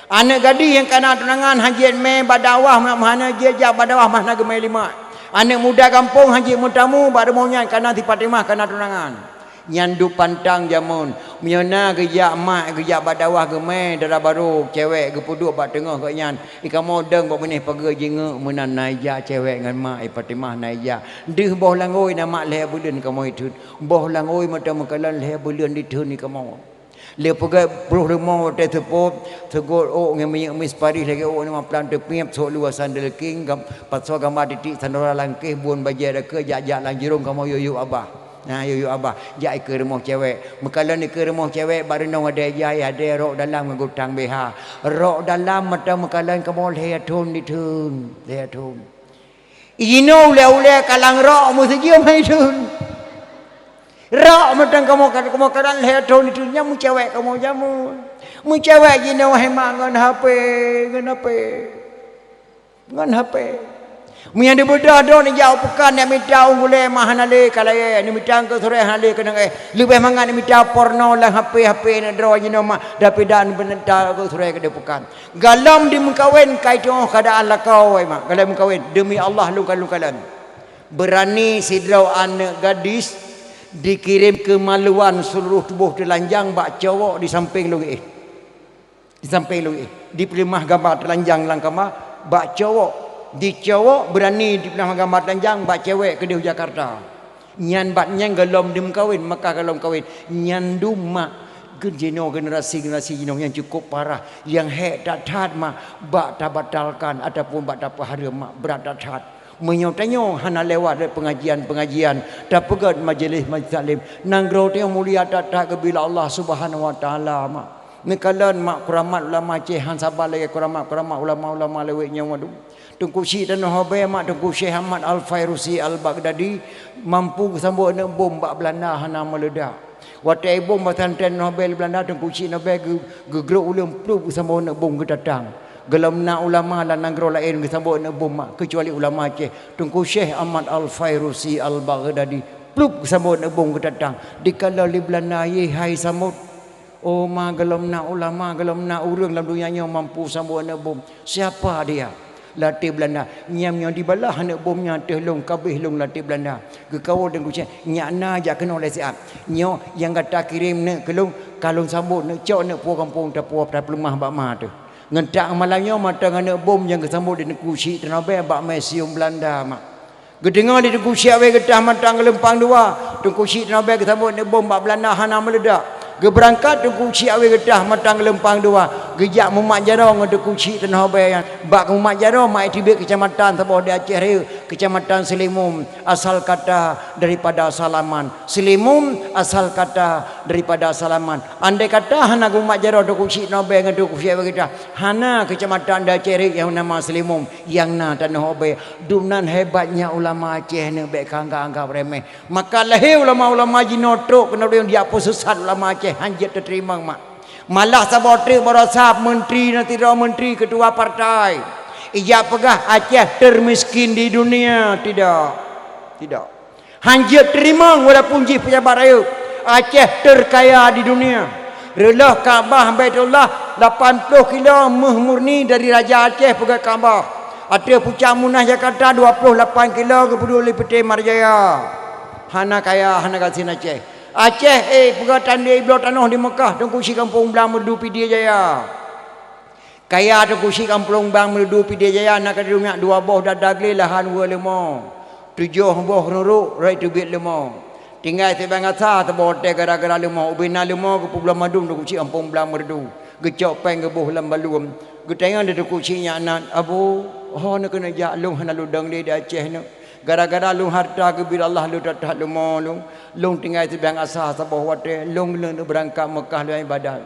Aneuk gadih nyang kana tunangan han jeuet mé bak dakwah, meuhana jeuet jak bak dakwah, meuhana geumé limak. Aneuk muda gampông han jeuet meutamu bak rumoh nyan, kana si Fatimah kana tunangan. Nyan duek pantang jameun. Meunyoe na geujak mak, geujak bak dakwah geumé dara barô, cewek geupeuduek bak teungoh gobnyan. I kamoe dong bak binéh pageue jingeuk meunan na ijak cewek ngon mak, i Fatimah na ijak. Deuh boh langôi na mak lhèe buleuen kamoe itheun. Boh langôi mantong meukalon lhèe buleuen ditheun i kamoe. Lé peugét ploh limong watèe seupôt, seugot ôk ngon minyeuk mis paréh lagèe ôk nibak plan teupiep, sôk luwa sandal king, gam-, pasoe gamba titik sanora langkéh, buôn bajèe dakeu, jak-jak lam jurông kamoe yue-yue abah. Na yue-yue abah, jak ikeue rumoh cewek. Meukalon ikeue rumoh cewek, bak reunong adèe jai, adèe rok dalam ngon gutang B H. Rok dalam mantong meukalon kamoe lhèe thon ditheun, lhèe thon. Jinoe ulèe-ulèe kalang rok meusijeuem hai thon. Rok mantong kamoe, kamoe kadang lhèe thon ditheun, nyan meucewek kamoe jameun. Meucewek jinoe hai mak ngon H P, ngon H P. Ngon H P. Meunyo dibeudôh droe neujak u peukan, neuk mita ôn gulèe mak hana lé ka layèe, neuk mita keu surèe hana lé keunong èh. Leubèh mangat neuk mita porno lam H P, H P neuk droe jinoe mak, daripada neuk mita keu surèe keudéh peukan. Galom dimeukawen ka itu'oh keuadaan lakoe, wai mak. Galom meukawen, deumi Allah lôn ka lôn kalon. Beurani sidroe aneuk gadis dikirém keumaluan seuluruh tuboh teulanjang bak cowok di sampéng lôn éh. Di sampéng lôn éh. Dipeuleumah gamba teulanjang lam kama bak cowok. Di cowok beurani dipeuleumah gamba teulanjang bak cewek keudéh u Jakarta. Nyan bak nyan galom dimeukawen, maka galom kawen. Nyan dum mak, gen-, jinoe generasi-generasi jinoe nyang cukup parah, nyang hék that-that mak, bak tabatalkan ataupun bak tapeuhareuem mak, brat that-that. Meunyoe tanyoe hana lewat lé pengajian-pengajian, tapeugét majelis-majelis taklim, nanggroe tanyoe mulia that-that geubila Allah Subhanahu Wa Taala mak. Neukalon mak, keuramat ulama Aceh han saban lagèe keuramat-keuramat ulama-ulama lawét nyoe, waduh. Teungku Syik Tanoh Abée mak, Teungku Syekh Ahmad Al-Fairusi Al-Baghdadi mampu geusambot aneuk bom bak Beulanda hana meuledak. Watèe bom bak pesantren Tanoh Abée lé Beulanda, Teungku Syik Tanoh Abée geu-, geugrôp uleueng plup geusambot aneuk bom geutatang. Gohlom na ulama lam nanggroe laén geusambot aneuk bom mak, keucuali ulama Aceh, Teungku Syekh Ahmad Al-Fairusi Al-Baghdadi. Plup, geusambot aneuk bom geutatang. Dikalon lé Beulanda, "Yé hai sambot. Oh ma, gohlom na ulama, gohlom na ureuëng lam donya nyoe mampu sambot aneuk bom. Siapa dia?" Lam até Beulanda. "Nyang nyoe dibalah aneuk bom nyan ateueh lôn, ka abéh lôn lam até Beulanda." Geukawöt Teungku Syeh, "Nyak na jak keunoe lé siat. Nyoe nyang gata kirém neuk keu lôn, ka lôn sambot neuk, cok neuk puwoe gampông, tapuwoe tapeuleumah bak ma teuh." Ngon that malam nyoe mantong aneuk bom nyang geusambot di Teungku Chik Tanoh Bèe bak mè sium Beulanda mak. Geudeungoe lé Teungku Chik Awé Geutah mantong geulumpang dua. Teungku Chik Tanoh Bèe geusambot aneuk bom bak Beulanda hana meuleudak. Geubeurangkat Teungku Chik Awé Geutah mantong geulumpang dua. Geujak mumat jaroe ngon Teungku Chik Tanoh Bèe nyan. Bak mumat jaroe mak, teubiet keucamatan saboh di Aceh Rayeuk, Keucamatan Seulimum, asal kata daripada salaman. Seulimum asal kata daripada salaman. Andai kata hana geumat jaroe Teungku Chik Tanoh Bèe ngon Teungku Chik Awé Geutah, hana keucamatan di Aceh Rayeuk nyang nama Seulimum, nyang na Tanoh Bèe. Dumnan hebatnya ulama Aceh nyoe, bèk ka anggab-anggab remeh. Maka lahé ulama-ulama jinoe trok keunoe, dijak peusisat ulama Aceh, hanjeuet teuteurimong mak. Malah saboh treuk baroesa menteri, na sidroe menteri, ketua partai, ijak peugah Aceh termiskin di dunia. Tidak. Tidak. Hanjeuet teurimong walaupun jih pejabat rayeuk. Aceh terkaya di dunia. Reuloh Ka'bah Baitullah lapan ploh kilo méuh murni dari Raja Aceh peugöt Ka'bah. Ateueh pucak Munah Jakarta dua ploh lapan kilo geupeuduek lé Peuté Marjaya. Hana kaya, hana gasien Aceh. Aceh, eh, peugah tandé bloe tanoh di Meukah, Teungku Chik Gampông Blang Meureudu Pidie Jaya. Kaya Teungku Chik Gampông Blang Meureudu Pidie Jaya na ka diduek dua boh dada glé lahan weu leumo, tujoh boh nuruk rot teubiet leumo. Tinggai sibang asa saboh watèe gara-gara leumo, ubena leumo geupeubloe mandum Teungku Chik Gampông Blang Meureudu. Geucok péng geuboh lam baluem. Geutanyong lé Teungku Chik nyan nan, "Abu, ho neukeuneuk jak, lôn hana ludong lé di Aceh nyoe. Gara-gara lôn hareuta geubri Allah lôn that-that leumo lôn. Lôn tinggai sibang asa saboh watèe, lôn neuk beurangkat Meukah lôn ibadat."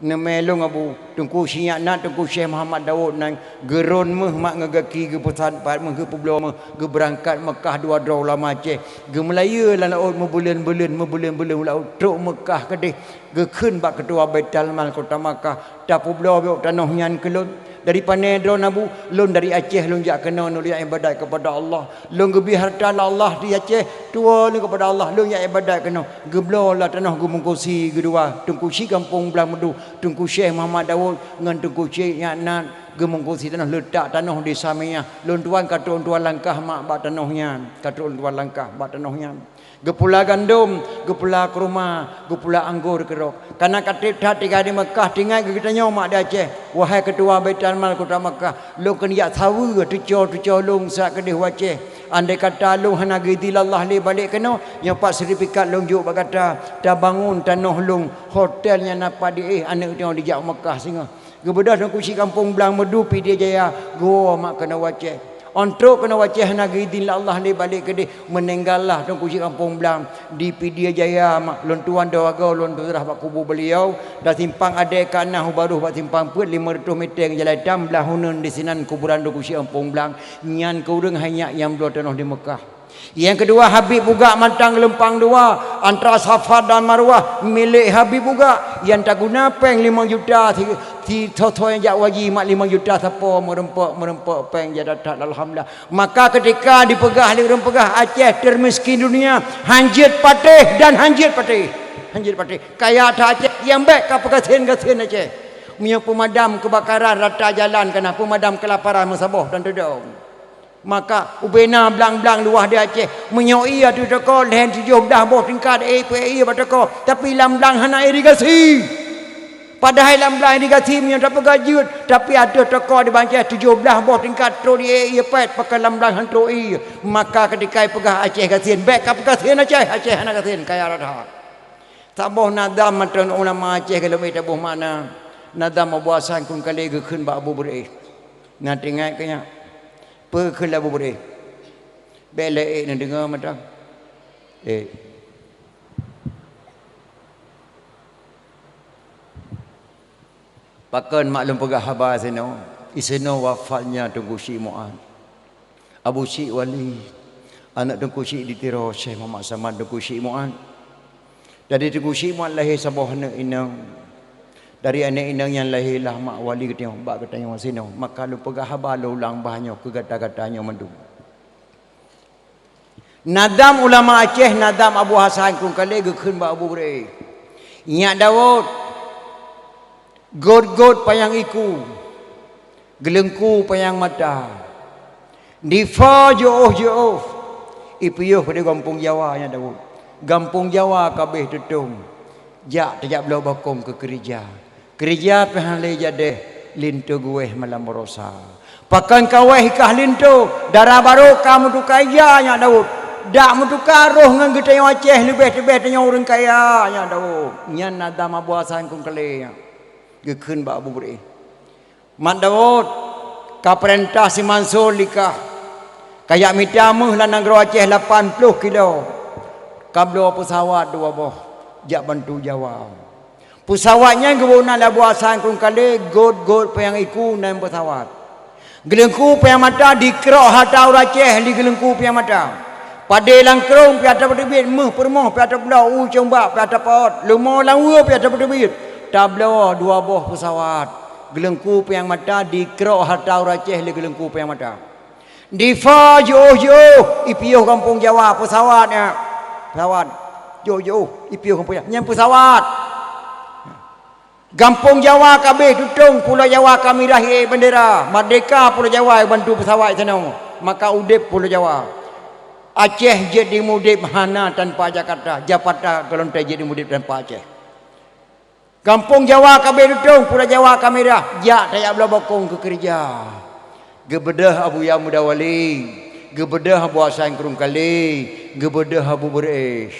Neumè lôn Abu, Teungku Chik nyan nan, Teungku Syekh Muhammad Daud nan, geurôn méuh mak ngon gaki, geupeusat pat méuh, geupeubloe méuh, geubeurangkat Meukah dua droe ulama Aceh. Geumeulayeue lam laôt meubuleuen-buleuen, meubuleuen-buleuen lam laôt, trok Meukah keudeh, geukheun bak keutua Baitul Mal kota Makkah, "Tapeubloe bacut tanoh nyan keu lôn." "Dari pané droeneuh Abu?" "Lôn dari Aceh, lôn jak keunoe, lôn jak ibadat keupada Allah. Lôn geubri hareuta lé Allah di Aceh, tuwoe lôn keupada Allah, lôn jak ibadat keunoe." Geubloe lah tanoh geumungkusi geudua, Teungku Chik Gampông Blang Meureudu, Teungku Syekh Muhammad Daud ngon Teungku Chik nyan nan, geumungkusi tanoh, leutak tanoh di Samiah. "Lôn tuan ka trok lôn tuan langkah mak bak tanoh nyan, ka trok lôn tuan langkah bak tanoh nyan." Geupula gandom, geupula keuruma, geupula anggô keudroe. Kana ka trép that tinggai di Meukah, tinggai geutanyoe mak di Aceh, "Wahai keutua Baitul Mal kota Meukah, lôn keuneuk jak saweue tucoe-tucoe lôn siat keudeh u Aceh. Andai kata lôn hana geuidhin lé Allah lé balek keunoe, nyoe pat seurtifikat lôn jok bak gata, tabangon tanoh lôn, hotel nyang na pat di éh aneuk tanyoe dijak u Meukah singoh." Geubeudôh Teungku Chik Gampông Blang Meureudu Pidie Jaya, geuwoe mak keunoe u Aceh. Ôn trok keunoe u Aceh hana geuidhin lé Allah lé balek keudeh, meuninggai lah Teungku Chik Gampông Blang di Pidie Jaya mak, lôn tuan dua goe lôn tuan seurah bak kubu beliau, dan simpang adèe ka na u barôh bak simpang peuet limong reutôh mètè ngon jalan itam, blah uneun di sinan kuburan Teungku Chik Gampông Blang, nyan keuh ureueng hai nyak nyang bloe tanoh di Meukah. Nyang keudua, Habib Bugak mantong geulumpang dua, antara Safa dan Marwah, milék Habib Bugak, nyang taguna péng limong juta, si, si soe-soe nyang jak haji mak limong juta sapo, meureumpok-meureumpok péng jak that-that, alhamdulillah. Maka keutika dipeugah lé ureueng peugah Aceh termiskin dunia, hanjeuet patéh dan hanjeuet patéh. Hanjeuet patéh. Kaya that Aceh, nyang bèk ka peugasien-gasien Aceh. Meunyoe peumadam keubakaran rata jalan ka na, peumadam keulaparan meusaboh dan teudong. Maka ubena blang-blang luwah di Aceh. Meunyoe ié ateueh toko lhèe tujoh blah boh tingkat, eh, peuék ié bak toko, tapi lam blang hana irigasi. Padahai lam blang irigasi meunyoe tapeugah jeuet, tapi ateueh toko di Aceh tujoh blah boh tingkat trok di ék ié pèt, pakon lam blang han trok ié. Maka keutika ipeugah Aceh gasien, bèk ka peugasien Aceh, Aceh hana gasien, kaya rata. Saboh nadam mantong ulama Aceh golom taboh makna. Nadam Abu Hasan Krueng Kalé geukheun bak Abu Beureueh. Na teuingat keu nyan? Peue kheun lé Abu Beureueh? Bèk lé ék neudeungoe mantong. Eh. Pakon mak lôn peugah haba sinoe? Isinoe wafatnya Teungku Chik Mu'ad. Abu Chik Wali, aneuk Teungku Chik di Tiro, Syekh Muhammad Saman, Teungku Chik Mu'ad. Jadi Teungku Chik Mu'ad lahé saboh aneuk inong. Dari aneuk inong nyan lahé lah mak wali geutanyoe, bak geutanyoe sinoe. Maka lôn peugah haba lôn ulang bah nyoe keu gata-gata nyoe mandum. Nadam ulama Aceh, nadam Abu Hasan Krueng Kalé geukheun bak Abu Beureu'éh, "Nyak Daud, gôt-gôt panyang iku, geuleungku panyang mata, difa jiôh-jiôh, ipiôh di gampông Jawa, Nyak Daud. Gampông Jawa ka abéh tutông, jak tajak bloe bakông keu keurija. Keurija pih hana lé jadéh, linto geuwéh malam barosa. Pakon ka wéh i kah linto, dara barô ka meutuka ija, Nyak Daud. Dak meutuka roh ngon geutanyoe Aceh leubeh teubeh tanyoe ureuëng kaya, Nyak Daud." Nyan nadam Abu Hasan Krueng Kalé nyan geukheun bak Abu Beureu'éh, "Mat Daud, ka peurintah si Mansur likah, kajak mita méuh lam nanggroe Aceh lapan ploh kilo, kabloe peusawat dua boh jak bantu Jawa. Peusawat nyan geuboh nan lé Abu Hasan Krueng Kalé, gôt-gôt panyang iku nan peusawat. Geuleungku panyang mata dikrok hareuta ureuëng Aceh lé geuleungku panyang mata. Padé lam krueng pih atra peuteubiet, méuh peurumoh pih atra peubloe, u cong bak pih atra peuot, leumo lam weue pih atra peuteubiet. Tabloe dua boh peusawat. Geuleungku panyang mata dikrok hareuta ureuëng Aceh lé geuleungku panyang mata. Difa jiôh-jiôh, ipiôh gampông Jawa, peusawat nyan. Peusawat. Jiôh-jiôh, ipiôh gampông Jawa. Nyan peusawat. Gampông Jawa ka abéh tutông, Pulo Jawa ka mirah iék bendera. Merdeka Pulo Jawa bantu peusawat di sana. Maka udeb Pulo Jawa. Aceh jeuet dimudeb hana tanpa Jakarta. Jakarta golom jeuet dimudeb tanpa Aceh. Gampông Jawa ka abéh tutông, Pulo Jawa ka mirah, jak tajak bloe bakông keu keurija." Geubeudôh Abuya Muda Wali, geubeudôh Abu Hasan Krueng Kalé, geubeudôh Abu Beureu'éh,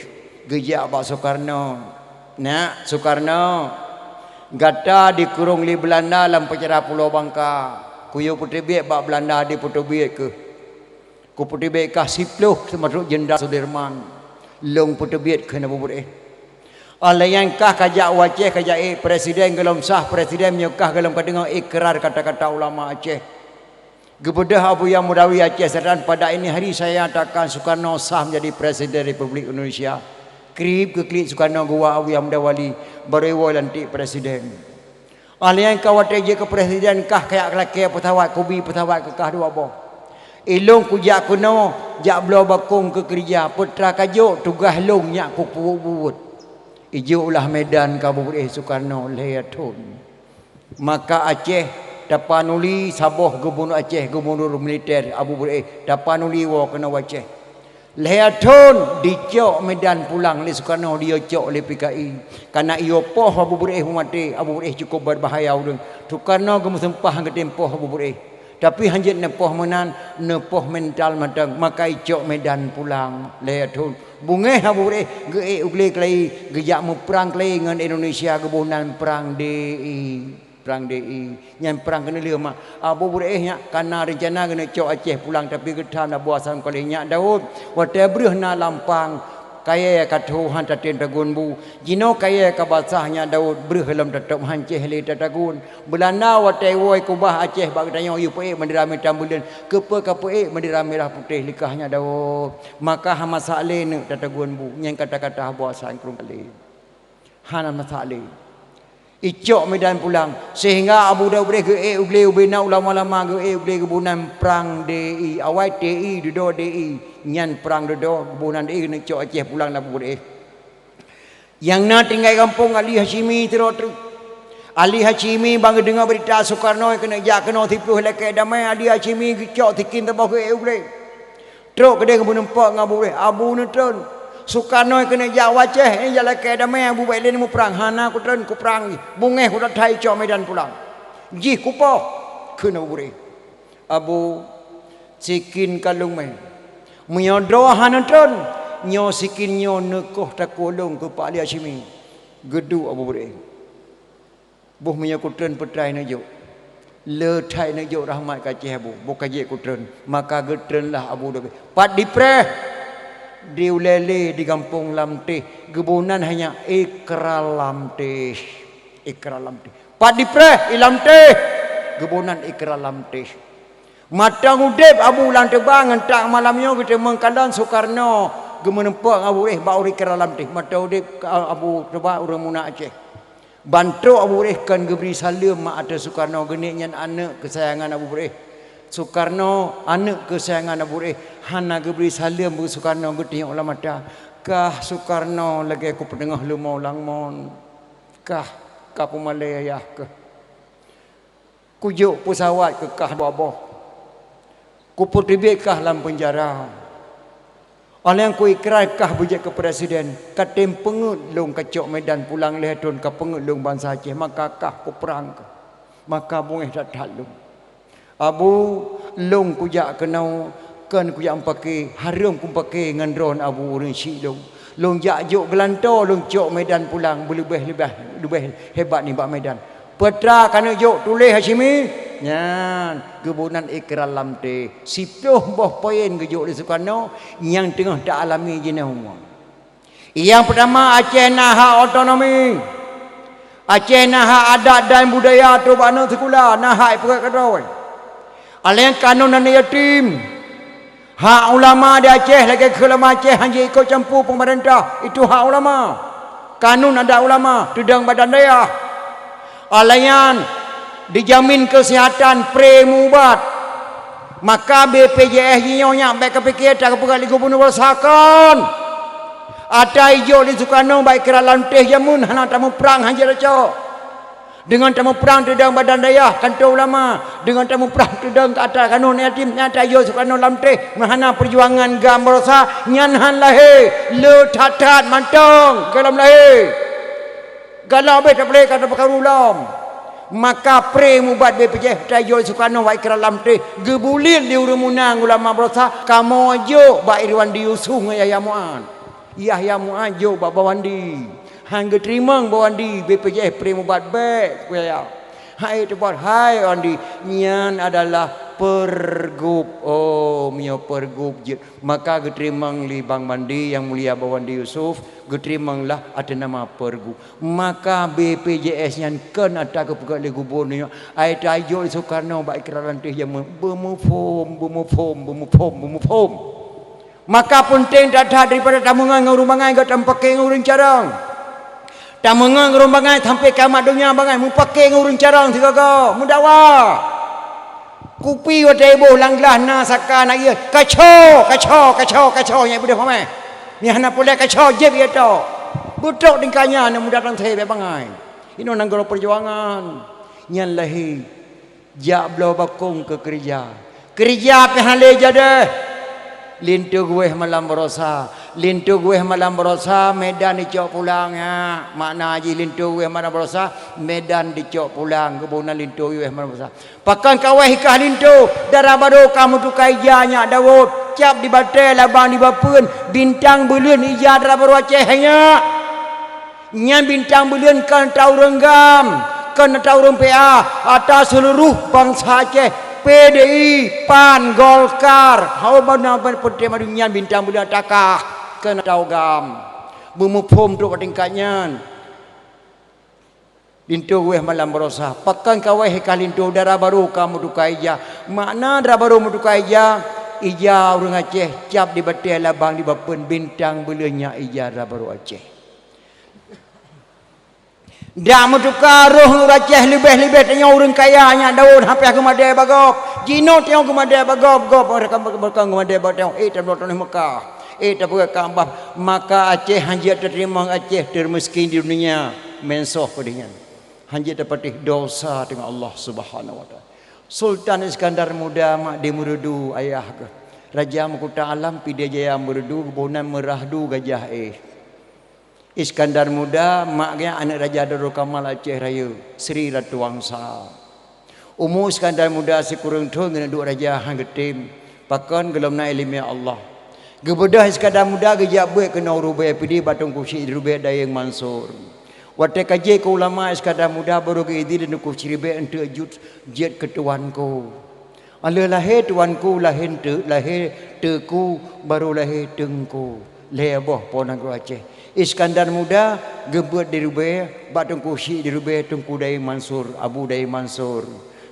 geujak bak Sukarno. "Nak, Sukarno, gata dikurông lé Beulanda lam peucara Pulo Bangka. Kuyue peuteubiet bak Beulanda dipeuteubiet keuh. Kupeuteubiet kah siploh seumeurok Jenderal Sudirman. Lôn peuteubiet," kheun Abu Beureu'éh. "Óh lheueh nyan kah kajak u Aceh, kajak ék presiden golom sah presiden, meunyoe kah golom kadeungoe ikrar kata-kata ulama Aceh." Geubeudôh Abuya Muda Wali Aceh Selatan, "Pada ini hari saya nyatakan Sukarno sah menjadi Presiden Republik Indonesia." Krieb geuklik Sukarno geuwoe Abuya Muda Wali, barô iwoe lantik presiden. "Óh lheueh nyan kah watée jeuet keu presiden kah kajak lakée peusawat, kubi peusawat keu kah dua boh. Ilôn kujak keunoe jak bloe bakông keu keurija, peue teuma ka jok tugaih lôn nyak kupeubuet." Ijok ulah Medan keu Abu Beureu'éh Sukarno lhée thon. Maka Aceh tapanuli saboh gubunur Aceh, gubunur militer Abu Beureu'éh tapanuli woe keunoe u Aceh. Lhée thon dicok Medan pulang lé Sukarno, diyue cok lé P K I. Kareuna iyue poh Abu Beureu'éh meumaté, Abu Beureu'éh cukup berbahaya ureuëng. Sukarno geumeuseumpah geutem poh Abu Beureu'éh. Tapi hana jeuet neupoh meunan, neupoh mental mantong, maka icok Medan pulang. Lhée thon beungéh Abu Beureu'éh geuék u glé keulayi, geujak meuprang keulayi ngon Indonesia, geuboh nan Prang D I. Prang D I. Nyan prang keuneulheueh mak. Abu Beureu'éh nyak kana reuncana geuneuk cok Aceh pulang, tapi geutham Abu Hasan Krueng Kalé, "Nyak Daud, watée breueh na lampang, kayée ka tho han tatem tagun bu. Jinoe kayée ka basah, Nyak Daud, breueh lom tatôb han céh lé tatagun. Beulanda watée woe kubah Aceh bak geutanyoe yue peuék bendera mita buleuen, keupeue ka peuék bendera mirah putéh likah, Nyak Daud?" Maka hana masak lé neuk tatagun bu. Nyan kata-kata Abu Hasan Krueng Kalé. Hana masak lé. Icok Medan pulang, sehingga Abu Daud Beureu'éh geuék u glé ubé na ulama-ulama, geuék u glé geuboh nan Prang D I. Awai T I dudoe D I, nyan Prang dudoe, geuboh nan D I geuneuk cok Aceh pulang lé Abu Beureu'éh. Nyang na tinggai gampông Ali Hasyimi sidroe treuk. Ali Hasyimi ban geudeungoe beurita Sukarno keuneuk jak keunoe siploh lakée damé, Ali Hasyimi geucok sikin saboh geuék u glé. Trok keudeh geumeuneumpok ngon Abu Beureu'éh, "Abu neutron, Sukarno keuneuk jak u Aceh, jak lakée damé, Abu bék lé neumuprang." "Hana kutron, kuprang jih. Beungéh kutat that icok Medan pulang. Jih kupoh," kheun Abu Beureu'éh. "Abu, sikin ka lôn mé. Meunyoe droe hana tron, nyoe sikin nyoe neukoh takue lôn keu Pak Ali Hasyimi," geuduek Abu Beureu'éh. "Boh meunyoe kutron peutrai neujok, le that neujok rahmat keu Aceh Abu, boh ka jeuet kutron." Maka geutronlah Abu Daud. Pat dipreh, di ulée lé di gampông Lamteh, geuboh nan hanya Ikra Lamteh. Ikra Lamteh. Pat dipreh i Lamteh, geuboh nan Ikra Lamteh. Mantong udeb Abu Lam Teuba ngon tak malam nyoe geuteumeung kalon Sukarno geumeuneumpok ngon Abu Beureu'éh bak ureuëng Ikra Lamteh. Mantong udeb Abu Teuba ureuëng meunan Aceh. Ban trok Abu Beureu'éh kon geubri saleuem mak ateueh Sukarno, geuneuk nyan aneuëk keusayangan Abu Beureu'éh. Sukarno, aneuëk keusayangan Abu Reh, hana geubri saleuem bak Sukarno, geutunyok lam mata. Kah Sukarno lagée kupeuteungoh leumo lam mon. Kah ka peumalée yah keuh. Kujok peusawat keu kah dua boh. Kupeuteubiet kah lam peunjara. Óh lheueh nyan kuikra kah beujeuet keu presiden, ka tem peungeuet lôn kacok Medan pulang lhée thon ka peungeuet lôn bansa Aceh, maka kah kuprang kah. Maka beungéh that-that lôn. Abu, lôn kujak keunoe, kon kujak meupaké, hareuem kumeupaké ngon droe Abu ureuëng syiek lôn. Lôn jak jok geulantoe, lôn cok Medan pulang, beuleubeh-leubeh, leubeh hebat nibak Medan. Peue atra keuneuk jok tuléh Hasyimi? Nyan, geuboh nan ikrar lam teh. Siploh boh poin geujok lé Sukarno nyang teungoh ta-alami jinoe. Nyang peutama, Aceh na hak otonomi. Aceh na hak adat dan budaya trok bak aneuk sikula, na hak ipeugét keudroe. Aleng kanun aneuk yatim. Hak ulama di Aceh lagée keu ulama Aceh hana jiikot campur peumeurintah, itu hak ulama. Kanun adat ulama teudong badan dayah. Aleng nyan dijamin keusihatan, pre meuubat. Maka B P J S jinoe nyan bék kapike atra geupeugah lé gubunur beusakan. Atra ijok lé Sukarno bak ikrar lam teh jameun hana tamuprang hana jeuet cok. Deungon tamuprang teudong badan dayah, kantor ulama, deungon tamuprang teudong keu atra kanun yatim nyang tajok Sukarno lam teh meuhana peujuangan GAM baroesa nyan han lahé, le that-that mantong gohlom lahé. Galak béh tapeulé ka tapeukaru lom. Maka pre meuubat B P J S tajok Sukarno bak ikrar lam teh geubuliet lé ureuëng meunan ulama baroesa kamoe jok bak Irwandi Yusuf ngon Yahya Mu'ad. Yahya Mu'ad jok bak Bawandi. Han geuteurimong Bawandi B P J S pre meuubat bék kuya. Hai teupat hai Bawandi, nyan adalah pergub. Oh, meunyoe pergub jeuet, maka geuteurimong lé Bang Bandi Yang Mulia Bawandi Yusuf, geuteurimonglah ateueh nama pergub. Maka B P J S nyan kon atra geupeugét lé gubunur nyoe, ai tajok lé Sukarno bak ikrar lam teh jameun beumuphom, beumuphom, beumuphom, beumuphom. Maka peunteng that-that daripada tameungon ngon ureuëng bangai göt tamupaké ngon ureuëng carông. Tameungon ngon ureuëng bangai sampai kiamat donya bangai mupaké ngon ureuëng carông sigoe-goe meudakwah. Kupi watée iboh lam glah na saka na ié, kaco, kaco, kaco, kaco nyang beudôh mameh. Nyang hana puléh kaco jép ié tok. Beutrok tingkat nyan aneuk muda teuntée bék bangai. Inoe nanggroe peujuangan nyan lahé. Jak bloe bakong keu keureuja. Keureuja pih hana lé jadeh. Linto geuwéh malam baroesa. Linto geuwéh malam baroesa, Medan dicok pulang, ya. Makna jih linto geuwéh malam baroesa, Medan dicok pulang. Geuboh nan linto geuwéh malam baroesa. Pakon kawéh ikah linto, dara barô ka meutuka ija nyak Daud. Cap di batée labang di bapeuen, bintang buleuen ija dara barô Aceh nyak. Nyan bintang buleuen kon ata ureuëng GAM, kon ata ureuëng P A, ata seuluruh bansa Aceh, P D I, PAN, Golkar, hana ban peunteng madu nyan bintang buleuen ata kah, kon ata GAM. Beumuphom trok bak tingkat nyan. Linto geuwéh malam baroesa, pakon kawéh ikah linto dara barô ka meutuka ija. Makna dara barô meutuka ija, ija ureuëng Aceh cap di batée labang di bapeuen bintang buleuen nyak ija dara barô Aceh. Dak meutuka roh ureuëng Aceh leubeh-leubeh tanyoe ureuëng kaya nyak Daud hana piah geumadée bak gob. Jinoe tanyoe geumadée bak gob, gob meureuka geumadée bak tanyoe, eh, tabloe tanyoe Mekah, eh, tapeugah Ka'bah. Maka Aceh hana jeuet tateurimong, Aceh teurmiskin di dunia, meusoh peudeh nyan. Hana jeuet tapatéh dosa teungoh Allah Subhanahu wa Taala. Sultan Iskandar Muda mak di Meureudu ayah geuh. Raja Meukuta Alam Pidie Jaya Meureudu geuboh nan Meurahdu Gajah Éh. Iskandar Muda, mak geuh aneuëk Raja Darul Kamal Aceh Rayeuk, Sri Ratu Wangsa. Umu Iskandar Muda sikureueng thon geuneuk duek raja han geutem, pakon gohlom na iéleumé Allah. Geubeudôh Iskandar Muda geujak beuet keunoe u Rubée Pidie bak Teungku Syik Rubée Dayeueng Mansur. Watée ka jeuet keu ulama, Iskandar Muda barô geuidhin lé Teungku Syik Rubée eunteuk jeuet, jeuet keu tuanku. Óh lheueh lahé tuanku, lahé eunteuk, lahé teuku, barô lahé teungku. Lhée boh po nanggroe Aceh. Iskandar Muda geubeuet di Rubée bak Teungku Syik di Rubée, Teungku Dayeueng Mansur, Abu Dayeueng Mansur.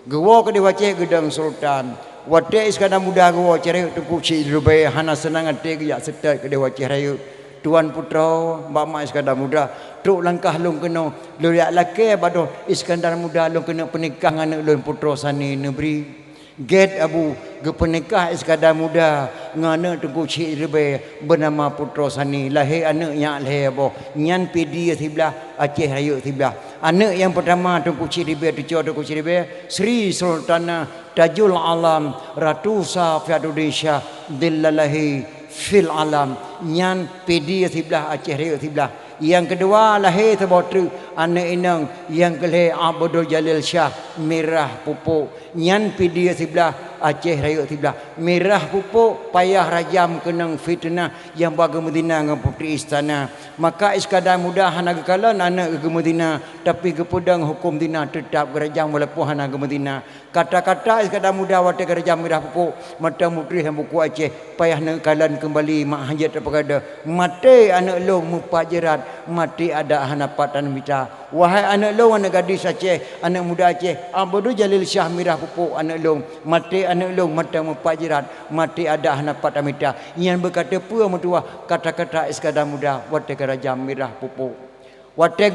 Geuwoe keudeh u Aceh geudong sultan. Watée Iskandar Muda geuwoe cit rayeuk, Teungku Syik di Rubée hana seunang até geujak seutôt keudeh u Aceh rayeuk. Tuan putroe, bak mak Iskandar Muda, trok langkah lôn keunoe, lôn jak lakée bak droe Iskandar Muda lôn keuneuk peunikah ngon aneuëk lôn, putroe Sani Neubri. Gét Abu geupeunikah Iskandar Muda ngon aneuëk Teungku Chik Ribée beunama Putroe Sani, lahé aneuëk nyak lhée boh, nyan Pidie siblah, Aceh Rayeuk siblah. Aneuëk nyang peurtama Teungku Chik Ribée, cucoe Teungku Chik Ribée, Sri Sultanah Tajul Alam, Ratu Safiatuddin Syah, Dillalahi fil Alam, nyan Pidie siblah, Aceh Rayeuk siblah. Nyang keudua lahé saboh treuk aneuëk inong, nyang keulhée Abdul Jalil Syah, Mirah Pupuk, nyan Pidie siblah, Aceh Rayeuk siblah. Mirah Pupuk payah rajam keunong fiteunah nyang ba geumeuzina ngon putri istana. Maka Iskandar Muda hana geukalon aneuëk geumeuzina, tapi geupeudong huköm zina, teutab geurajam walaupun hana geumeuzina. Kata-kata Iskandar Muda watée geurajam Mirah Pupuk, mata mutrih lam buku Aceh, payah neukalon keumbali mak hanjeuet teupeugah, "Maté aneuëk lôn meupat jeurat, maté adak hana pat tanah mita." Wahai aneuëk lôn, aneuëk gadis Aceh, aneuëk muda Aceh, Abdul Jalil Syah, Mirah Pupuk aneuëk lôn, maté aneuëk lôn mata meupat jeurat, maté adak hana pat tanah mita. Nyan beuka teupeue meutuwah kata-kata Iskandar Muda watée geurajam Mirah Pupuk. Watée